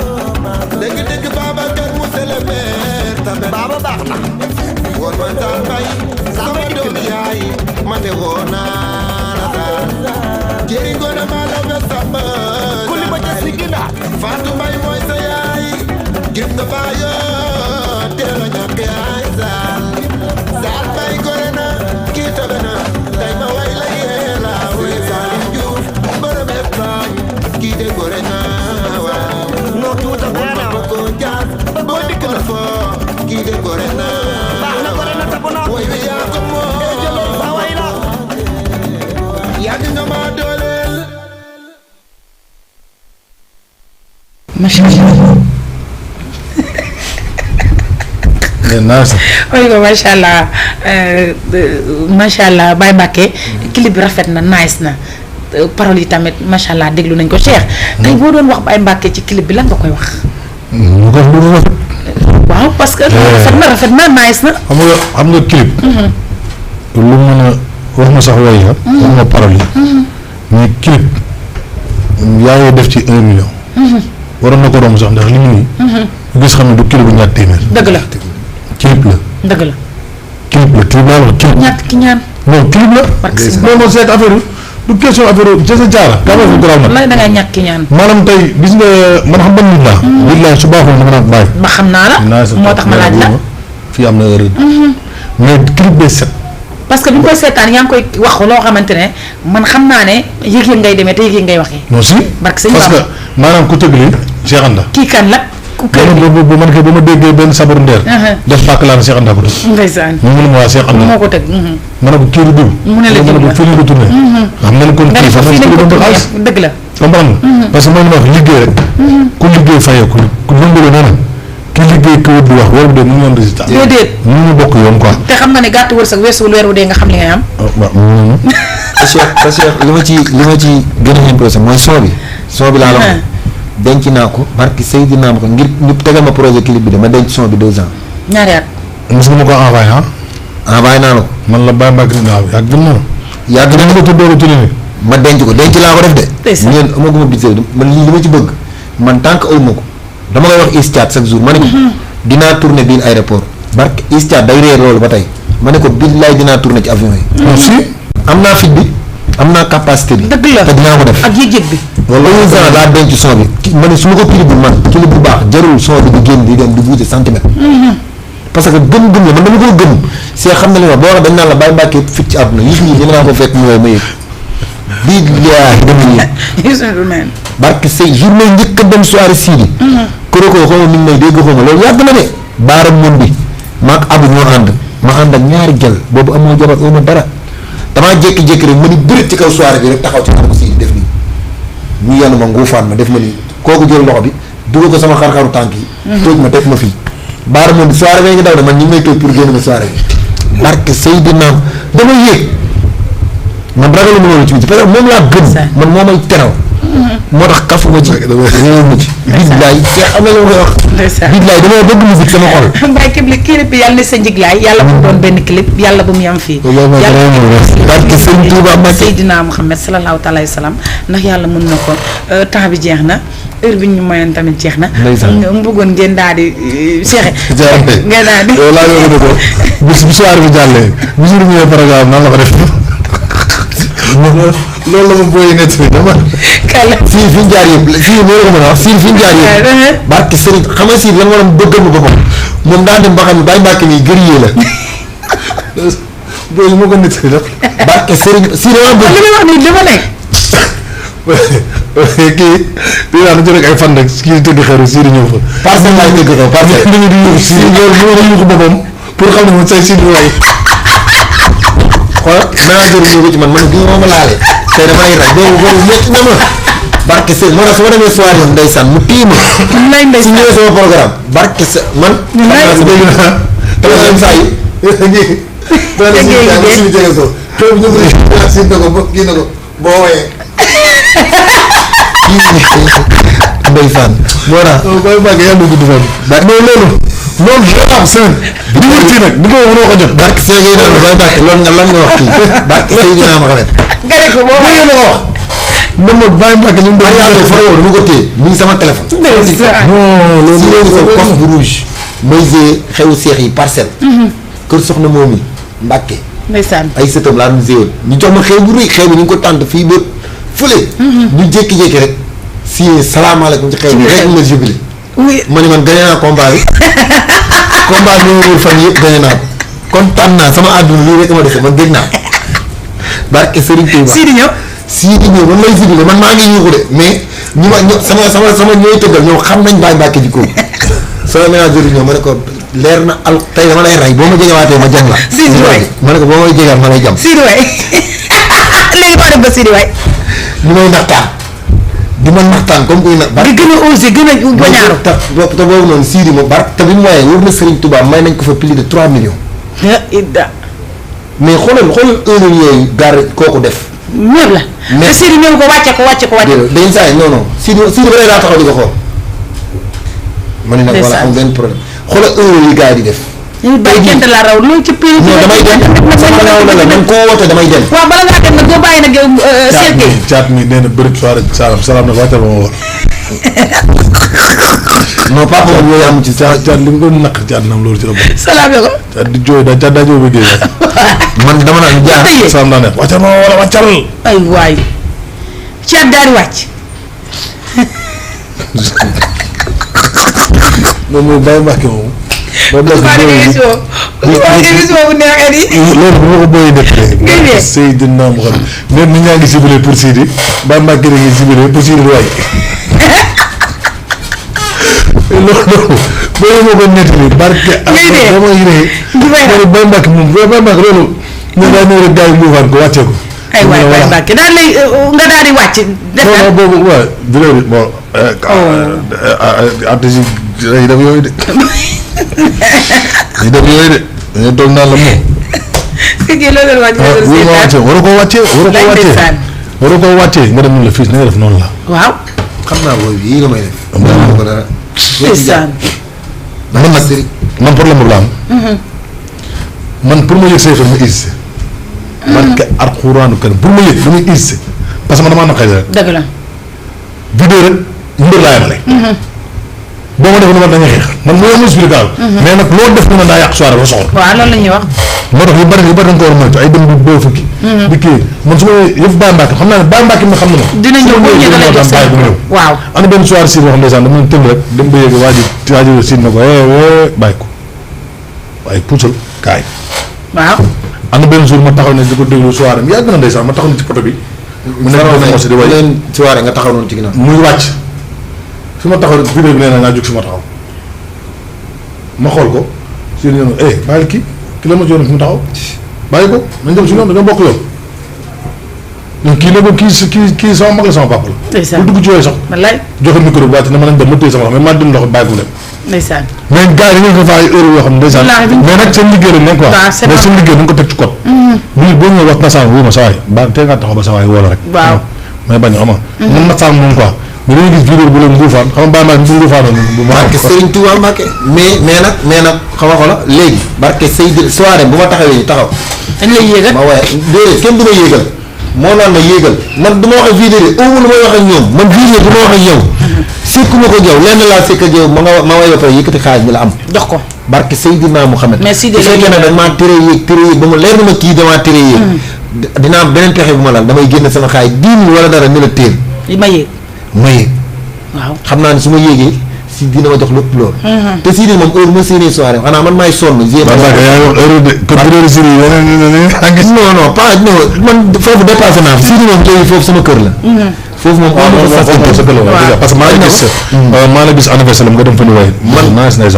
dëgg-dëgg Babacar monsieur le maire tabe baba baax na wol ma Sall Mbaye sama doom yaay man de woo naa la daal jëri ngoone maa la be samba kuli ba ca sigina Fatou Mbaye mooy sa yaay gis nga baayo teel a ñàkk yaay Sall Mbaye gore na kii tabe na tey ma way la yeela way Salim Diouf borom Espagne kii de gore na waaw noo tuuta beena ba ko jaar boo dikk na foo kii de gore na baax na gore na tabu na way wi yaa ko moo jëlal sa way la yàgg nga ma dooleel macha allah. macha allah Baye Mbacke clip bi rafet na nice na paroles yi tamit macha allah déglu nañ ko Cheikh. tey boo doon wax Baye Mbacke ci clip bi lan nga koy wax. lu ko lu rafet. waaw parce que. rafet na nice na. xam nga clip. lu mën a wax ma sax woy la. wax ma paroles yi. mais clip yaa ngi def ci 1 million. waroon na ko romb sax ndax li mu nii. gis xam ne du clip bu ñaar téeméer. dëgg la. clip la. dëgg la. clip la laa wax clip. ñaat ki ñaan. non clip la. parce que boo ma seet affaire yi du question affaire jëse jaara daa ma garaaw nag lay da ngay ñàkk ñaan. maanaam tey gis nga man xam ban nit laa billaay su baaxul dama naan bàyyi ba xam naa la moo tax ma laaj la. fii am na erreur mais clip bee set parce que bi ñu koy seetaan yaa ngi koy wax loo xamante ne man xam naa ne yëg-yëg ngay demee te yëg-yëg ngay waxee. non si barke sëñ parce que maanaam ku tëgg li Cheikh Anta kii kan la ku kër gi bu man kay ba ma déggee benn sabaru ndeer def bàkk laa ne Cheikh Anta ko def ndeysaan mu ne ma waa Cheikh Anta moo ko tëgg. ma ne ko kii du diw mu ne la ma ne ko fii lañ ko tourné xam nga kon nga kii ne ko sax fii lañ ko xaalis tuddee dëgg la. comprendre nga parce que mooy li ma wax liggéey rek ku liggéey fayee ku lëngale nee na ki liggéey ki wut di wax war de mënu ñoon résultat déedéet mënuñu bokk yoon quoi te xam nga ne gàtt wërsëg weesuwul weer wu dee nga xam li ngay am. waaw Cheikh li ma ci gën a impressé mooy son bi laa la wax denc naa ko barki Seydina ma ko ngir ñu tegal ma projet clip bi de ma denc son bi 2 ans. ñaari at. mos nga ma ko envoyé envoyé naa la ko. man la Baye Mbacke Ndao yàgg na. yàgg na ko tuddoo ko ma denc ko denc laa ko def de. ndeysaan ngeen amaguma budget man lii li ma ci bëgg man tant que aw ma ko dama koy wax Istiat chaque jour ma ne ko dinaa tourner biir aéroport barke Istiat day réer loolu ba tey ma ne ko billaay dinaa tourner ci avion yi. aussi am naa fit bi am naa capacité bi. dëgg la te dinaa ko def ak yëg-yëg bi. wala un laa denc son bi ma ne su ma ko clip man clip bu baax jarul son bi di génn di dem di bouger centimètre. parce que gëm-gëm la man dama koo gëm see xam na li ma boo xam dañ naan la Baye Mbacke fit ci àdduna yus nii dina naa ko fekk mu ma yëg bii yaa dama yëg barke say jour may njëkk a dem soirée Sidi korokoo xaw ma mi ngi may dégg xaw ma loolu yàgg na de baaram moom bi maag abu ñoo ànd ma ànd ak ñaari gel boobu amoo jabar uma dara damaa jékki-jékki rek ma ni bërit ci kaw soirée bi rek taxaw ci kanam Sidi def nii ñu yenn ma nguufaan ma def ma nii kooku jël loxo bi dugal ko sama xar-xaru tànk yi tooj ma teg ma fii baara moom soirée bee ngi daw de man ñi ngi may toog pour génn ma soirée bi barke Seydina dama yéeg man ragalu ma loolu ci biti parce que moom laa gëm man moo may teral moo tax kafuma ci réew ma ci billaay te am na la ma koy wax billaay dama bëgg musique sama xol Mbaye clip bi yàlla ne sa njiglaay yàlla bu doon benn clip yàlla bu mu yam fii barke Sëñ Tuuba Mbacke Seydina Muhammad sallallahu alayhi wa sallam ndax yàlla mën na ko temps bi jeex na heure bi ñu mayoon tamit jeex na mu bëggoon ngeen daal di seexe ngeen daal di laa yóbbu ne ko bu soirée bi jàllee bu jour ñëwee programme nan la ko def loolu la ma booyee net bi dama fii fi ñu jaar yëpp fii moo la ko mën a wax fii fi ñu jaar yëpp barke Sëriñ xam nga si lan war a bëggal ma boppam moom daa dem ba xam ne Baye Mbacke nii gërëyee la booy moo ko net bi def barke Sëriñ si dama bëgg li may wax nii dama nekk kii bii daal dañu rek ay fan rek kii tëgg xeeru Sidi ñëw fa. parcelle laay tëgg xew parcelle. dañu di yuuxu Sidi loolu moo war a yuuxu boppam pour xam ne moom say Sidi waay. xoolal manager bi ñëw ko ci man bi ma laale tey damay rey boobu métti na ma barke Sëriñ moo tax su ma demee soirée am ndeysaan mu tii ma. lay ndeysaan su ñëwee sama programme barke sa man. dégg naa dama dem saa yi. kii na ko boo wooyee. ndeysaan moo tax Baye Mbacke yàlla gudd fan. mais loolu dafa am semaine. di wër ci nag di ko mënoo ko jot. barke Sëriñ yi naan Baye Mbacke loolu nga lan nga wax kii barke Sëriñ dinaa ma xamet. nga ne ko boo ma wax. na ma Baye Mbacke ñu doon yàlla fa yow dama ko téye mi ngi sama téléphone. non loolu si léegi sa poche bu rouge may gée xewu seex yi parcelle. kër soxna moom yi Mbacke ndeysaan ay sëtam laa doon géwél ñu jox ma xew bu rëy xew bi ñu ngi ko tànt fii ba fële ñu jékki-jékki rek si salaamaaleykum ci xew bi rek ma jubilé ma ne man gañe naa combat bi combat bi ma wër fan yëpp gañe naa ko kontaan naa sama àdduna lii rek ma dese man gëj naa barke Serigne Touba Sidi ñëw man lay jubilé man maa ngi yuuxu de mais ñu ma sama ñooy tëggal ñoom xam nañ Baye Mbacke ji ko sama ménageur yi ñëw ma ne ko leer na al tey dama lay rey boo ma jegewaatee ma jàng la. Sidi waay ma ne ko boo may jegaat ma lay jam. Sidi waay léegi maa def ba Sidi waay. ñu may naxtaan di ma naxtaan comme kuy nax. di gën a osé gën a bañaaru. te boobu noonu Sidi ma te bi mu wooyee wóor na Serigne Touba may nañ ko fa plus de 3 millions. mais xoolal heure yooyu gaar kooku def. ñëw la. mais Sidi ñëw ko wàcce ko. dañ saa yi non non Sidi ba lay daa taxaw di ko xool. ma ne nag wala am benn problème xoolal heure yi gars yi di def. tey jii la raw loolu ci prix. non damay dem sama raw la man koo woote damay dem. waaw bala ngaa dem nag doo bàyyi nag yow. caat mi nee na bëri soirée salaam nag waxtaan ba ma war. non papa moom yooyu am ci caat li mu doon naq ci àddinaam loolu ci la bokk. salaam ko. caat di jooy daa jooy ba géej man dama naan jaar salaam naa ne wàccal ma wala wàccal. ay waay caat daal di wàcc. moom mooy Baye Mbacke moom. émission bu neexee nii. loolu bu ma ko booyee def Seydina Muhammad même nit ñaa ngi ciblé pour Sidi Baye Mbacke da ngi ciblé pour Sidi waay loolu booy moo ko nettali barke ak dama yiree Baye Mbacke moom Baye Mbacke loolu ñun daa ñëw rek gars yi mbuufaan ko wàccee ko ay waay Baye Mbacke daal lay nga daal di wàcc non boobu waaw vidéo bon artiste yi def yooyu de ñu def yooyu de dañoo toog naan la moom waru koo wàccee waru koo wàccee nga dem la fii na nga def noonu la waaw xam naa booy bi yii nga may def am naa ko dara ndeysaan man nag man problème boobu la am man pour ma yëg say fan ma hésité man ke alxuraanu karim pour ma yëg damay hésité parce que man damaa naqari rek dëgg la vidéo rek mbir laa yemale boo ma defoon ne man dañuy xeex man mu yomb expliqué mais nag loo def na daa yàq soirée ba soxor waaw loolu la ñuy wax moo tax yu bari da nga ko war a moytu ay dem bi boo fukki di kii man su ma yëf Baye Mbacke xam naa ne Baye Mbacke mi xam na ma dina ñëw bu ñu dalay jox bàyyi bu ñëw waaw am na benn soirée si boo xam ndeysaan dama tënd rek dem ba yéegi waa ji siin na ko bàyyi ko waaye puusal kaay waaw am na benn jour ma taxaw ne di ko déglu soirée mi yàgg na ndeysaan ma taxaw ne ci poto bi mu nekk benn mos di way leen soirée nga taxaw noonu ci ginnaaw muy wàcc fi ma taxaw vidéo bi nee na naa jóg fi ma taxaw ma xool ko si ñoom bàyyil kii la ma jox fi mu taxaw bàyyi ko nañ dem si ñoom dañoo bokk yoon ñun kii ne ko kii sama mag la sama papa la. ndeysaan bu dugg ci yooyu sax. wallaay joxe micro bi wàcc na ma nañ dem ma téye sama loxo mais maa dindi loxo bàyyi ko dem. ndeysaan. mais gars yi dañuy ko fa ay heure yoo xam ne ndeysaan. mais nag seen liggéey lañ nekk quoi. waaw c'est mais seen liggéey dañ ko teg ci code. bii boo ñëwee wax na sànq wóor ma sa waay ba tey ngaa taxaw ba sa waay woo la rek. waaw mais bañ a ama. man na sànq moom quoi. mais dañuy gis vidéo bu leen mbuufaan xam nga bàyyi maa bu mbuufaanoon bu ma barke Serigne Touba Mbacke mais nag xam nga xoolal léegi barke Seydou soirée bu ma taxawee ñu taxaw dañ lay yéegal ma waaye déedéet kenn du ma yéegal moo naan ma yéegal man du ma wax ak vidéo de lu may wax ak ñoom man vidéo du ma wax ak yow sekkuma ko yow lenn laa sekk ak yow ma way ba pare yëkkati xaalis bi la am dox ko barke Seydina Mouhamed mais si de fekkee ne dañ maa tere yéeg ba mu leer na ma kii damaa tere yéeg dina am beneen pexe bu ma laal damay génn sama xaalis 10 000 wala dara ni la téel li ma yéeg ma yéeg waaw xam naa ne su ma yéegee si dina ma jox lépp loolu. te si moom heure ma séenee soirée xanaa man maay sonn. non pas non man foofu dépassé naa si moom léegi foofu sama kër la. foofu moom parce que maa ngi gis maa la gis anniversaire nga dem fa ñu way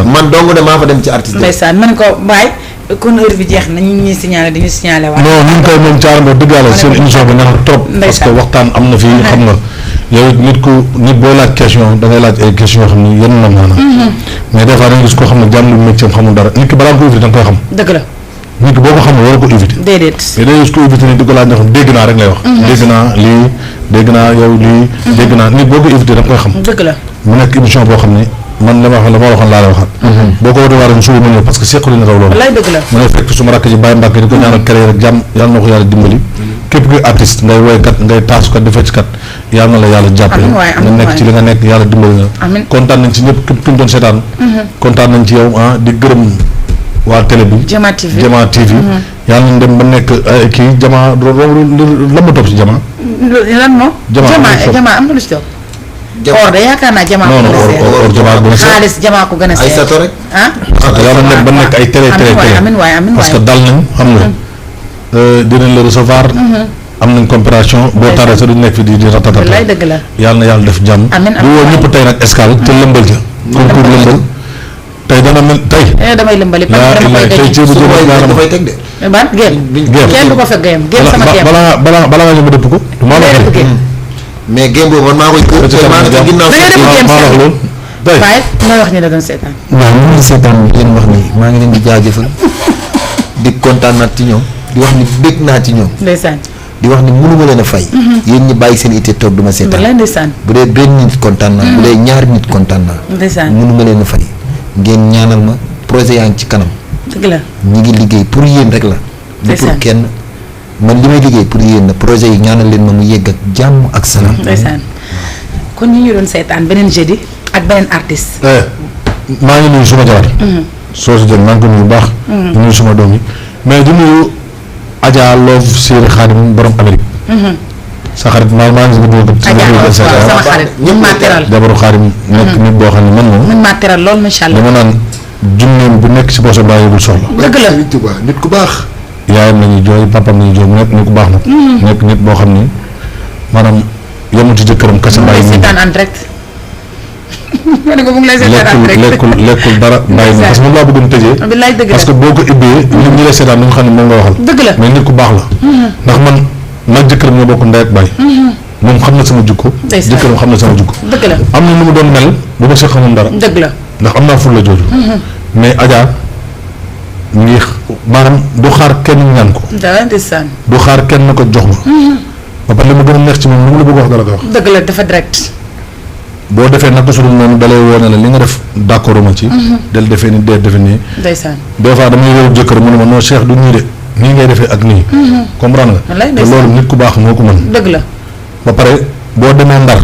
man dong de maa fa dem ci artiste. ndeysaan man ko Baye kon heure bi jeex na ñu ngi ñuy signalé dañuy signalé waat. non ñu ngi koy moom caarandoo dëgg yàlla seen émission bi neex na trop. parce que waxtaan am na fii xam nga. yow nit boo laaj question da ngay laaj ay question yoo xam ni yenn na maanaam. mais des fois da nga gis koo xam ne jàmm lu métier xamul dara nit ki balaa nga ko éviter da nga koy xam. dëgg la. nit ki boo ko xamul war ko éviter. déedéet. mais da ngay gis ko éviter ni di ko laaj ñoo xam dégg naa rek lay wax. dégg naa lii dégg naa yow lii. dégg naa nit boo ko éviter da nga koy xam. dëgg la. mu nekk émission boo xam ne man la ma waxoon laa la waxaat. boo ko wootee waa ren suba mu ñëw parce que seqalu ñu raw loolu. wallaay dëgg la. mu ne fekk suma rakk ji Baye Mbacke di ko ñaanal carrière rek jàmm yàlla na ko yàlla dimbali. képp kuy artiste ngay woykat ngay taasukat di fecckat yàlla na la yàlla jàppale. nga nekk ci li nga nekk yàlla dimbali nga. amiin kontaan nañ ci ñëpp képp ku ñu doon seetaan. kontaan nañ ci yow di gërëm waa télé bi. Jama TV yàlla nañ dem ba nekk kii Jama lan ma topp si Jama. lan moo. Jama am na lu si topp. or de yaakaar naa Jama ko gën a seet xaalis Jama ko gën a seet. ay sato rek yàlla nekk ba nekk ay télé parce que dal nañ xam nga dinañ la recevoir. am nañ comparaison boo taree sa du nekk fi di ratatata. wallaay dëgg la. yàlla na yàlla def jàmm. amiin di woo ñëpp tey nag escale te lëmbal ca. concours lëmbal tey dana mel tey. damay lëmbali parce que dama koy tey ceebu jën dafay teg de. ban géem kenn du ko fekk géem sama géem. balaa nga ñëw ma dëpp ko. maa la wax mais géem boobu man maa koy kër. maa ngi ginnaaw maa wax loolu. Baye mooy wax ni la doon seetaan. waaw ñu ngi seetaan leen wax ni maa ngi leen di jaajëfal di kontaan naat ci ñoom di wax ni bég naa ci ñoom. ndeysaan. di wax ni mënuma leen a fay. yéen ñi bàyyi seen itte toog du ma seetaan. wallaay ndeysaan. bu dee benn nit kontaan naa. bu dee ñaari nit kontaan naa. ndeysaan mënuma leen a fay. ngeen ñaanal ma projet yaa ngi ci kanam. dëgg la. ñi ngi liggéey pour yéen rek la. du pour kenn man li may liggéey pour yéen la projet yi ñaanal leen ma mu yegg ak jàmm ak salaam. ndeysaan kon ñi ñu doon seetaan beneen jeudi ak beneen artiste. maa ngi nuyu suma jabar. soo si jël maa ngi ko nuyu bu baax. di nuyu suma doom yi mais di nuyu Adja Love Seri Khadim borom Amérique. sa xarit maa ngi si bëgg Adja sama xarit mën maa teral. jabaru Khadim nekk nit boo xam ne man moom. mën maa teral lool macha allah. dama naan junneem bu nekk si poche baa yëgul soxla. dëgg la nit ku baax. yaayam la ñuy jooy papam la ñuy jooy mu nekk nit ku baax nag. nekk nit boo xam ni maanaam yemul ci jëkkëram kese bàyyi. seetaan en direct. ma ne ko mu ngi lay seetaan en direct lekkul dara bàyyi parce que moom laa bëggoon tëjee. billaay dëgg la parce que boo ko ibbee nit ñi lay seetaan dañu xam ne moom nga waxal. dëgg la mais nit ku baax la. ndax man nag jëkkëram ñoo bokk ndey ak baay. moom xam na sama jukko. jëkkëram xam na sama jukko. dëgg la am na nu mu doon mel bu ma si xamoon dara. dëgg la ndax am naa ful la jooju. mais Adja ngi maanaam du xaar kenn ñaan ko. dara ndeysaan. du xaar kenn na ko jox ma. ba pare li ma gën a neex ci moom lu mu la bëgg wax dara koy wax. dëgg la dafa direct. boo defee naka su dul noonu dalay woo ne la li nga def d'accord ma ci. del defee ni dee defe nii. ndeysaan. des fois damay yor jëkkër mu ne ma non Cheikh du nii de nii ngay defee ak nii. comprendre nga. wallaay te loolu nit ku baax moo ko mën. dëgg la. ba pare boo demee ndar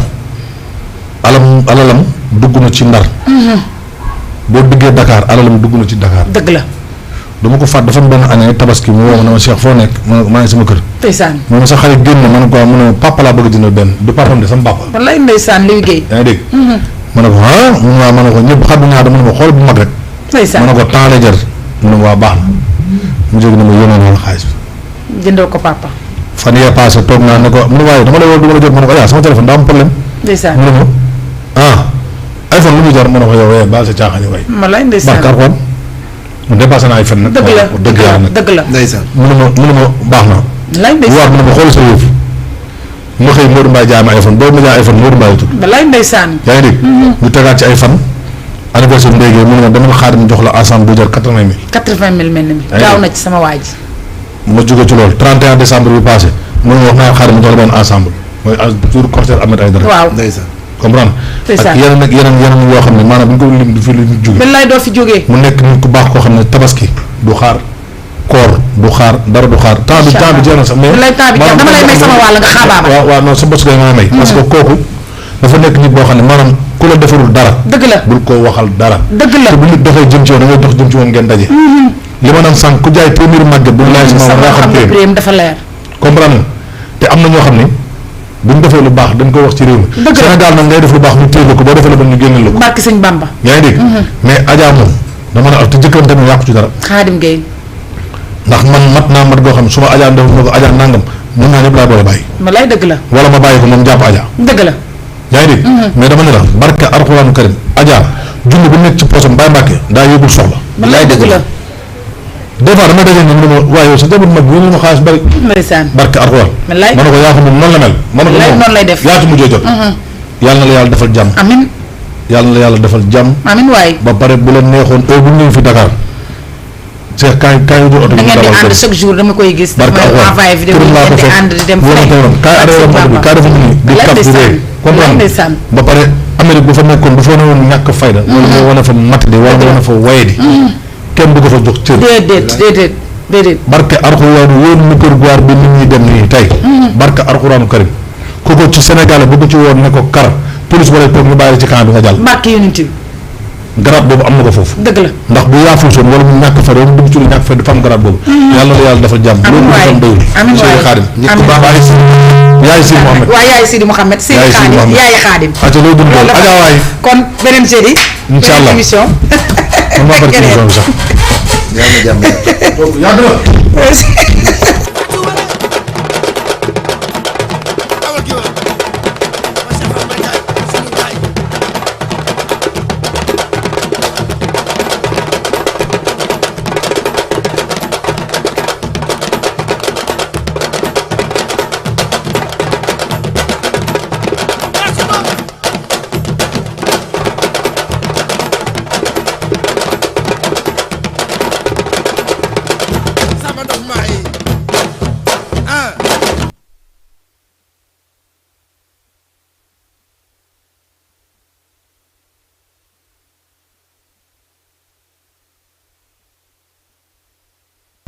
alalam dugg na ci ndar. boo duggee Dakar alalam dugg na ci Dakar. dëgg la. dama ko fàtt dafa benn année tabaski mu woo ma ne ma Cheikh foo nekk maa ngi sama kër. ndeysaan. ma ne sa xarit génn ma ne ko mu ne papa laa bëgg a jëndal benn du papam de sama papa. wallaay ndeysaan liy géey. yaa ngi dégg. ma ne ko ma ne ko ñëpp xam naa dama ne ma xool bu mag rek. ndeysaan ma ne ko temps lay jar mu ne waa baax na mu jóg ne ma yónnee naa la xaalis bi. jëndoo ko papa. fan yee passé toog naa ne ko mu ne waaye dama lay woo du ma la jot ma ne ko sama téléphone daa am problème. ndeysaan mu ne ma iPhone lu muy jar ma ne ko yow baal sa caaxaan yi waay. wallaay ndeysaan barkaar xool mu dépassé naa ay fen nag. dëgg la dëgg yàlla nag dëgg la. ndeysaan. mu ne ma baax na. wallaay ndeysaan mu ne ma xool sa yëf ma xëy Modou Mbaye jaay ma iPhone boobu ma jaay iPhone Modou Mbaye tudd. wallaay ndeysaan. yaa ngi dégg. ñu tegaat ci ay fan. anniversaire ndéygee mu ne ma dama Xaadim jox la ensemble bu jar 80 000. 80 000 mel na mi. gaaw na ci sama waa ji. ma jóge ci loolu 31 décembre bi passé mu ne ma wax naa Xaadim jox la benn ensemble mooy jour concert Ahmed Aïdara. waaw ndeysaan. comprendre ndeysaan. ak yeneen ak yeneen yoo xam ne maanaam bu ñu ko lim du fi lim jóge. billaay doo fi jógee. mu nekk nit ku baax koo xam ne tabaski du xaar koor du xaar dara du xaar. temps bi jeex na sax mais. billaay temps bi jeex dama lay may sama wàll nga xaabaaba. waaw non sa bos ngay may may. parce que kooku dafa nekk nit boo xam ne maanaam ku la defarul dara. dëgg la bul ko waxal dara. dëgg la te bu nit doxee jëm ci yow da ngay dox jëm ci moom ngeen daje. li ma naan sànq ku jaay téeméeri màgget bu laaj si ma xam prime dafa leer. comprendre te am na ñoo xam ne buñ defee lu baax dañ koy wax ci réew mi. dëgg la Sénégal nag ngay def lu baax ñu téye ko boo defee la ba ñu génne la ko. barki sëñ Bamba. yaa ngi dégg. mais Adja moom dama ne te jëkkëram tamit yàqu ci dara. Xaadim Gueye. ndax man mat naa mat goo xam ne su ma Adja def na ko Adja nangam mën naa ñëpp laay boole bàyyi. wallaay dëgg la. wala ma bàyyi ko moom jàpp Adja. dëgg la. yaa ngi dégg. mais dama ne la barke Alxuraanu Karim Adja junni bu nekk ci poosam Baye Mbàkke daa yóbbul soxla. wallaay dëgg la. des fois dama daje ni mu ne ma waaye yow sa jabar mag yéen ma xaalis bari. ndeysaan. barke Alxuraan. wallaay ma ne ko yaa ko moom noonu la mel. ma ne ko wallaay moom noonu lay def. yaa ci mujjee jot. yàlla na la yàlla defal jàmm. amin yàlla na la yàlla defal jàmm. amin waay. ba pare bu la neexoon heure bu ñu ñëw fi Dakar. c'est kaay kaay du oto da ngeen di ànd chaque jour dama koy gis. barke dama envoyé vidéo yi ngeen di ànd di dem fële. kaay arrêté moto bi kaay dafa nii di kap di ree comprendre ba pare Amérique bu fa nekkoon bu fa ne woon ñàkk fayda wala nga wane fa mat di wala nga wane fa waye di kenn du ko fa jox cër déedéet barke Alxuraanu yoon mu kër goir bi nit ñi dem nii tey barke Alxuraanu Karim ku ko ci Sénégal bu ko ci woon ne ko kar police wala toog ñu bàyyi ci camp bi nga jàll barke yonent bi garab boobu am na ko foofu dëgg la ndax bu yaaful soon wala mu ñàkk fayda wala mu dugg ci lu ñàkk fayda dafa am garab boobu yàlla na yàlla dafa jàmm loolu defam doyul Seydi Xaadim nit ku baax yaay Sidi Mouhamed waaw yaay Sidi Mouhamed Sidi Xaadim yaay Xaadim aca loolu dund loolu Adja waay kon beneen jeudi incha allah émission man maa bari émission bi sax yàlla na jàmm yàgg na